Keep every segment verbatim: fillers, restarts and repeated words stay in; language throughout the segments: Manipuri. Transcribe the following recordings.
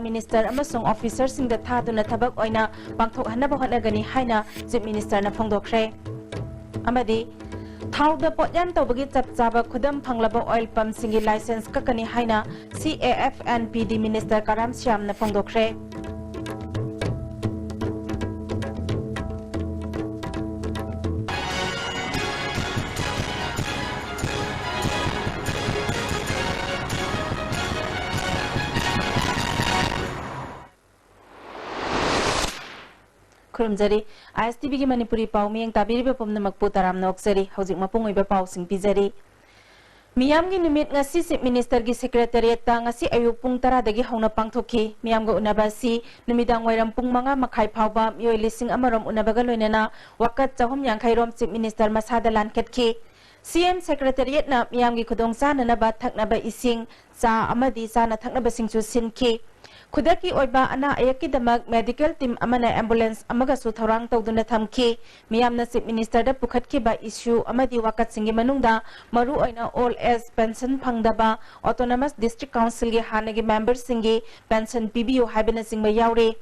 ꯃꯤꯅꯤꯁꯇꯔ ꯑꯃꯁꯨꯡ ꯑꯣꯐꯤꯁꯔꯁꯤꯡꯗ ꯊꯥꯗꯨꯅ ꯊꯕꯛ ꯑꯣꯏꯅ ꯄꯥꯡꯊꯣꯛꯍꯟꯅꯕ ꯍꯣꯠꯅꯒꯅꯤ ꯍꯥꯏꯅ ꯆꯤꯐ ꯃꯤꯅꯤꯁꯇꯔꯅ ꯐꯣꯡꯗꯣꯛꯈ꯭ꯔꯦ꯫ ꯑꯃꯗꯤ ꯊꯥꯎꯗ ꯄꯣꯠꯌꯥꯟ ꯇꯧꯕꯒꯤ ꯆꯞ ꯆꯥꯕ ꯈꯨꯗꯝ ꯐꯪꯂꯕ ꯑꯣꯏꯜ ꯄꯝꯁꯤꯡꯒꯤ ꯂꯥꯏꯁꯦꯟꯁ ꯀꯛꯀꯅꯤ ꯍꯥꯏꯅ ꯁꯤ A F N P D minister Karam ꯁ꯭ꯌꯥꯝꯅ ꯐꯣꯡꯗꯣꯛꯈ꯭ꯔꯦ꯫ ꯈꯨꯔꯨꯝꯖꯔꯤ꯫ I S T ꯚꯤꯒꯤ ꯃꯅꯤꯄꯨꯔꯤ ꯄꯥꯎ ꯃꯤꯠꯌꯦꯡ ꯇꯥꯕꯤꯔꯤꯕ ꯄꯨꯝꯅꯃꯛꯄꯨ ꯇꯔꯥꯝꯅ ꯑꯣꯛꯆꯔꯤ꯫ ꯍꯧꯖꯤꯛ ꯃꯄꯨꯡ ꯑꯣꯏꯕ ꯄꯥꯎꯁꯤꯡ ꯄꯤꯖꯔꯤ꯫ ꯃꯤꯌꯥꯝꯒꯤ ꯅꯨꯃꯤꯠ ꯉꯁꯤ ꯆꯤꯐ ꯃꯤꯅꯤꯁꯇꯔꯒꯤ ꯁꯦꯀ꯭ꯔꯦꯇꯔꯤꯌꯦꯠꯇ ꯉꯁꯤ ꯑꯌꯨꯛ ꯄꯨꯡ ꯇꯔꯥꯗꯒꯤ ꯍꯧꯅ ꯄꯥꯡꯊꯣꯛꯈꯤ꯫ ꯃꯤꯌꯥꯝꯒ ꯎꯅꯕ ꯑꯁꯤ ꯅꯨꯃꯤꯗꯥꯡ ꯋꯥꯏꯔꯝ ꯄꯨꯡ ꯃꯉꯥ ꯃꯈꯥꯏ ꯐꯥꯎꯕ ꯃꯤꯑꯣꯏ ꯂꯤꯁꯤꯡ ꯑꯃꯔꯣꯝ ꯎꯅꯕꯒ ꯂꯣꯏꯅꯅ ꯋꯥꯀꯠ ꯆꯍꯨꯝ ꯌꯥꯡꯈꯩ ꯔꯣꯝ ꯆꯤꯐ ꯃꯤꯅꯤꯁꯇꯔ ꯃꯁꯥꯗ ꯂꯥꯟꯈꯠꯈꯤ꯫ ꯁꯤ ꯑꯦꯝ ꯁꯦꯀ꯭ꯔꯦꯇꯔꯤꯌꯦꯠꯅ ꯃꯤꯌꯥꯝꯒꯤ ꯈꯨꯗꯣꯡꯆꯥꯅꯅꯕ ꯊꯛꯅꯕ ꯏꯁꯤꯡ, ꯆꯥ ꯑꯃꯗꯤ ꯆꯥꯅ ꯊꯛꯅꯕꯁꯤꯡꯁꯨ ꯁꯤꯟꯈꯤ꯫ ꯈꯨꯗꯛꯀꯤ ꯑꯣꯏꯕ ꯑꯅꯥ ꯑꯌꯦꯛꯀꯤꯗꯃꯛ ꯃꯦꯗꯤꯀꯦꯜ ꯇꯤꯝ ꯑꯃꯅ ꯑꯦꯝꯕꯨꯂꯦꯟꯁ ꯑꯃꯒꯁꯨ ꯊꯧꯔꯥꯡ ꯇꯧꯗꯨꯅ ꯊꯝꯈꯤ꯫ ꯃꯤꯌꯥꯝꯅ ꯆꯤꯐ ꯃꯤꯅꯤꯁꯇꯔꯗ ꯄꯨꯈꯠꯈꯤꯕ ꯏꯁꯨ ꯑꯃꯗꯤ ꯋꯥꯀꯠꯁꯤꯡꯒꯤ ꯃꯅꯨꯡꯗ ꯃꯔꯨꯑꯣꯏꯅ ꯑꯣꯜ ꯑꯦꯖ ꯄꯦꯟꯁꯟ ꯐꯪꯗꯕ, ꯑꯣꯇꯣꯅꯣꯃꯁ ꯗꯤꯁꯇ꯭ꯔꯤꯛ ꯀꯥꯎꯟꯁꯤꯜꯒꯤ ꯍꯥꯟꯅꯒꯤ ꯃꯦꯝꯕꯔꯁꯤꯡꯒꯤ ꯄꯦꯟꯁꯟ ꯄꯤꯕꯤꯌꯨ ꯍꯥꯏꯕꯅꯆꯤꯡꯕ ꯌꯥꯎꯔꯤ꯫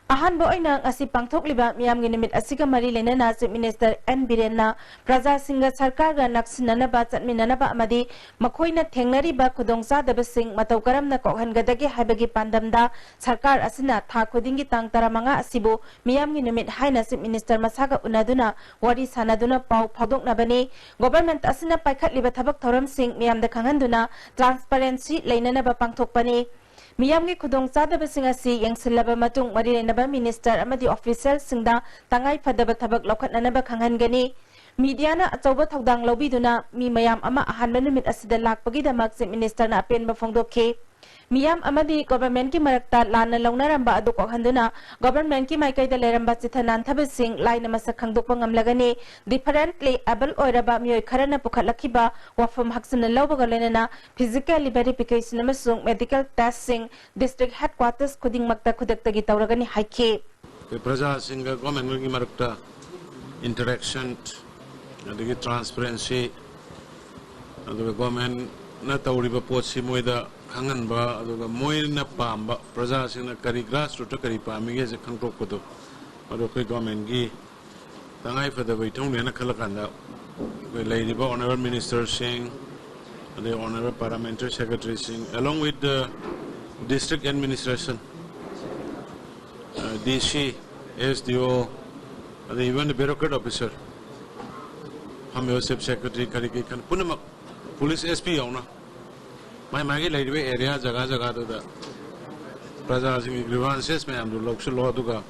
ꯑꯍꯥꯟꯕ ꯑꯣꯏꯅ ꯉꯁꯤ ꯄꯥꯡꯊꯣꯛꯂꯤꯕ ꯃꯤꯌꯥꯝꯒꯤ ꯅꯨꯃꯤꯠ ꯑꯁꯤꯒ ꯃꯔꯤ ꯂꯩꯅꯅ ꯆꯤꯐ ꯃꯤꯅꯤꯁꯇꯔ ꯑꯦꯟ ꯕꯤꯔꯦꯟꯅ ꯄ꯭ꯔꯖꯥꯁꯤꯡꯒ ꯁꯔꯀꯥꯔꯒ ꯅꯛꯁꯤꯟꯅꯅꯕ ꯆꯠꯃꯤꯟꯅꯅꯕ ꯑꯃꯗꯤ ꯃꯈꯣꯏꯅ ꯊꯦꯡꯅꯔꯤꯕ ꯈꯨꯗꯣꯡꯆꯥꯗꯕꯁꯤꯡ ꯃꯇꯧ ꯀꯔꯝꯅ ꯀꯣꯛꯍꯟꯒꯗꯒꯦ ꯍꯥꯏꯕꯒꯤ ꯄꯥꯟꯗꯝꯗ ꯁꯔꯀꯥꯔ ꯑꯁꯤꯅ ꯊꯥ ꯈꯨꯗꯤꯡꯒꯤ ꯇꯥꯡ ꯇꯔꯥꯃꯉꯥ ꯑꯁꯤꯕꯨ ꯃꯤꯌꯥꯝꯒꯤ ꯅꯨꯃꯤꯠ ꯍꯥꯏꯅ ꯆꯤꯐ ꯃꯤꯅꯤꯁꯇꯔ ꯃꯁꯥꯒ ꯎꯅꯗꯨꯅ ꯋꯥꯔꯤ ꯁꯥꯟꯅꯗꯨꯅ ꯄꯥꯎ ꯐꯥꯎꯗꯣꯛꯅꯕꯅꯤ꯫ ꯒꯣꯚꯔꯟꯃꯦꯟꯠ ꯑꯁꯤꯅ ꯄꯥꯏꯈꯠꯂꯤꯕ ꯊꯕꯛ ꯊꯧꯔꯝꯁꯤꯡ ꯃꯤꯌꯥꯝꯗ ꯈꯪꯍꯟꯗꯨꯅ ꯇ꯭ꯔꯥꯟꯁꯄꯔꯦꯟꯁꯤ ꯂꯩꯅꯅꯕ ꯄꯥꯡꯊꯣꯛꯄꯅꯤ꯫ ꯃꯤꯌꯥꯝꯒꯤ ꯈꯨꯗꯣꯡꯆꯥꯗꯕꯁꯤꯡ ꯑꯁꯤ ꯌꯦꯡꯁꯤꯜꯂꯕ ꯃꯇꯨꯡ ꯃꯔꯤ ꯂꯩꯅꯕ ꯃꯤꯅꯤꯁꯇꯔ ꯑꯃꯗꯤ ꯑꯣꯐꯤꯁꯤꯌꯦꯜꯁꯤꯡꯗ ꯇꯉꯥꯏ ꯐꯗꯕ ꯊꯕꯛ ꯂꯧꯈꯠꯅꯅꯕ ꯈꯪꯍꯟꯒꯅꯤ꯫ ꯃꯤꯗꯤꯌꯥꯅ ꯑꯆꯧꯕ ꯊꯧꯗꯥꯡ ꯂꯧꯕꯤꯗꯨꯅ ꯃꯤ ꯃꯌꯥꯝ ꯑꯃ ꯑꯍꯥꯟꯕ ꯅꯨꯃꯤꯠ ꯑꯁꯤꯗ ꯂꯥꯛꯄꯒꯤꯗꯃꯛ ꯆꯤꯐ ꯃꯤꯅꯤꯁꯇꯔꯅ ꯑꯄꯦꯟꯕ ꯐꯣꯡꯗꯣꯛꯈꯤ꯫ ꯃꯤꯌꯥꯝ ꯑꯃꯗꯤ ꯒꯣꯚꯔꯟꯃꯦꯟꯠꯀꯤ ꯃꯔꯛꯇ ꯂꯥꯟꯅ ꯂꯧꯅꯔꯝꯕ ꯑꯗꯨ ꯀꯣꯛꯍꯟꯗꯨꯅ ꯒꯣꯚꯔꯟꯃꯦꯟꯠꯀꯤ ꯃꯥꯏꯀꯩꯗ ꯂꯩꯔꯝꯕ ꯆꯤꯊ ꯅꯥꯟꯊꯕꯁꯤꯡ ꯂꯥꯏꯅ ꯃꯁꯛ ꯈꯪꯗꯣꯛꯄ ꯉꯝꯂꯒꯅꯤ꯫ ꯗꯤꯐꯔꯦꯟꯠꯂꯤ ꯑꯦꯕꯜ ꯑꯣꯏꯔꯕ ꯃꯤꯑꯣꯏ ꯈꯔꯅ ꯄꯨꯈꯠꯂꯛꯈꯤꯕ ꯋꯥꯐꯝ ꯍꯛꯆꯤꯟꯅ ꯂꯧꯕꯒ ꯂꯣꯏꯅꯅ ꯐꯤꯖꯤꯀꯦꯜ ꯚꯦꯔꯤꯐꯤꯀꯦꯁꯟ ꯑꯃꯁꯨꯡ ꯃꯦꯗꯤꯀꯦꯜ ꯇꯦꯁ꯭ꯠꯁꯤꯡ ꯗꯤꯁꯇ꯭ꯔꯤꯛ ꯍꯦꯗꯀ꯭ꯋꯥꯇꯔꯁ ꯈꯨꯗꯤꯡꯃꯛꯇ ꯈꯨꯗꯛꯇꯒꯤ ꯇꯧꯔꯒꯅꯤ ꯍꯥꯏꯈꯤ꯫ ꯑꯩꯈꯣꯏ ꯄ꯭ꯔꯖꯥꯁꯤꯡꯒ ꯒꯣꯔꯃꯦꯟꯒꯤ ꯃꯔꯛꯇ ꯏꯟꯇꯔꯦꯛꯁꯟ, ꯑꯗꯒꯤ ꯇ꯭ꯔꯥꯟꯁꯄꯔꯦꯟꯁꯤ, ꯑꯗꯨꯒ ꯒꯣꯔꯃꯦꯟꯅ ꯇꯧꯔꯤꯕ ꯄꯣꯠꯁꯤ ꯃꯣꯏꯗ ꯈꯪꯍꯟꯕ, ꯑꯗꯨꯒ ꯃꯣꯏꯅ ꯄꯥꯝꯕ, ꯄ꯭ꯔꯖꯥꯁꯤꯡꯅ ꯀꯔꯤ, ꯒ꯭ꯔꯥꯁ ꯔꯨꯠꯇ ꯀꯔꯤ ꯄꯥꯝꯃꯤꯒꯦꯁꯦ ꯈꯪꯗꯣꯛꯄꯗꯣ, ꯃꯗꯨ ꯑꯩꯈꯣꯏ ꯒꯣꯔꯃꯦꯟꯒꯤ ꯇꯉꯥꯏ ꯐꯗꯕ ꯏꯊꯧꯅꯦꯅ ꯈꯜꯂꯀꯥꯟꯗ ꯑꯩꯈꯣꯏ ꯂꯩꯔꯤꯕ ꯑꯣꯅꯔꯦꯕꯜ ꯃꯤꯅꯤꯁꯇꯔꯁꯤꯡ, ꯑꯗꯩ ꯑꯣꯅꯔꯦꯕꯜ ꯄꯥꯔꯂꯥꯃꯦꯟꯇꯔꯤ ꯁꯦꯀ꯭ꯔꯦꯇꯔꯤꯁꯤꯡ, along with the district administration, D C, S D O, ꯑꯗꯩ even the bureaucrat officer, ꯐꯝꯃꯤꯕ ꯆꯤꯐ ꯁꯦꯀ꯭ꯔꯦꯇꯔꯤ, ꯀꯔꯤ ꯀꯔꯤ ꯈꯟ ꯄꯨꯝꯅꯃꯛ, ꯄꯨꯂꯤꯁ ꯑꯦꯁ ꯄꯤ ꯌꯥꯎꯅ, ꯃꯥꯏ ꯃꯥꯒꯤ ꯂꯩꯔꯤꯕ ꯑꯦꯔꯤꯌꯥ, ꯖꯒꯥ ꯖꯒꯥꯗꯨꯗ ꯄ꯭ꯔꯖꯥꯁꯤꯡꯒꯤ ꯒ꯭ꯔꯤꯚꯥꯟꯁꯦꯁ ꯃꯌꯥꯝꯗꯨ ꯂꯧꯁꯤꯜꯂꯣ, ꯑꯗꯨꯒ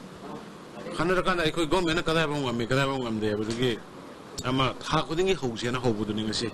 ꯈꯟꯅꯔꯀꯥꯟꯗ ꯑꯩꯈꯣꯏ ꯒꯣꯔꯃꯦꯟꯅ ꯀꯗꯥꯏꯐꯥꯎ ꯉꯝꯃꯤ, ꯀꯗꯥꯏꯐꯥꯎ ꯉꯝꯗꯦ ꯍꯥꯏꯕꯗꯨꯒꯤ ꯑꯃ ꯊꯥ ꯈꯨꯗꯤꯡꯒꯤ ꯍꯧꯁꯦꯅ ꯍꯧꯕꯗꯨꯅꯤ ꯉꯁꯤ꯫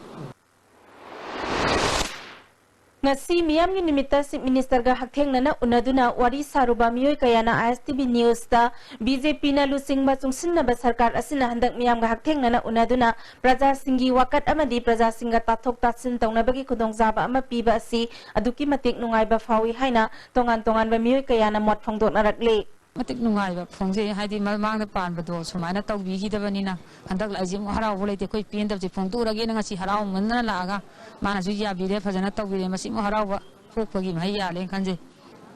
ꯉꯁꯤ ꯃꯤꯌꯥꯝꯒꯤ ꯅꯨꯃꯤꯠꯇ ꯆꯤꯐ ꯃꯤꯅꯤꯁꯇꯔꯒ ꯍꯛꯊꯦꯡꯅꯅ ꯎꯅꯗꯨꯅ ꯋꯥꯔꯤ ꯁꯥꯔꯨꯕ ꯃꯤꯑꯣꯏ ꯀꯌꯥꯅ ꯑꯥꯏ ꯑꯦꯁ ꯇꯤ ꯚꯤ ꯅ꯭ꯌꯨꯁꯇ ꯕꯤ ꯖꯦ ꯄꯤꯅ ꯂꯨꯆꯤꯡꯕ ꯆꯨꯡꯁꯤꯟꯅꯕ ꯁꯔꯀꯥꯔ ꯑꯁꯤꯅ ꯍꯟꯗꯛ ꯃꯤꯌꯥꯝꯒ ꯍꯛꯊꯦꯡꯅꯅ ꯎꯅꯗꯨꯅ ꯄ꯭ꯔꯖꯥꯁꯤꯡꯒꯤ ꯋꯥꯀꯠ ꯑꯃꯗꯤ ꯄ꯭ꯔꯖꯥꯁꯤꯡꯒ ꯇꯥꯊꯣꯛ ꯇꯥꯁꯤꯟ ꯇꯧꯅꯕꯒꯤ ꯈꯨꯗꯣꯡꯆꯥꯕ ꯑꯃ ꯄꯤꯕ ꯑꯁꯤ ꯑꯗꯨꯛꯀꯤ ꯃꯇꯤꯛ ꯅꯨꯡꯉꯥꯏꯕ ꯐꯥꯎꯏ ꯍꯥꯏꯅ ꯇꯣꯉꯥꯟ ꯇꯣꯉꯥꯟꯕ ꯃꯤꯑꯣꯏ ꯀꯌꯥꯅ ꯃꯣꯠ ꯐꯣꯡꯗꯣꯛꯅꯔꯛꯂꯤ꯫ ꯃꯇꯤꯛ ꯅꯨꯡꯉꯥꯏꯕ ꯐꯣꯡꯖꯩ꯫ ꯍꯥꯏꯗꯤ ꯃꯃꯥꯡꯗ ꯄꯥꯟꯕꯗꯣ ꯁꯨꯃꯥꯏꯅ ꯇꯧꯕꯤꯈꯤꯗꯕꯅꯤꯅ ꯍꯟꯗꯛ ꯂꯥꯛꯏꯁꯦ ꯑꯃꯨꯛ ꯍꯔꯥꯎꯕ ꯂꯩꯇꯦ꯫ ꯑꯩꯈꯣꯏ ꯄꯦꯟꯗꯕꯁꯦ ꯐꯣꯡꯗꯣꯛꯎꯔꯒꯦꯅ ꯉꯁꯤ ꯍꯔꯥꯎꯃꯟꯗꯅ ꯂꯥꯛꯑꯒ ꯃꯥꯅꯁꯨ ꯌꯥꯕꯤꯔꯦ, ꯐꯖꯅ ꯇꯧꯕꯤꯔꯦ꯫ ꯃꯁꯤꯃꯨꯛ ꯍꯔꯥꯎꯕ ꯄꯣꯛꯄꯒꯤ ꯃꯍꯩ ꯌꯥꯜꯂꯦꯅ ꯈꯟꯖꯩ꯫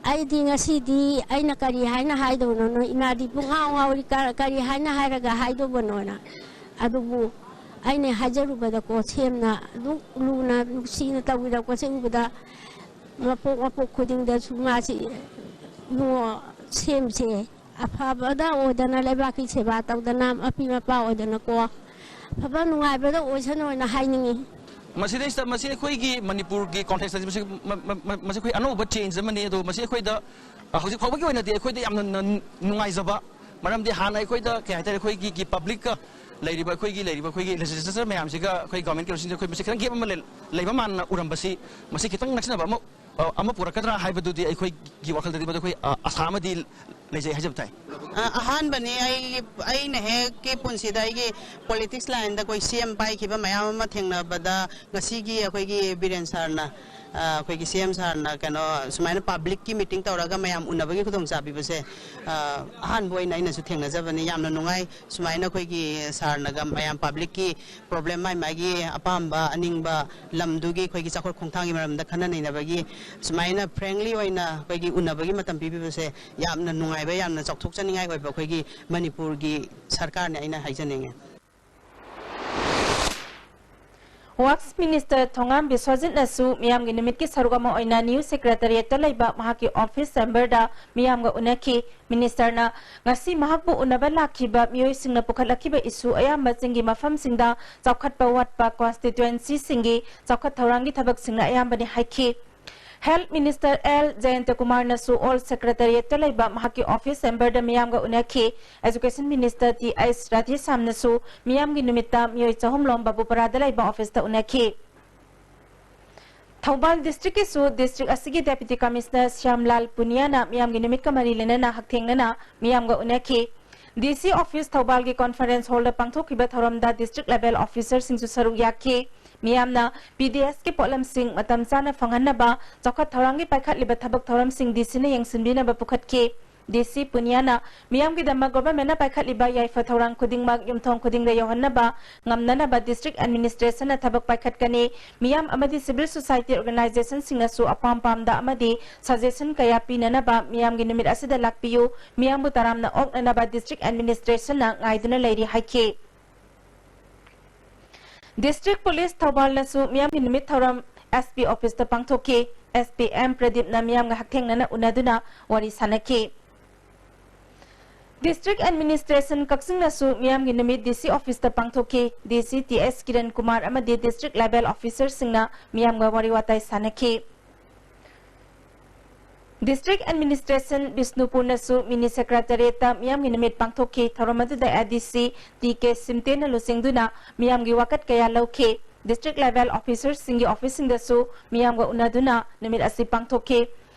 ꯑꯩꯗꯤ ꯉꯁꯤꯗꯤ ꯑꯩꯅ ꯀꯔꯤ ꯍꯥꯏꯅ ꯍꯥꯏꯗꯧꯅꯣ? ꯏꯃꯥꯗꯤ ꯄꯨꯡꯉꯥꯎ ꯉꯥꯎꯔꯤ, ꯀ-, ꯀꯔꯤ ꯍꯥꯏꯅ ꯍꯥꯏꯔꯒ ꯍꯥꯏꯗꯧꯕꯅꯣꯅ꯫ ꯑꯗꯨꯕꯨ ꯑꯩꯅ ꯍꯥꯏꯖꯔꯨꯕꯗꯀꯣ, ꯁꯦꯝꯅ ꯑꯗꯨꯛ ꯂꯨꯅ ꯅꯨꯡꯁꯤꯅ ꯇꯧꯕꯤꯔꯛꯄꯁꯦ ꯎꯕꯗ ꯃꯄꯣꯛ ꯃꯄꯣꯛ ꯈꯨꯗꯤꯡꯗꯁꯨ ꯃꯥꯁꯤ ꯏꯕꯨꯡꯉꯣ ꯁꯦꯝꯁꯦ ꯑꯐꯕꯗ ꯑꯣꯏꯗꯅ, ꯂꯩꯕꯥꯛꯀꯤ ꯁꯦꯕꯥ ꯇꯧꯗꯅ, ꯃꯄꯤ ꯃꯄꯥ ꯑꯣꯏꯗꯅꯀꯣ, ꯑꯐꯕ ꯅꯨꯡꯉꯥꯏꯕꯗ ꯑꯣꯏꯁꯅꯨꯅ ꯍꯥꯏꯅꯤꯡꯉꯤ꯫ ꯃꯁꯤꯗꯩꯁꯤꯗ ꯃꯁꯤ ꯑꯩꯈꯣꯏꯒꯤ ꯃꯅꯤꯄꯨꯔꯒꯤ context ꯑꯁꯤ ꯃꯁꯤ, ꯃ-, ꯃ-, ꯃ-, ꯃꯁꯤ ꯑꯩꯈꯣꯏ ꯑꯅꯧꯕ change ꯑꯃꯅꯤ꯫ ꯑꯗꯣ ꯃꯁꯤ ꯑꯩꯈꯣꯏꯗ, ꯑ, ꯍꯧꯖꯤꯛ ꯐꯥꯎꯕꯒꯤ ꯑꯣꯏꯅꯗꯤ ꯑꯩꯈꯣꯏꯗ ꯌꯥꯝꯅ ꯅ-, ꯅꯨꯡꯉꯥꯏꯖꯕ, ꯃꯔꯝꯗꯤ ꯍꯥꯟꯅ ꯑꯩꯈꯣꯏꯗ ꯀꯩ ꯍꯥꯏꯇꯥꯔꯦ, ꯑꯩꯈꯣꯏꯒꯤ, ꯒꯤ publicꯀ ꯂꯩꯔꯤꯕ ꯑꯩꯈꯣꯏꯒꯤ, ꯂꯩꯔꯤꯕ ꯑꯩꯈꯣꯏꯒꯤ legislature ꯃꯌꯥꯝꯁꯤꯒ ꯑꯩꯈꯣꯏ government ꯀꯩꯅꯣꯁꯤꯡꯁꯦ ꯑꯩꯈꯣꯏ ꯃꯁꯤ ꯈꯤꯇꯪ gap ꯑꯃ ꯂꯩ-, ꯂꯩꯕ ꯃꯥꯟꯅ ꯎꯔꯝꯕꯁꯤ ꯃꯁꯤ ꯈꯤꯇꯪ ꯅꯛꯁꯤꯟꯅꯕ ꯑꯃ, ꯑ, ꯑꯃ ꯄꯨꯔꯛꯀꯗ꯭ꯔꯥ ꯍꯥꯏꯕꯗꯨꯗꯤ ꯑꯩꯈꯣꯏꯒꯤ ꯋꯥꯈꯜꯗꯗꯤ ꯃꯗꯨ ꯑꯩꯈꯣꯏ, ꯑ, ꯑꯁꯥ ꯑꯃꯗꯤ ꯂꯩꯖꯩ ꯍꯥꯏꯖꯕ ꯇꯥꯏ꯫ ꯑ, ꯑꯍꯥꯟꯕꯅꯤ ꯑꯩꯒꯤ, ꯑꯩꯅ ꯍꯦꯛꯀꯤ ꯄꯨꯟꯁꯤꯗ ꯑꯩꯒꯤ politics lineꯗ ꯑꯩꯈꯣꯏ ꯁꯤ ꯑꯦꯝ ꯄꯥꯏꯈꯤꯕ ꯃꯌꯥꯝ ꯑꯃ ꯊꯦꯡꯅꯕꯗ ꯉꯁꯤꯒꯤ ꯑꯩꯈꯣꯏꯒꯤ ꯕꯤꯔꯦꯟ ꯁꯥꯔꯅ ꯑ, ꯑꯩꯈꯣꯏꯒꯤ ꯁꯤ ꯑꯦꯝ ꯁꯥꯔꯅ ꯀꯩꯅꯣ ꯁꯨꯃꯥꯏꯅ ꯄꯕ꯭ꯂꯤꯛꯀꯤ ꯃꯤꯇꯤꯡ ꯇꯧꯔꯒ ꯃꯌꯥꯝ ꯎꯅꯕꯒꯤ ꯈꯨꯗꯣꯡꯆꯥꯕ ꯄꯤꯕꯁꯦ, ꯑ, ꯑꯍꯥꯟꯕ ꯑꯣꯏꯅ ꯑꯩꯅꯁꯨ ꯊꯦꯡꯅꯖꯕꯅꯤ꯫ ꯌꯥꯝꯅ ꯅꯨꯡꯉꯥꯏ꯫ ꯁꯨꯃꯥꯏꯅ ꯑꯩꯈꯣꯏꯒꯤ ꯁꯥꯔꯅꯒ ꯃꯌꯥꯝ ꯄꯕ꯭ꯂꯤꯛꯀꯤ ꯄ꯭ꯔꯣꯕ꯭ꯂꯦꯝ, ꯃꯥꯏ ꯃꯥꯒꯤ ꯑꯄꯥꯝꯕ ꯑꯅꯤꯡꯕ ꯂꯝꯗꯨꯒꯤ ꯑꯩꯈꯣꯏꯒꯤ ꯆꯥꯎꯈꯠ ꯈꯣꯡꯊꯥꯡꯒꯤ ꯃꯔꯝꯗ ꯈꯟꯅ ꯅꯩꯅꯕꯒꯤ ꯁꯨꯃꯥꯏꯅ ꯐ꯭ꯔꯦꯡꯂꯤ ꯑꯣꯏꯅ ꯑꯩꯈꯣꯏꯒꯤ ꯎꯅꯕꯒꯤ ꯃꯇꯝ ꯄꯤꯕꯤꯕꯁꯦ ꯌꯥꯝꯅ ꯅꯨꯡꯉꯥꯏꯕ, ꯌꯥꯝꯅ ꯆꯥꯎꯊꯣꯛꯆꯅꯤꯡꯉꯥꯏ ꯑꯣꯏꯕ ꯑꯩꯈꯣꯏꯒꯤ ꯃꯅꯤꯄꯨꯔꯒꯤ ꯁꯔꯀꯥꯔꯅꯦ ꯑꯩꯅ ꯍꯥꯏꯖꯅꯤꯡꯉꯦ꯫ ꯋꯥꯔꯛꯁ ꯃꯤꯅꯤꯁꯇꯔ ꯊꯣꯉꯥꯝ ꯕꯤꯁ꯭ꯋꯖꯤꯠꯅꯁꯨ ꯃꯤꯌꯥꯝꯒꯤ ꯅꯨꯃꯤꯠꯀꯤ ꯁꯔꯨꯛ ꯑꯃ ꯑꯣꯏꯅ ꯅ꯭ꯌꯨ ꯁꯦꯀ꯭ꯔꯦꯇꯔꯤꯌꯦꯠꯇ ꯂꯩꯕ ꯃꯍꯥꯛꯀꯤ ꯑꯣꯐꯤꯁ ꯆꯦꯝꯕꯔꯗ ꯃꯤꯌꯥꯝꯒ ꯎꯅꯈꯤ꯫ ꯃꯤꯅꯤꯁꯇꯔꯅ ꯉꯁꯤ ꯃꯍꯥꯛꯄꯨ ꯎꯅꯕ ꯂꯥꯛꯈꯤꯕ ꯃꯤꯑꯣꯏꯁꯤꯡꯅ ꯄꯨꯈꯠꯂꯛꯈꯤꯕ ꯏꯁꯨ ꯑꯌꯥꯝꯕꯁꯤꯡꯒꯤ ꯃꯐꯝꯁꯤꯡꯗ ꯆꯥꯎꯈꯠꯄ ꯋꯥꯠꯄ ꯀꯣꯟꯁꯇꯤꯇ꯭ꯋꯦꯟꯁꯤꯁꯤꯡꯒꯤ ꯆꯥꯎꯈꯠ ꯊꯧꯔꯥꯡꯒꯤ ꯊꯕꯛꯁꯤꯡꯅ ꯑꯌꯥꯝꯕꯅꯤ ꯍꯥꯏꯈꯤ꯫ ꯍꯦꯜꯊ ꯃꯤꯅꯤꯁꯇꯔ ꯑꯦꯜ ꯖꯌꯟꯇꯀꯨꯃꯥꯔꯅꯁꯨ ꯑꯣꯜ ꯁꯦꯀ꯭ꯔꯦꯇꯔꯤꯌꯦꯠꯇ ꯂꯩꯕ ꯃꯍꯥꯛꯀꯤ ꯑꯣꯐꯤꯁ ꯆꯦꯝꯕꯔꯗ ꯃꯤꯌꯥꯝꯒ ꯎꯅꯈꯤ꯫ ꯑꯦꯖꯨꯀꯦꯁꯟ ꯃꯤꯅꯤꯁꯇꯔ ꯇꯤ ꯑꯩꯆ ꯔꯥꯙꯦꯁ꯭ꯌꯥꯝꯅꯁꯨ ꯃꯤꯌꯥꯝꯒꯤ ꯅꯨꯃꯤꯠꯇ ꯃꯤꯑꯣꯏ ꯆꯍꯨꯝ ꯂꯣꯝ ꯕꯥꯕꯨꯄꯔꯥꯗ ꯂꯩꯕ ꯑꯣꯐꯤꯁꯇ ꯎꯅꯈꯤ꯫ ꯊꯧꯕꯥꯜ ꯗꯤꯁꯇ꯭ꯔꯤꯛꯀꯤꯁꯨ ꯗꯤꯁꯇ꯭ꯔꯤꯛ ꯑꯁꯤꯒꯤ ꯗꯦꯄ꯭ꯌꯨꯇꯤ ꯀꯃꯤꯁꯅꯔ ꯁ꯭ꯌꯥꯝꯂꯥꯜ ꯄꯨꯅꯤꯌꯥꯅ ꯃꯤꯌꯥꯝꯒꯤ ꯅꯨꯃꯤꯠꯀ ꯃꯔꯤ ꯂꯩꯅꯅ ꯍꯛꯊꯦꯡꯅꯅ ꯃꯤꯌꯥꯝꯒ ꯎꯅꯈꯤ꯫ ꯗꯤ ꯁꯤ ꯑꯣꯐꯤꯁ ꯊꯧꯕꯥꯜꯒꯤ ꯀꯣꯟꯐꯔꯦꯟꯁ ꯍꯣꯜꯗ ꯄꯥꯡꯊꯣꯛꯈꯤꯕ ꯊꯧꯔꯝꯗ ꯗꯤꯁꯇ꯭ꯔꯤꯛ ꯂꯦꯚꯦꯜ ꯑꯣꯐꯤꯁꯔꯁꯤꯡꯁꯨ ꯁꯔꯨꯛ ꯌꯥꯈꯤ꯫ ꯃꯤꯌꯥꯝꯅ ꯄꯤ ꯗꯤ ꯑꯦꯁꯀꯤ ꯄꯣꯠꯂꯝꯁꯤꯡ ꯃꯇꯝ ꯆꯥꯅ ꯐꯪꯍꯟꯅꯕ ꯆꯥꯎꯈꯠ ꯊꯧꯔꯥꯡꯒꯤ ꯄꯥꯏꯈꯠꯂꯤꯕ ꯊꯕꯛ ꯊꯧꯔꯝꯁꯤꯡ ꯗꯤ ꯁꯤꯅ ꯌꯦꯡꯁꯤꯟꯕꯤꯅꯕ ꯄꯨꯈꯠꯈꯤ꯫ ꯗꯤ ꯁꯤ ꯄꯨꯅꯤꯌꯥꯅ ꯃꯤꯌꯥꯝꯒꯤꯗꯃꯛ ꯒꯣꯚꯔꯟꯃꯦꯟꯠꯅ ꯄꯥꯏꯈꯠꯂꯤꯕ ꯌꯥꯏꯐ ꯊꯧꯔꯥꯡ ꯈꯨꯗꯤꯡꯃꯛ ꯌꯨꯝꯊꯣꯡ ꯈꯨꯗꯤꯡꯗ ꯌꯧꯍꯟꯅꯕ ꯉꯝꯅꯅꯕ ꯗꯤꯁꯇ꯭ꯔꯤꯛ ꯑꯦꯗꯃꯤꯅꯤꯁꯇ꯭ꯔꯦꯁꯟꯅ ꯊꯕꯛ ꯄꯥꯏꯈꯠꯀꯅꯤ꯫ ꯃꯤꯌꯥꯝ ꯑꯃꯗꯤ ꯁꯤꯚꯤꯜ ꯁꯣꯁꯥꯏꯇꯤ ꯑꯣꯔꯒꯅꯥꯏꯖꯦꯁꯟꯁꯤꯡꯅꯁꯨ ꯑꯄꯥꯝ ꯄꯥꯝꯗ ꯑꯃꯗꯤ ꯁꯖꯦꯁꯟ ꯀꯌꯥ ꯄꯤꯅꯅꯕ ꯃꯤꯌꯥꯝꯒꯤ ꯅꯨꯃꯤꯠ ꯑꯁꯤꯗ ꯂꯥꯛꯄꯤꯌꯨ꯫ ꯃꯤꯌꯥꯝꯕꯨ ꯇꯔꯥꯝꯅ ꯑꯣꯛꯅꯅꯕ ꯗꯤꯁꯇ꯭ꯔꯤꯛ ꯑꯦꯗꯃꯤꯅꯤꯁꯇ꯭ꯔꯦꯁꯟꯅ ꯉꯥꯏꯗꯨꯅ ꯂꯩꯔꯤ ꯍꯥꯏꯈꯤ꯫ ꯗꯤꯁꯇ꯭ꯔꯤꯛ ꯄꯨꯂꯤꯁ ꯊꯧꯕꯥꯜꯅꯁꯨ ꯃꯤꯌꯥꯝꯒꯤ ꯅꯨꯃꯤꯠ ꯊꯧꯔꯝ ꯑꯦꯁ ꯄꯤ ꯑꯣꯐꯤꯁꯇ ꯄꯥꯡꯊꯣꯛꯈꯤ꯫ ꯑꯦꯁ ꯄꯤ ꯑꯦꯝ ꯄ꯭ꯔꯗꯤꯞꯅ ꯃꯤꯌꯥꯝꯒ ꯍꯛꯊꯦꯡꯅꯅ ꯎꯅꯗꯨꯅ ꯋꯥꯔꯤ ꯁꯥꯅꯈꯤ꯫ ꯗꯤꯁꯇ꯭ꯔꯤꯛ ꯑꯦꯗꯃꯤꯅꯤꯁꯇ꯭ꯔꯦꯁꯟ ꯀꯛꯆꯤꯡꯅꯁꯨ ꯃꯤꯌꯥꯝꯒꯤ ꯅꯨꯃꯤꯠ ꯗꯤ ꯁꯤ ꯑꯣꯐꯤꯁꯇ ꯄꯥꯡꯊꯣꯛꯈꯤ꯫ ꯗꯤ ꯁꯤ ꯇꯤ ꯑꯦꯁ ꯀꯤꯔꯟ ꯀꯨꯃꯥꯔ ꯑꯃꯗꯤ ꯗꯤꯁꯇ꯭ꯔꯤꯛ ꯂꯦꯚꯦꯜ ꯑꯣꯐꯤꯁꯔꯁꯤꯡꯅ ꯃꯤꯌꯥꯝꯒ ꯋꯥꯔꯤ ꯋꯥꯇꯥꯏ ꯁꯥꯅꯈꯤ꯫ ꯗꯤꯁꯇ꯭ꯔꯤꯛ ꯑꯦꯗꯃꯤꯅꯤꯁꯇ꯭ꯔꯦꯁꯟ ꯕꯤꯁꯅꯨꯄꯨꯔꯅꯁꯨ ꯃꯤꯅꯤ ꯁꯦꯀ꯭ꯔꯦꯇꯔꯤꯌꯦꯠꯇ ꯃꯤꯌꯥꯝꯒꯤ ꯅꯨꯃꯤꯠ ꯄꯥꯡꯊꯣꯛꯈꯤ꯫ ꯊꯧꯔꯝ ꯑꯗꯨꯗ ꯑꯦ ꯗꯤ ꯁꯤ ꯇꯤ ꯀꯦ ꯁꯤꯝꯇꯦꯅ ꯂꯨꯆꯤꯡꯗꯨꯅ ꯃꯤꯌꯥꯝꯒꯤ ꯋꯥꯀꯠ ꯀꯌꯥ ꯂꯧꯈꯤ꯫ ꯗꯤꯁꯇ꯭ꯔꯤꯛ ꯂꯦꯚꯦꯜ ꯑꯣꯐꯤꯁꯔꯁꯤꯡꯒꯤ ꯑꯣꯐꯤꯁꯁꯤꯡꯗꯁꯨ ꯃꯤꯌꯥꯝꯒ ꯎꯅꯗꯨꯅ ꯅꯨꯃꯤꯠ ꯑꯁꯤ ꯄꯥꯡꯊꯣꯛꯈꯤ꯫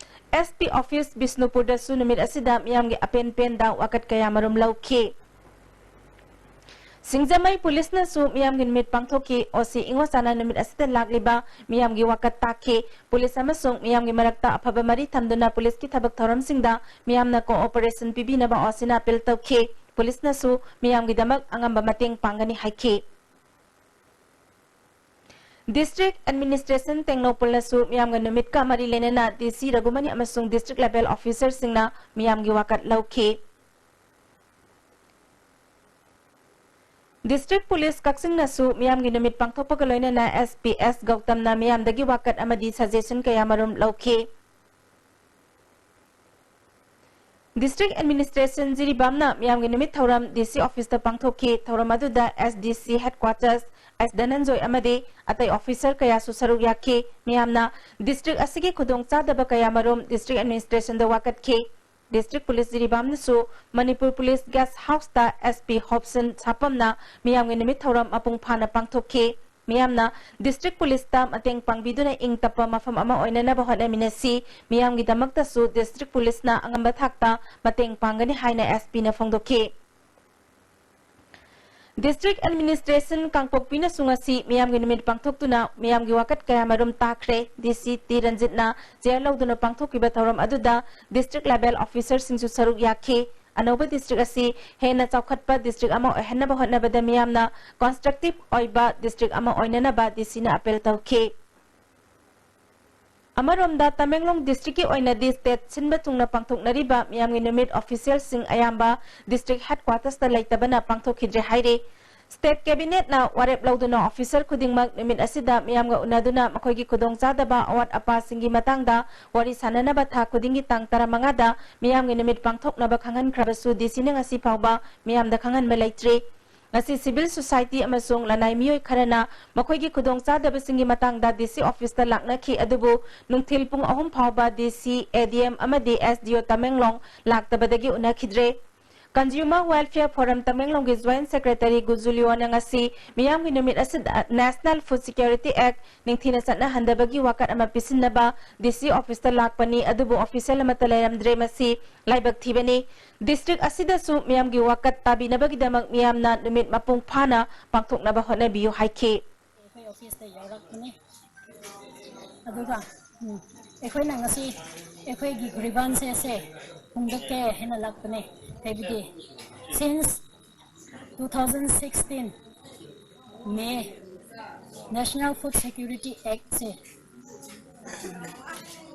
ꯑꯦꯁ ꯄꯤ ꯑꯣꯐꯤꯁ ꯕꯤꯁꯅꯨꯄꯨꯔꯗꯁꯨ ꯅꯨꯃꯤꯠ ꯑꯁꯤꯗ ꯃꯤꯌꯥꯝꯒꯤ ꯑꯄꯦꯟ ꯄꯦꯟꯗ ꯋꯥꯀꯠ ꯀꯌꯥ ꯃꯔꯨꯝ ꯂꯧꯈꯤ꯫ ꯁꯤꯡꯖꯃꯩ ꯄꯨꯂꯤꯁꯅꯁꯨ ꯃꯤꯌꯥꯝꯒꯤ ꯅꯨꯃꯤꯠ ꯄꯥꯡꯊꯣꯛꯈꯤ꯫ ꯑꯣ ꯁꯤ ꯏꯉꯣꯆꯥꯅ ꯅꯨꯃꯤꯠ ꯑꯁꯤꯗ ꯂꯥꯛꯂꯤꯕ ꯃꯤꯌꯥꯝꯒꯤ ꯋꯥꯀꯠ ꯇꯥꯈꯤ꯫ ꯄꯨꯂꯤꯁ ꯑꯃꯁꯨꯡ ꯃꯤꯌꯥꯝꯒꯤ ꯃꯔꯛꯇ ꯑꯐꯕ ꯃꯔꯤ ꯊꯝꯗꯨꯅ ꯄꯨꯂꯤꯁꯀꯤ ꯊꯕꯛ ꯊꯧꯔꯝꯁꯤꯡꯗ ꯃꯤꯌꯥꯝꯅ cooperation ꯄꯤꯕꯤꯅꯕ ꯑꯣ ꯁꯤꯅ appeal ꯇꯧꯈꯤ꯫ ꯄꯨꯂꯤꯁꯅꯁꯨ ꯃꯤꯌꯥꯝꯒꯤꯗꯃꯛ ꯑꯉꯝꯕ ꯃꯇꯦꯡ ꯄꯥꯡꯒꯅꯤ ꯍꯥꯏꯈꯤ꯫ District Administration ꯇꯦꯡꯅꯧꯄꯜꯅꯁꯨ ꯃꯤꯌꯥꯝꯒꯤ ꯅꯨꯃꯤꯠꯀ ꯃꯔꯤ ꯂꯩꯅꯅ D C ꯔꯘꯨꯃꯅꯤ ꯑꯃꯁꯨꯡ district level officerꯁꯤꯡꯅ ꯃꯤꯌꯥꯝꯒꯤ ꯋꯥꯀꯠ ꯂꯧꯈꯤ꯫ District Police ꯀꯛꯆꯤꯡꯅꯁꯨ ꯃꯤꯌꯥꯝꯒꯤ ꯅꯨꯃꯤꯠ ꯄꯥꯡꯊꯣꯛꯄꯒ ꯂꯣꯏꯅꯅ S P S ꯒꯧꯇꯝꯅ ꯃꯤꯌꯥꯝꯗꯒꯤ ꯋꯥꯀꯠ ꯑꯃꯗꯤ suggestion ꯀꯌꯥꯃꯔꯨꯝ ꯂꯧꯈꯤ꯫ District Administration ꯖꯤꯔꯤꯕꯥꯝꯅ ꯃꯤꯌꯥꯝꯒꯤ ꯅꯨꯃꯤꯠ ꯊꯧꯔꯝ D C officeꯇ ꯄꯥꯡꯊꯣꯛꯈꯤ꯫ ꯊꯧꯔꯝ ꯑꯗꯨꯗ S D C headquarters S ꯙꯅꯟꯖꯣꯏ ꯑꯃꯗꯤ ꯑꯇꯩ officer ꯀꯌꯥꯁꯨ ꯁꯔꯨꯛ ꯌꯥꯈꯤ꯫ ꯃꯤꯌꯥꯝꯅ district ꯑꯁꯤꯒꯤ ꯈꯨꯗꯣꯡꯆꯥꯗꯕ ꯀꯌꯥꯃꯔꯨꯝ district administrationꯗ ꯋꯥꯀꯠꯈꯤ꯫ District Police ꯖꯤꯔꯤꯕꯥꯝꯅꯁꯨ Manipur Police Guest Houseꯇ S P ꯍꯣꯞꯁꯟ ꯁꯥꯄꯝꯅ ꯃꯤꯌꯥꯝꯒꯤ ꯅꯨꯃꯤꯠ ꯊꯧꯔꯝ ꯃꯄꯨꯡ ꯐꯥꯅ ꯄꯥꯡꯊꯣꯛꯈꯤ꯫ ꯃꯤꯌꯥꯝꯅ District Policeꯇ ꯃꯇꯦꯡ ꯄꯥꯡꯕꯤꯗꯨꯅ ꯏꯪ ꯇꯞꯄ ꯃꯐꯝ ꯑꯃ ꯑꯣꯏꯅꯅꯕ ꯍꯣꯠꯅꯃꯤꯟꯅꯁꯤ꯫ ꯃꯤꯌꯥꯝꯒꯤꯗꯃꯛꯇꯁꯨ District Policeꯅ ꯑꯉꯝꯕ ꯊꯥꯛꯇ ꯃꯇꯦꯡ ꯄꯥꯡꯒꯅꯤ ꯍꯥꯏꯅ S Pꯅ ꯐꯣꯡꯗꯣꯛꯈꯤ꯫ District Administration ꯀꯥꯡꯄꯣꯛꯄꯤꯅꯁꯨ ꯉꯁꯤ ꯃꯤꯌꯥꯝꯒꯤ ꯅꯨꯃꯤꯠ ꯄꯥꯡꯊꯣꯛꯇꯨꯅ ꯃꯤꯌꯥꯝꯒꯤ ꯋꯥꯀꯠ ꯀꯌꯥꯃꯔꯨꯝ ꯇꯥꯈ꯭ꯔꯦ꯫ D C T ꯔꯟꯖꯤꯠꯅ chair ꯂꯧꯗꯨꯅ ꯄꯥꯡꯊꯣꯛꯈꯤꯕ ꯊꯧꯔꯝ ꯑꯗꯨꯗ district level officerꯁꯤꯡꯁꯨ ꯁꯔꯨꯛ ꯌꯥꯈꯤ꯫ ꯑꯅꯧꯕ district ꯑꯁꯤ ꯍꯦꯟꯅ ꯆꯥꯎꯈꯠꯄ district ꯑꯃ ꯑꯣꯏꯍꯟꯅꯕ ꯍꯣꯠꯅꯕꯗ ꯃꯤꯌꯥꯝꯅ constructive ꯑꯣꯏꯕ district ꯑꯃ ꯑꯣꯏꯅꯅꯕ D Cꯅ appeal ꯇꯧꯈꯤ꯫ ꯑꯃꯔꯣꯝꯗ, ꯇꯃꯦꯡꯂꯣꯡ districtꯀꯤ ꯑꯣꯏꯅꯗꯤ state ꯁꯤꯟꯕ ꯊꯨꯡꯅ ꯄꯥꯡꯊꯣꯛꯅꯔꯤꯕ ꯃꯤꯌꯥꯝꯒꯤ ꯅꯨꯃꯤꯠ officialꯁꯤꯡ ꯑꯌꯥꯝꯕ district headquartersꯇ ꯂꯩꯇꯕꯅ ꯄꯥꯡꯊꯣꯛꯈꯤꯗ꯭ꯔꯦ ꯍꯥꯏꯔꯤ꯫ State Cabinetꯅ ꯋꯥꯔꯦꯞ ꯂꯧꯗꯨꯅ officer ꯈꯨꯗꯤꯡꯃꯛ ꯅꯨꯃꯤꯠ ꯑꯁꯤꯗ ꯃꯤꯌꯥꯝꯒ ꯎꯅꯗꯨꯅ ꯃꯈꯣꯏꯒꯤ ꯈꯨꯗꯣꯡꯆꯥꯗꯕ ꯑꯋꯥꯠ ꯑꯄꯥꯁꯤꯡꯒꯤ ꯃꯇꯥꯡꯗ ꯋꯥꯔꯤ ꯁꯥꯅꯅꯕ ꯊꯥ ꯈꯨꯗꯤꯡꯒꯤ ꯇꯥꯡ ꯇꯔꯥꯃꯉꯥꯗ ꯃꯤꯌꯥꯝꯒꯤ ꯅꯨꯃꯤꯠ ꯄꯥꯡꯊꯣꯛꯅꯕ ꯈꯪꯍꯟꯈ꯭ꯔꯕꯁꯨ D Cꯅ ꯉꯁꯤ ꯐꯥꯎꯕ ꯃꯤꯌꯥꯝꯗ ꯈꯪꯍꯟꯕ ꯂꯩꯇ꯭ꯔꯤ꯫ ꯉꯁꯤ civil society ꯑꯃꯁꯨꯡ ꯂꯅꯥꯏ ꯃꯤꯑꯣꯏ ꯈꯔꯅ ꯃꯈꯣꯏꯒꯤ ꯈꯨꯗꯣꯡꯆꯥꯗꯕꯁꯤꯡꯒꯤ ꯃꯇꯥꯡꯗ D C officeꯇ ꯂꯥꯛꯅꯈꯤ, ꯑꯗꯨꯕꯨ ꯅꯨꯡꯊꯤꯜ ꯄꯨꯡ ꯑꯍꯨꯝ ꯐꯥꯎꯕ D C, A D M ꯑꯃꯗꯤ S D O Tamenglong ꯂꯥꯛꯇꯕꯗꯒꯤ ꯎꯅꯈꯤꯗ꯭ꯔꯦ꯫ Consumer Welfare Forum ꯇꯃꯦꯡꯂꯣꯡꯒꯤ Joint Secretary ꯒꯨꯖꯨ ꯂꯤꯌꯣꯟꯅ ꯉꯁꯤ ꯃꯤꯌꯥꯝꯒꯤ ꯅꯨꯃꯤꯠ ꯑꯁꯤꯗ National Food Security Act ꯅꯤꯡꯊꯤꯅ ꯆꯠꯅꯍꯟꯗꯕꯒꯤ ꯋꯥꯀꯠ ꯑꯃ ꯄꯤꯁꯤꯟꯅꯕ D C office ꯇ ꯂꯥꯛꯄꯅꯤ, ꯑꯗꯨꯕꯨ official ꯑꯃꯠꯇ ꯂꯩꯔꯝꯗ꯭ꯔꯦ꯫ ꯃꯁꯤ ꯂꯥꯏꯕꯛ ꯊꯤꯕꯅꯤ꯫ District ꯑꯁꯤꯗꯁꯨ ꯃꯤꯌꯥꯝꯒꯤ ꯋꯥꯀꯠ ꯇꯥꯕꯤꯅꯕꯒꯤꯗꯃꯛ ꯃꯤꯌꯥꯝꯅ ꯅꯨꯃꯤꯠ ꯃꯄꯨꯡ ꯐꯥꯅ ꯄꯥꯡꯊꯣꯛꯅꯕ ꯍꯣꯠꯅꯕꯤꯌꯨ ꯍꯥꯏꯈꯤ꯫ ꯑꯩꯈꯣꯏ office ꯇ ꯌꯧꯔꯛꯄꯅꯤ꯫ ꯑꯗꯨꯒ, ꯎꯝ, ꯑꯩꯈꯣꯏꯅ ꯉꯁꯤ ꯑꯩꯈꯣꯏꯒꯤ grievance ꯁꯦ ꯐꯣꯡꯗꯣꯛꯀꯦ ꯍꯥꯏꯅ ꯂꯥꯛꯄꯅꯦ꯫ ꯍꯥꯏꯕꯗꯤ, since two thousand sixteen May, National Food Security Act ꯁꯦ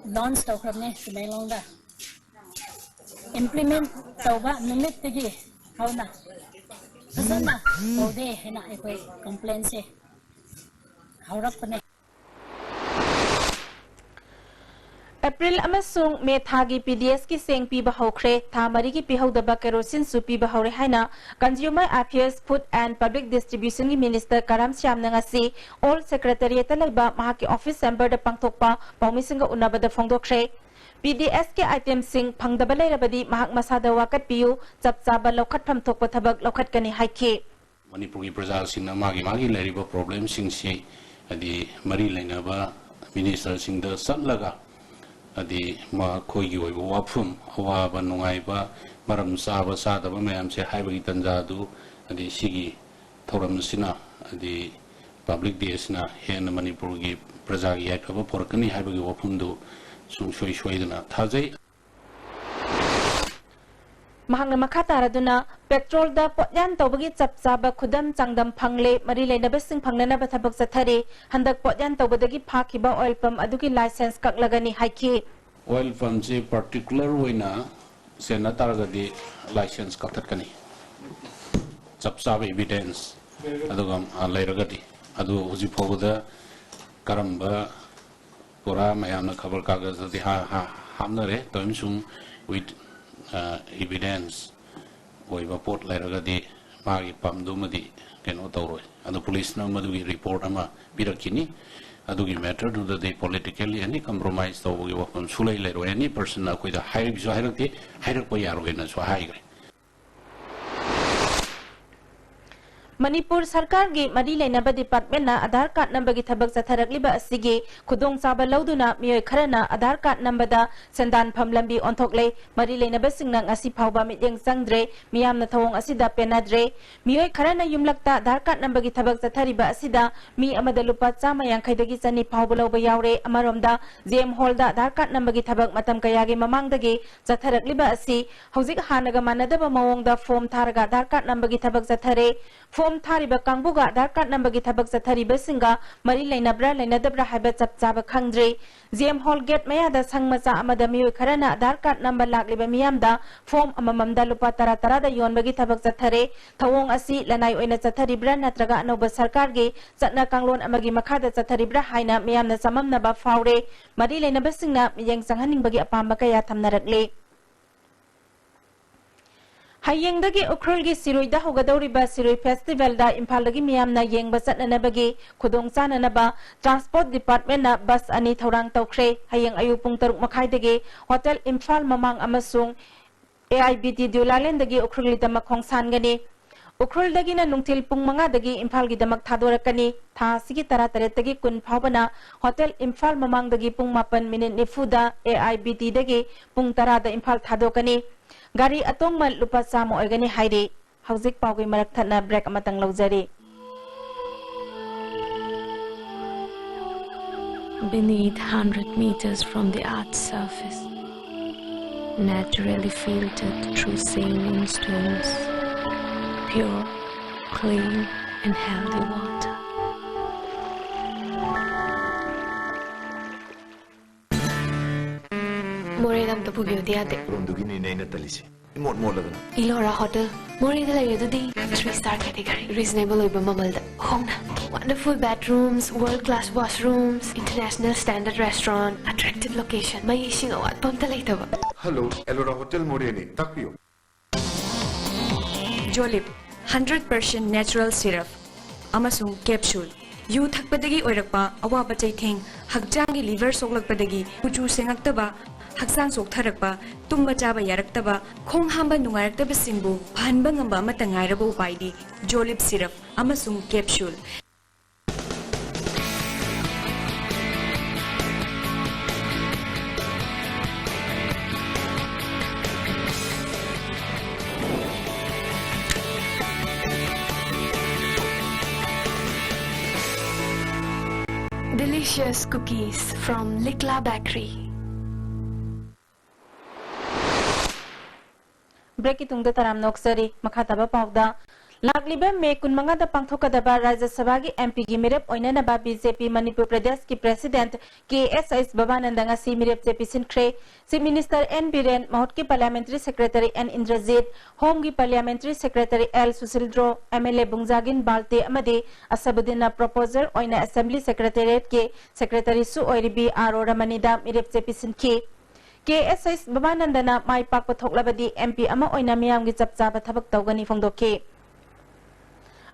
launch ꯇꯧꯈ꯭ꯔꯕꯅꯦ ꯇꯃꯦꯡꯂꯣꯡꯗ꯫ Implement ꯇꯧꯕ ꯅꯨꯃꯤꯠꯇꯒꯤ ꯍꯧꯅ ꯐꯖꯅ ꯇꯧꯗꯦ ꯍꯥꯏꯅ ꯑꯩꯈꯣꯏ complaint ꯁꯦ ꯍꯧꯔꯛꯄꯅꯦ꯫ ꯑꯦꯄ꯭ꯔꯤꯜ ꯑꯃꯁꯨꯡ ꯃꯦ ꯊꯥꯒꯤ P D S ꯀꯤ ꯆꯦꯡ ꯄꯤꯕ ꯍꯧꯈ꯭ꯔꯦ꯫ ꯊꯥ ꯃꯔꯤꯒꯤ ꯄꯤꯍꯧꯗꯕ ꯀꯦꯔꯣꯁꯤꯟꯁꯨ ꯄꯤꯕ ꯍꯧꯔꯦ ꯍꯥꯏꯅ Consumer Affairs, Food and Public Distribution ꯒꯤ Minister ꯀꯔꯥꯝ ꯁ꯭ꯌꯥꯝꯅ ꯉꯁꯤ Old Secretariat ꯇ ꯂꯩꯕ ꯃꯍꯥꯛꯀꯤ office chamber ꯗ ꯄꯥꯡꯊꯣꯛꯄ ꯄꯥꯎꯃꯤꯁꯤꯡꯒ ꯎꯅꯕꯗ ꯐꯣꯡꯗꯣꯛꯈ꯭ꯔꯦ꯫ P D S ꯀꯤ item ꯁꯤꯡ ꯐꯪꯗꯕ ꯂꯩꯔꯕꯗꯤ ꯃꯍꯥꯛ ꯃꯁꯥꯗ ꯋꯥꯀꯠꯄꯤꯌꯨ, ꯆꯞ ꯆꯥꯕ ꯂꯧꯈꯠꯐꯝ ꯊꯣꯛꯄ ꯊꯕꯛ ꯂꯧꯈꯠꯀꯅꯤ ꯍꯥꯏꯈꯤ꯫ ꯃꯅꯤꯄꯨꯔꯒꯤ ꯄ꯭ꯔꯖꯥꯁꯤꯡꯅ ꯃꯥꯒꯤ ꯃꯥꯒꯤ ꯂꯩꯔꯤꯕ problem ꯁꯤꯡꯁꯤ, ꯍꯥꯏꯗꯤ, ꯃꯔꯤ ꯂꯩꯅꯕ minister ꯁꯤꯡꯗ ꯆꯠꯂꯒ, ꯍꯥꯏꯗꯤ, ꯃꯈꯣꯏꯒꯤ ꯑꯣꯏꯕ ꯋꯥꯐꯝ, ꯑꯋꯥꯕ ꯅꯨꯡꯉꯥꯏꯕ, ꯃꯔꯝ ꯆꯥꯕ ꯆꯥꯗꯕ ꯃꯌꯥꯝꯁꯦ ꯍꯥꯏꯕꯒꯤ ꯇꯥꯟꯖꯥꯗꯨ, ꯍꯥꯏꯗꯤ, ꯁꯤꯒꯤ ꯊꯧꯔꯝ ꯑꯁꯤꯅ, ꯍꯥꯏꯗꯤ, Public Day ꯑꯁꯤꯅ ꯍꯦꯟꯅ ꯃꯅꯤꯄꯨꯔꯒꯤ ꯄ꯭ꯔꯖꯥꯒꯤ ꯌꯥꯏꯐꯕ ꯄꯨꯔꯛꯀꯅꯤ ꯍꯥꯏꯕꯒꯤ ꯋꯥꯐꯝꯗꯨ ꯁꯨꯡꯁꯣꯏ ꯁꯣꯏꯗꯅ ꯊꯥꯖꯩ꯫ ꯃꯍꯥꯛꯅ ꯃꯈꯥ ꯇꯥꯔꯗꯨꯅ, petrol ꯗ ꯄꯣꯠꯌꯥꯟ ꯇꯧꯕꯒꯤ ꯆꯞ ꯆꯥꯕ ꯈꯨꯗꯝ ꯆꯥꯡꯗꯝ ꯐꯪꯂꯦ, ꯃꯔꯤ ꯂꯩꯅꯕꯁꯤꯡ ꯐꯪꯅꯅꯕ ꯊꯕꯛ ꯆꯠꯊꯔꯤ꯫ ꯍꯟꯗꯛ ꯄꯣꯠꯌꯥꯟ ꯇꯧꯕꯗꯒꯤ ꯐꯥꯈꯤꯕ oil pump ꯑꯗꯨꯒꯤ licence ꯀꯛꯂꯒꯅꯤ ꯍꯥꯏꯈꯤ꯫ Oil pump ꯁꯤ particular ꯑꯣꯏꯅ ꯆꯦꯟꯅ ꯇꯥꯔꯒꯗꯤ licence ꯀꯛꯊꯠꯀꯅꯤ, ꯆꯞ ꯆꯥꯕ evidence ꯑꯗꯨꯒ, ꯑ, ꯂꯩꯔꯒꯗꯤ꯫ ꯑꯗꯨ ꯍꯧꯖꯤꯛ ꯐꯥꯎꯕꯗ ꯀꯔꯝꯕ ꯄꯨꯔꯥ ꯃꯌꯥꯝꯅ ꯈꯕꯔ ꯀꯥꯒꯖꯇꯗꯤ ꯍꯥ-, ꯍꯥ-, ꯍꯥꯞꯅꯔꯦ꯫ ꯇꯧꯏꯃꯁꯨꯡ with, ꯑ, evidence ꯑꯣꯏꯕ ꯄꯣꯠ ꯂꯩꯔꯒꯗꯤ ꯃꯥꯒꯤ pump ꯗꯨꯃꯗꯤ ꯀꯩꯅꯣ ꯇꯧꯔꯣꯏ꯫ ꯑꯗꯣ police ꯅ ꯃꯗꯨꯒꯤ report ꯑꯃ ꯄꯤꯔꯛꯈꯤꯅꯤ꯫ ꯑꯗꯨꯒꯤ matter ꯗꯨꯗꯗꯤ politically any compromise ꯇꯧꯕꯒꯤ ꯋꯥꯐꯝ ꯁꯨꯂꯩ ꯂꯩꯔꯣꯏ꯫ Any person ꯅ ꯑꯩꯈꯣꯏꯗ ꯍꯥꯏꯕꯁꯨ ꯍꯥꯏꯔꯛꯇꯦ, ꯍꯥꯏꯔꯛꯄ ꯌꯥꯔꯣꯏꯅꯁꯨ ꯍꯥꯏꯈ꯭ꯔꯦ꯫ ꯃꯅꯤꯄꯨꯔ ꯁꯔꯀꯥꯔꯒꯤ ꯃꯔꯤ ꯂꯩꯅꯕ ꯗꯤꯄꯥꯔꯠꯃꯦꯟꯅ ꯑꯥꯙꯥꯔ ꯀꯥꯔꯗ ꯅꯝꯕꯒꯤ ꯊꯕꯛ ꯆꯠꯊꯔꯛꯂꯤꯕ ꯑꯁꯤꯒꯤ ꯈꯨꯗꯣꯡꯆꯥꯕ ꯂꯧꯗꯨꯅ ꯃꯤꯑꯣꯏ ꯈꯔꯅ ꯑꯥꯙꯥꯔ ꯀꯥꯔꯗ ꯅꯝꯕꯗ ꯁꯦꯟꯗꯥꯟꯐꯝ ꯂꯝꯕꯤ ꯑꯣꯟꯊꯣꯛꯂꯦ꯫ ꯃꯔꯤ ꯂꯩꯅꯕꯁꯤꯡꯅ ꯉꯁꯤ ꯐꯥꯎꯕ ꯃꯤꯠꯌꯦꯡ ꯆꯪꯗ꯭ꯔꯦ꯫ ꯃꯤꯌꯥꯝꯅ ꯊꯧꯑꯣꯡ ꯑꯁꯤꯗ ꯄꯦꯟꯅꯗ꯭ꯔꯦ꯫ ꯃꯤꯑꯣꯏ ꯈꯔꯅ ꯌꯨꯝꯂꯛꯇ ꯑꯥꯙꯥꯔ ꯀꯥꯔꯗ ꯅꯝꯕꯒꯤ ꯊꯕꯛ ꯆꯠꯊꯔꯤꯕ ꯑꯁꯤꯗ ꯃꯤ ꯑꯃꯗ ꯂꯨꯄꯥ ꯆꯥꯝꯃ ꯌꯥꯡꯈꯩꯗꯒꯤ ꯆꯅꯤ ꯐꯥꯎꯕ ꯂꯧꯕ ꯌꯥꯎꯔꯦ꯫ ꯑꯃꯔꯣꯝꯗ, ꯖꯦ ꯑꯦꯝ ꯍꯣꯜꯗ ꯑꯥꯙꯥꯔ ꯀꯥꯔꯗ ꯅꯝꯕꯒꯤ ꯊꯕꯛ ꯃꯇꯝ ꯀꯌꯥꯒꯤ ꯃꯃꯥꯡꯗꯒꯤ ꯆꯠꯊꯔꯛꯂꯤꯕ ꯑꯁꯤ ꯍꯧꯖꯤꯛ ꯍꯥꯟꯅꯒ ꯃꯥꯟꯅꯗꯕ ꯃꯑꯣꯡꯗ ꯐꯣꯔꯝ ꯊꯥꯔꯒ ꯑꯥꯙꯥꯔ ꯀꯥꯔꯗ ꯅꯝꯕꯒꯤ ꯊꯕꯛ ꯆꯠꯊꯔꯦ꯫ ꯐꯣꯔꯝ ꯊꯥꯔꯤꯕ ꯀꯥꯡꯕꯨꯒ ꯑꯥꯙꯥꯔ ꯀꯥꯔꯗ ꯅꯝꯕꯒꯤ ꯊꯕꯛ ꯆꯠꯊꯔꯤꯕꯁꯤꯡꯒ ꯃꯔꯤ ꯂꯩꯅꯕ꯭ꯔꯥ ꯂꯩꯅꯗꯕ꯭ꯔꯥ ꯍꯥꯏꯕ ꯆꯞ ꯆꯥꯕ ꯈꯪꯗ꯭ꯔꯤ꯫ ꯖꯦ ꯑꯦꯝ ꯍꯣꯜ ꯒꯦꯠ ꯃꯌꯥꯗ ꯁꯪ ꯃꯆꯥ ꯑꯃꯗ ꯃꯤꯑꯣꯏ ꯈꯔꯅ ꯑꯥꯙꯥꯔ ꯀꯥꯔꯗ ꯅꯝꯕ ꯂꯥꯛꯂꯤꯕ ꯃꯤꯌꯥꯝꯗ ꯐꯣꯔꯝ ꯑꯃꯃꯝꯗ ꯂꯨꯄꯥ ꯇꯔꯥ ꯇꯔꯥꯗ ꯌꯣꯟꯕꯒꯤ ꯊꯕꯛ ꯆꯠꯊꯔꯦ꯫ ꯊꯧꯑꯣꯡ ꯑꯁꯤ ꯂꯅꯥꯏ ꯑꯣꯏꯅ ꯆꯠꯊꯔꯤꯕ꯭ꯔꯥ ꯅꯠꯇ꯭ꯔꯒ ꯑꯅꯧꯕ ꯁꯔꯀꯥꯔꯒꯤ ꯆꯠꯅ ꯀꯥꯡꯂꯣꯟ ꯑꯃꯒꯤ ꯃꯈꯥꯗ ꯆꯠꯊꯔꯤꯕ꯭ꯔꯥ ꯍꯥꯏꯅ ꯃꯤꯌꯥꯝꯅ ꯆꯃꯝꯅꯕ ꯐꯥꯎꯔꯦ꯫ ꯃꯔꯤ ꯂꯩꯅꯕꯁꯤꯡꯅ ꯃꯤꯠꯌꯦꯡ ꯆꯪꯍꯟꯅꯤꯡꯕꯒꯤ ꯑꯄꯥꯝꯕ ꯀꯌꯥ ꯊꯝꯅꯔꯛꯂꯤ꯫ ꯍꯌꯦꯡꯗꯒꯤ ꯎꯈ꯭ꯔꯨꯜꯒꯤ ꯁꯤꯔꯣꯏꯗ ꯍꯧꯒꯗꯧꯔꯤꯕ ꯁꯤꯔꯣꯏ ꯐꯦꯁꯇꯤꯚꯦꯜꯗ ꯏꯝꯐꯥꯜꯗꯒꯤ ꯃꯤꯌꯥꯝꯅ ꯌꯦꯡꯕ ꯆꯠꯅꯅꯕꯒꯤ ꯈꯨꯗꯣꯡ ꯆꯥꯅꯅꯕ ꯇ꯭ꯔꯥꯟꯁꯄꯣꯔꯠ ꯗꯤꯄꯥꯔꯠꯃꯦꯟꯅ ꯕꯁ ꯑꯅꯤ ꯊꯧꯔꯥꯡ ꯇꯧꯈ꯭ꯔꯦ꯫ ꯍꯌꯦꯡ ꯑꯌꯨꯛ ꯄꯨꯡ ꯇꯔꯨꯛ ꯃꯈꯥꯏꯗꯒꯤ ꯍꯣꯇꯦꯜ ꯏꯝꯐꯥꯜ ꯃꯃꯥꯡ ꯑꯃꯁꯨꯡ ꯑꯦ ꯑꯥꯏ ꯕꯤ ꯇꯤ ꯗ꯭ꯌꯨꯂꯥꯂꯦꯟꯗꯒꯤ ꯎꯈ꯭ꯔꯨꯜꯒꯤꯗꯃꯛ ꯈꯣꯡꯁꯥꯟꯒꯅꯤ꯫ ꯎꯈ꯭ꯔꯨꯜꯗꯒꯤꯅ ꯅꯨꯡꯊꯤꯜ ꯄꯨꯡ ꯃꯉꯥꯗꯒꯤ ꯏꯝꯐꯥꯜꯒꯤꯗꯃꯛ ꯊꯥꯗꯣꯔꯛꯀꯅꯤ꯫ ꯊꯥ ꯑꯁꯤꯒꯤ ꯇꯔꯥꯇꯔꯦꯠꯇꯒꯤ ꯀꯨꯟ ꯐꯥꯎꯕꯅ ꯍꯣꯇꯦꯜ ꯏꯝꯐꯥꯜ ꯃꯃꯥꯡꯗꯒꯤ ꯄꯨꯡ ꯃꯥꯄꯟ ꯃꯤꯅꯤꯠ ꯅꯤꯐꯨꯗ ꯑꯦ ꯑꯥꯏ ꯕꯤ ꯇꯤꯗꯒꯤ ꯄꯨꯡ ꯇꯔꯥꯗ ꯏꯝꯐꯥꯜ ꯊꯥꯗꯣꯛꯀꯅꯤ꯫ ꯒꯥꯔꯤ ꯑꯇꯣꯡꯃꯟ ꯂꯨꯄꯥ ꯆꯥꯝꯃ ꯑꯣꯏꯒꯅꯤ ꯍꯥꯏꯔꯤ꯫ ꯍꯧꯖꯤꯛ ꯄꯥꯎꯒꯤ ꯃꯔꯛ ꯊꯠꯅ ꯕ꯭ꯔꯦꯛ ꯑꯃꯇꯪ ꯂꯧꯖꯔꯤ꯫ Beneath hundred meters from the earth's surface, naturally filtered through saline stones, pure, clean, and healthy water. ꯃꯣꯔꯦꯗ ꯑꯝꯇ ꯄꯨꯕꯤꯌꯨꯗꯤ ꯌꯥꯗꯦ? ꯔꯣꯝꯗꯨꯒꯤꯅꯤꯅꯦ ꯑꯩꯅ ꯇꯜꯂꯤꯁꯦ꯫ ꯏꯃꯣꯠ ꯃꯣꯠꯂꯗꯅ꯫ ꯏꯂꯣꯔꯥ ꯍꯣꯇꯦꯜ, ꯃꯣꯔꯦꯗ ꯂꯩꯔꯦ ꯑꯗꯨꯗꯤ꯫ Three star category, reasonable ꯑꯣꯏꯕ ꯃꯃꯜꯗ ꯍꯣꯡꯅ꯫ Wonderful bedrooms, world class washrooms, international standard restaurant, attractive location, ꯃꯩ ꯏꯁꯤꯡ ꯑꯋꯥꯠꯄ ꯑꯝꯇ ꯂꯩꯇꯕ꯫ ꯍꯜꯂꯣ, ꯑꯦꯂꯣꯔꯥ ꯍꯣꯇꯦꯜ ꯃꯣꯔꯦꯅꯤ, ꯇꯥꯛꯄꯤꯌꯨ꯫ ꯖꯣꯂꯤꯞ, hundred percent natural syrup ꯑꯃꯁꯨꯡ capsule꯫ ꯌꯨ ꯊꯛꯄꯗꯒꯤ ꯑꯣꯏꯔꯛꯄ ꯑꯋꯥꯕ ꯆꯩꯊꯦꯡ, ꯍꯛꯆꯥꯡꯒꯤ liver ꯁꯣꯛꯂꯛꯄꯗꯒꯤ ꯀꯨꯆꯨ ꯁꯦꯡꯉꯛꯇꯕ, ꯍꯛꯆꯥꯡ ꯆꯣꯛꯊꯔꯛꯄ, ꯇꯨꯝꯕ ꯆꯥꯕ ꯌꯥꯔꯛꯇꯕ, ꯈꯣꯡ ꯍꯥꯝꯕ ꯅꯨꯡꯉꯥꯏꯔꯛꯇꯕꯁꯤꯡꯕꯨ ꯐꯍꯟꯕ ꯉꯝꯕ ꯑꯃꯠꯇ ꯉꯥꯏꯔꯕ ꯎꯄꯥꯏꯗꯤ ꯖꯣꯂꯤꯞ ꯁꯤꯔꯞ ꯑꯃꯁꯨꯡ capsule. Delicious cookies from Likla Bakery. Break ꯀꯤ ꯇꯨꯡꯗ ꯇꯔꯥꯝꯅ ꯑꯣꯛꯆꯔꯤ꯫ ꯃꯈꯥ ꯇꯥꯕ ꯄꯥꯎꯗ, ꯂꯥꯛꯂꯤꯕ ꯃꯦ ꯀꯨꯟꯃꯉꯥꯗ ꯄꯥꯡꯊꯣꯛꯀꯗꯕ ꯔꯥꯖ꯭ꯌ ꯁꯚꯥꯒꯤ M P ꯒꯤ ꯃꯤꯔꯦꯞ ꯑꯣꯏꯅꯅꯕ B J P ꯃꯅꯤꯄꯨꯔ ꯄ꯭ꯔꯗꯦꯁꯀꯤ President K S H ꯕꯕꯥꯅꯟꯗ ꯉꯁꯤ ꯃꯤꯔꯦꯞ ꯆꯦ ꯄꯤꯁꯤꯟꯈ꯭ꯔꯦ꯫ Chief Minister N Biren, ꯃꯍꯨꯠꯀꯤ Parliamentary Secretary N Indrajit, Home ꯒꯤ Parliamentary Secretary L ꯁꯨꯁꯤꯜꯗ꯭ꯔꯣ, M L A ꯕꯨꯡꯖꯥꯒꯤꯟ Valte ꯑꯃꯗꯤ ꯑꯁꯕꯨꯗꯤꯟꯅ proposer ꯑꯣꯏꯅ Assembly Secretariat ꯀꯤ Secretary ꯁꯨ ꯑꯣꯏꯔꯤꯕꯤ R O ꯔꯃꯅꯤꯗ ꯃꯤꯔꯦꯞ ꯆꯦ ꯄꯤꯁꯤꯟꯈꯤ꯫ K S H ꯕꯕꯥꯅꯟꯗꯅ ꯃꯥꯏ ꯄꯥꯛꯄ ꯊꯣꯛꯂꯕꯗꯤ M P ꯑꯃ ꯑꯣꯏꯅ ꯃꯤꯌꯥꯝꯒꯤ ꯆꯞ ꯆꯥꯕ ꯊꯕꯛ ꯇꯧꯒꯅꯤ ꯐꯣꯡꯗꯣꯛꯈꯤ꯫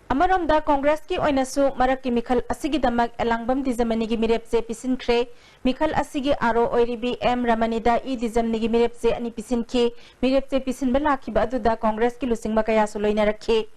ꯑꯃꯔꯣꯝꯗ, ꯀꯣꯡꯒ꯭ꯔꯦꯁꯀꯤ ꯑꯣꯏꯅꯁꯨ ꯃꯔꯛꯀꯤ ꯃꯤꯈꯜ ꯑꯁꯤꯒꯤꯗꯃꯛ ꯑꯦꯂꯥꯡꯕꯝ ꯗꯤꯖꯃꯅꯤꯒꯤ ꯃꯤꯔꯦꯞ ꯆꯦ ꯄꯤꯁꯤꯟꯈ꯭ꯔꯦ꯫ ꯃꯤꯈꯜ ꯑꯁꯤꯒꯤ R O ꯑꯣꯏꯔꯤꯕꯤ M ꯔꯃꯅꯤꯗ E ꯗꯤꯖꯝꯅꯤꯒꯤ ꯃꯤꯔꯦꯞ ꯆꯦ ꯑꯅꯤ ꯄꯤꯁꯤꯟꯈꯤ꯫ ꯃꯤꯔꯦꯞ ꯆꯦ ꯄꯤꯁꯤꯟꯕ ꯂꯥꯛꯈꯤꯕ ꯑꯗꯨꯗ ꯀꯣꯡꯒ꯭ꯔꯦꯁꯀꯤ ꯂꯨꯆꯤꯡꯕ ꯀꯌꯥꯁꯨ ꯂꯣꯏꯅꯔꯛꯈꯤ꯫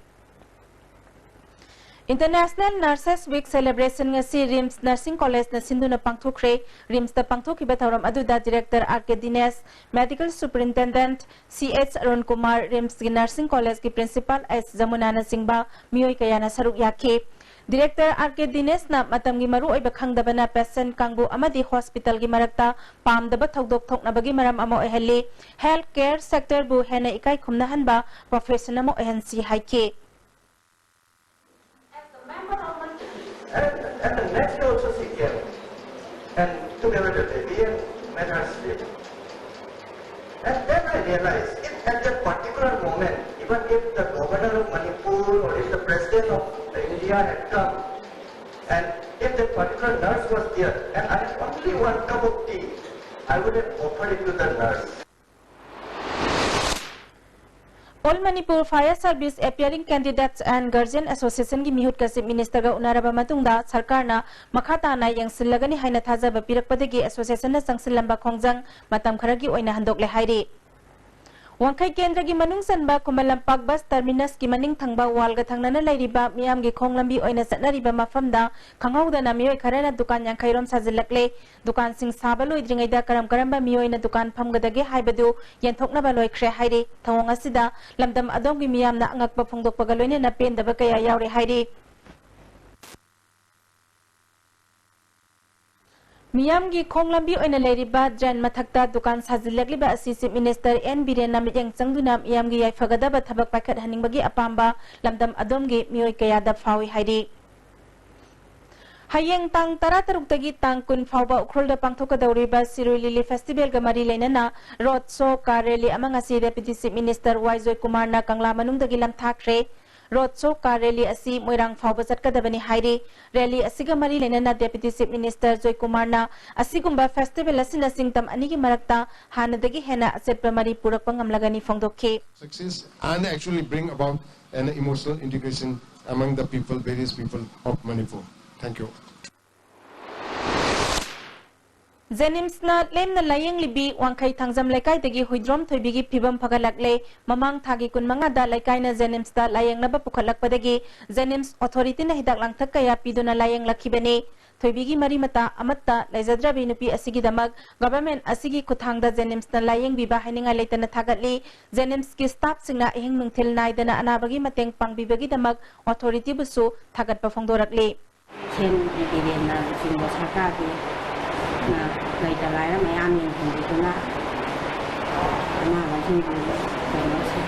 International Nurses Week celebration ꯉꯁꯤ RIMS Nursing College ꯅ ꯁꯤꯟꯗꯨꯅ ꯄꯥꯡꯊꯣꯛꯈ꯭ꯔꯦ꯫ RIMS ꯇ ꯄꯥꯡꯊꯣꯛꯈꯤꯕ ꯊꯧꯔꯝ ꯑꯗꯨꯗ Director R K ꯗꯤꯅꯦꯁ, Medical Superintendent C H Arun Kumar, RIMS ꯀꯤ Nursing College ꯀꯤ Principal S ꯖꯃꯨꯅꯥꯅꯆꯤꯡꯕ ꯃꯤꯑꯣꯏ ꯀꯌꯥꯅ ꯁꯔꯨꯛ ꯌꯥꯈꯤ꯫ Director R K ꯗꯤꯅꯦꯁꯅ ꯃꯇꯝꯒꯤ ꯃꯔꯨꯑꯣꯏꯕ ꯈꯪꯗꯕꯅ patient ꯀꯥꯡꯕꯨ ꯑꯃꯗꯤ hospital ꯒꯤ ꯃꯔꯛꯇ ꯄꯥꯝꯗꯕ ꯊꯧꯗꯣꯛ ꯊꯣꯛꯅꯕꯒꯤ ꯃꯔꯝ ꯑꯃ ꯑꯣꯏꯍꯜꯂꯤ꯫ Health care sector ꯕꯨ ꯍꯦꯟꯅ ꯏꯀꯥꯏ ꯈꯨꯝꯅꯍꯟꯕ profession ꯑꯃ ꯑꯣꯏꯍꯟꯁꯤ ꯍꯥꯏꯈꯤ꯫ And, and the next day also she came. And together with the baby and made her sleep. And then I realized, if at that particular moment, even if the governor of Manipur or if the president of India had come, and if that particular nurse was there, and I had only one cup of tea, I would have offered it to the nurse. All Manipur Fire Service Appearing Candidates and Guardian Association ꯒꯤ ꯃꯤꯍꯨꯠꯀ Chief Minister ꯒ ꯎꯅꯔꯕ ꯃꯇꯨꯡꯗ ꯁꯔꯀꯥꯔꯅ ꯃꯈꯥ ꯇꯥꯅ ꯌꯦꯡꯁꯤꯜꯂꯒꯅꯤ ꯍꯥꯏꯅ ꯊꯥꯖꯕ ꯄꯤꯔꯛꯄꯗꯒꯤ association ꯅ ꯆꯪꯁꯤꯜꯂꯝꯕ ꯈꯣꯡꯖꯪ ꯃꯇꯝ ꯈꯔꯒꯤ ꯑꯣꯏꯅ ꯍꯟꯗꯣꯛꯂꯦ ꯍꯥꯏꯔꯤ꯫ ꯋꯥꯡꯈꯩ ꯀꯦꯟꯗ꯭ꯔꯒꯤ ꯃꯅꯨꯡ ꯆꯟꯕ ꯈꯨꯃꯟ ꯂꯝꯄꯥꯛ bus terminus ꯀꯤ ꯃꯅꯤꯡ ꯊꯪꯕ wall ꯒ ꯊꯪꯅꯅ ꯂꯩꯔꯤꯕ ꯃꯤꯌꯥꯝꯒꯤ ꯈꯣꯡ ꯂꯝꯕꯤ ꯑꯣꯏꯅ ꯆꯠꯅꯔꯤꯕ ꯃꯐꯝꯗ ꯈꯪꯍꯧꯗꯅ ꯃꯤꯑꯣꯏ ꯈꯔꯅ ꯗꯨꯀꯥꯟ ꯌꯥꯡꯈꯩ ꯔꯣꯝ ꯁꯥꯖꯤꯜꯂꯛꯂꯦ꯫ ꯗꯨꯀꯥꯟꯁꯤꯡ ꯁꯥꯕ ꯂꯣꯏꯗ꯭ꯔꯤꯉꯩꯗ ꯀꯔꯝ ꯀꯔꯝꯕ ꯃꯤꯑꯣꯏꯅ ꯗꯨꯀꯥꯟ ꯐꯝꯒꯗꯒꯦ ꯍꯥꯏꯕꯗꯨ ꯌꯦꯟꯊꯣꯛꯅꯕ ꯂꯣꯏꯈ꯭ꯔꯦ ꯍꯥꯏꯔꯤ꯫ ꯊꯧꯑꯣꯡ ꯑꯁꯤꯗ ꯂꯝꯗꯝ ꯑꯗꯣꯝꯒꯤ ꯃꯤꯌꯥꯝꯅ ꯑꯉꯛꯄ ꯐꯣꯡꯗꯣꯛꯄꯒ ꯂꯣꯏꯅꯅ ꯄꯦꯟꯗꯕ ꯀꯌꯥ ꯌꯥꯎꯔꯦ ꯍꯥꯏꯔꯤ꯫ ꯃꯤꯌꯥꯝꯒꯤ ꯈꯣꯡ ꯂꯝꯕꯤ ꯑꯣꯏꯅ ꯂꯩꯔꯤꯕ drain ꯃꯊꯛꯇ ꯗꯨꯀꯥꯟ ꯁꯥꯖꯤꯜꯂꯛꯂꯤꯕ ꯑꯁꯤ Chief Minister N ꯕꯤꯔꯦꯟꯅ ꯃꯤꯠꯌꯦꯡ ꯆꯪꯗꯨꯅ ꯃꯤꯌꯥꯝꯒꯤ ꯌꯥꯏꯐꯒꯗꯕ ꯊꯕꯛ ꯄꯥꯏꯈꯠꯍꯟꯅꯤꯡꯕꯒꯤ ꯑꯄꯥꯝꯕ ꯂꯝꯗꯝ ꯑꯗꯣꯝꯒꯤ ꯃꯤꯑꯣꯏ ꯀꯌꯥꯗ ꯐꯥꯎꯏ ꯍꯥꯏꯔꯤ꯫ ꯍꯌꯦꯡ ꯇꯥꯡ ꯇꯔꯥꯇꯔꯨꯛꯇꯒꯤ ꯇꯥꯡ ꯀꯨꯟ ꯐꯥꯎꯕ ꯎꯈ꯭ꯔꯨꯜꯗ ꯄꯥꯡꯊꯣꯛꯀꯗꯧꯔꯤꯕ ꯁꯤꯔꯨꯏ ꯂꯤꯂꯤ festival ꯒ ꯃꯔꯤ ꯂꯩꯅꯅ road show, car rally ꯑꯃ ꯉꯁꯤ Deputy Chief Minister ꯋꯥꯏ ꯖꯣꯏꯀꯨꯃꯥꯔꯅ ꯀꯪꯂꯥ ꯃꯅꯨꯡꯗꯒꯤ ꯂꯝꯊꯥꯈ꯭ꯔꯦ꯫ Road show, car rally ꯑꯁꯤ ꯃꯣꯏꯔꯥꯡ ꯐꯥꯎꯕ ꯆꯠꯀꯗꯕꯅꯤ ꯍꯥꯏꯔꯤ꯫ Rally ꯑꯁꯤꯒ ꯃꯔꯤ ꯂꯩꯅꯅ Deputy Chief Minister ꯖꯣꯏꯀꯨꯃꯥꯔꯅ ꯑꯁꯤꯒꯨꯝꯕ festival ꯑꯁꯤꯅ ꯁꯤꯡꯇꯝ ꯑꯅꯤꯒꯤ ꯃꯔꯛꯇ ꯍꯥꯟꯅꯗꯒꯤ ꯍꯦꯟꯅ ꯑꯆꯦꯠꯄ ꯃꯔꯤ ꯄꯨꯔꯛꯄ ꯉꯝꯂꯒꯅꯤ ꯐꯣꯡꯗꯣꯛꯈꯤ꯫ Success and actually bring about an emotional integration among the people, various people of Manipur. Thank you. JNIMS ꯅ ꯂꯦꯝꯅ ꯂꯥꯌꯦꯡꯂꯤꯕꯤ ꯋꯥꯡꯈꯩ ꯊꯥꯡꯖꯝ ꯂꯩꯀꯥꯏꯗꯒꯤ ꯍꯨꯏꯗ꯭ꯔꯣꯝ ꯊꯣꯏꯕꯤꯒꯤ ꯐꯤꯕꯝ ꯐꯒꯠꯂꯛꯂꯦ꯫ ꯃꯃꯥꯡ ꯊꯥꯒꯤ ꯀꯨꯟꯃꯉꯥꯗ ꯂꯩꯀꯥꯏꯅ JNIMS ꯇ ꯂꯥꯌꯦꯡꯅꯕ ꯄꯨꯈꯠꯂꯛꯄꯗꯒꯤ JNIMS authority ꯅ ꯍꯤꯗꯥꯛ ꯂꯥꯡꯊꯛ ꯀꯌꯥ ꯄꯤꯗꯨꯅ ꯂꯥꯌꯦꯡꯂꯛꯈꯤꯕꯅꯤ꯫ ꯊꯣꯏꯕꯤꯒꯤ ꯃꯔꯤ ꯃꯇꯥ ꯑꯃꯠꯇ ꯂꯩꯖꯗ꯭ꯔꯕꯤ ꯅꯨꯄꯤ ꯑꯁꯤꯒꯤꯗꯃꯛ government ꯑꯁꯤꯒꯤ ꯈꯨꯠꯊꯥꯡꯗ JNIMS ꯅ ꯂꯥꯌꯦꯡꯕꯤꯕ ꯍꯥꯏꯅꯤꯡꯉꯥꯏ ꯂꯩꯇꯅ ꯊꯥꯒꯠꯂꯤ꯫ JNIMS ꯀꯤ staff ꯁꯤꯡꯅ ꯑꯍꯤꯡ ꯅꯨꯡꯊꯤꯜ ꯅꯥꯏꯗꯅ ꯑꯅꯥꯕꯒꯤ ꯃꯇꯦꯡ ꯄꯥꯡꯕꯤꯕꯒꯤꯗꯃꯛ authority ꯕꯨꯁꯨ ꯊꯥꯒꯠꯄ ꯐꯣꯡꯗꯣꯔꯛꯂꯤ꯫ ꯁꯦꯟ ꯕꯤꯔꯦꯟꯅ ꯂꯨꯆꯤꯡꯕ ꯁꯔꯀꯥꯔꯒꯤ ꯂꯩꯇ ꯂꯥꯏꯔ ꯃꯌꯥꯝ ꯌꯦꯡꯁꯤꯟꯕꯤꯗꯨꯅ ꯑꯅꯥꯕꯁꯤꯡꯕꯨ ꯀꯩꯅꯣꯁꯦ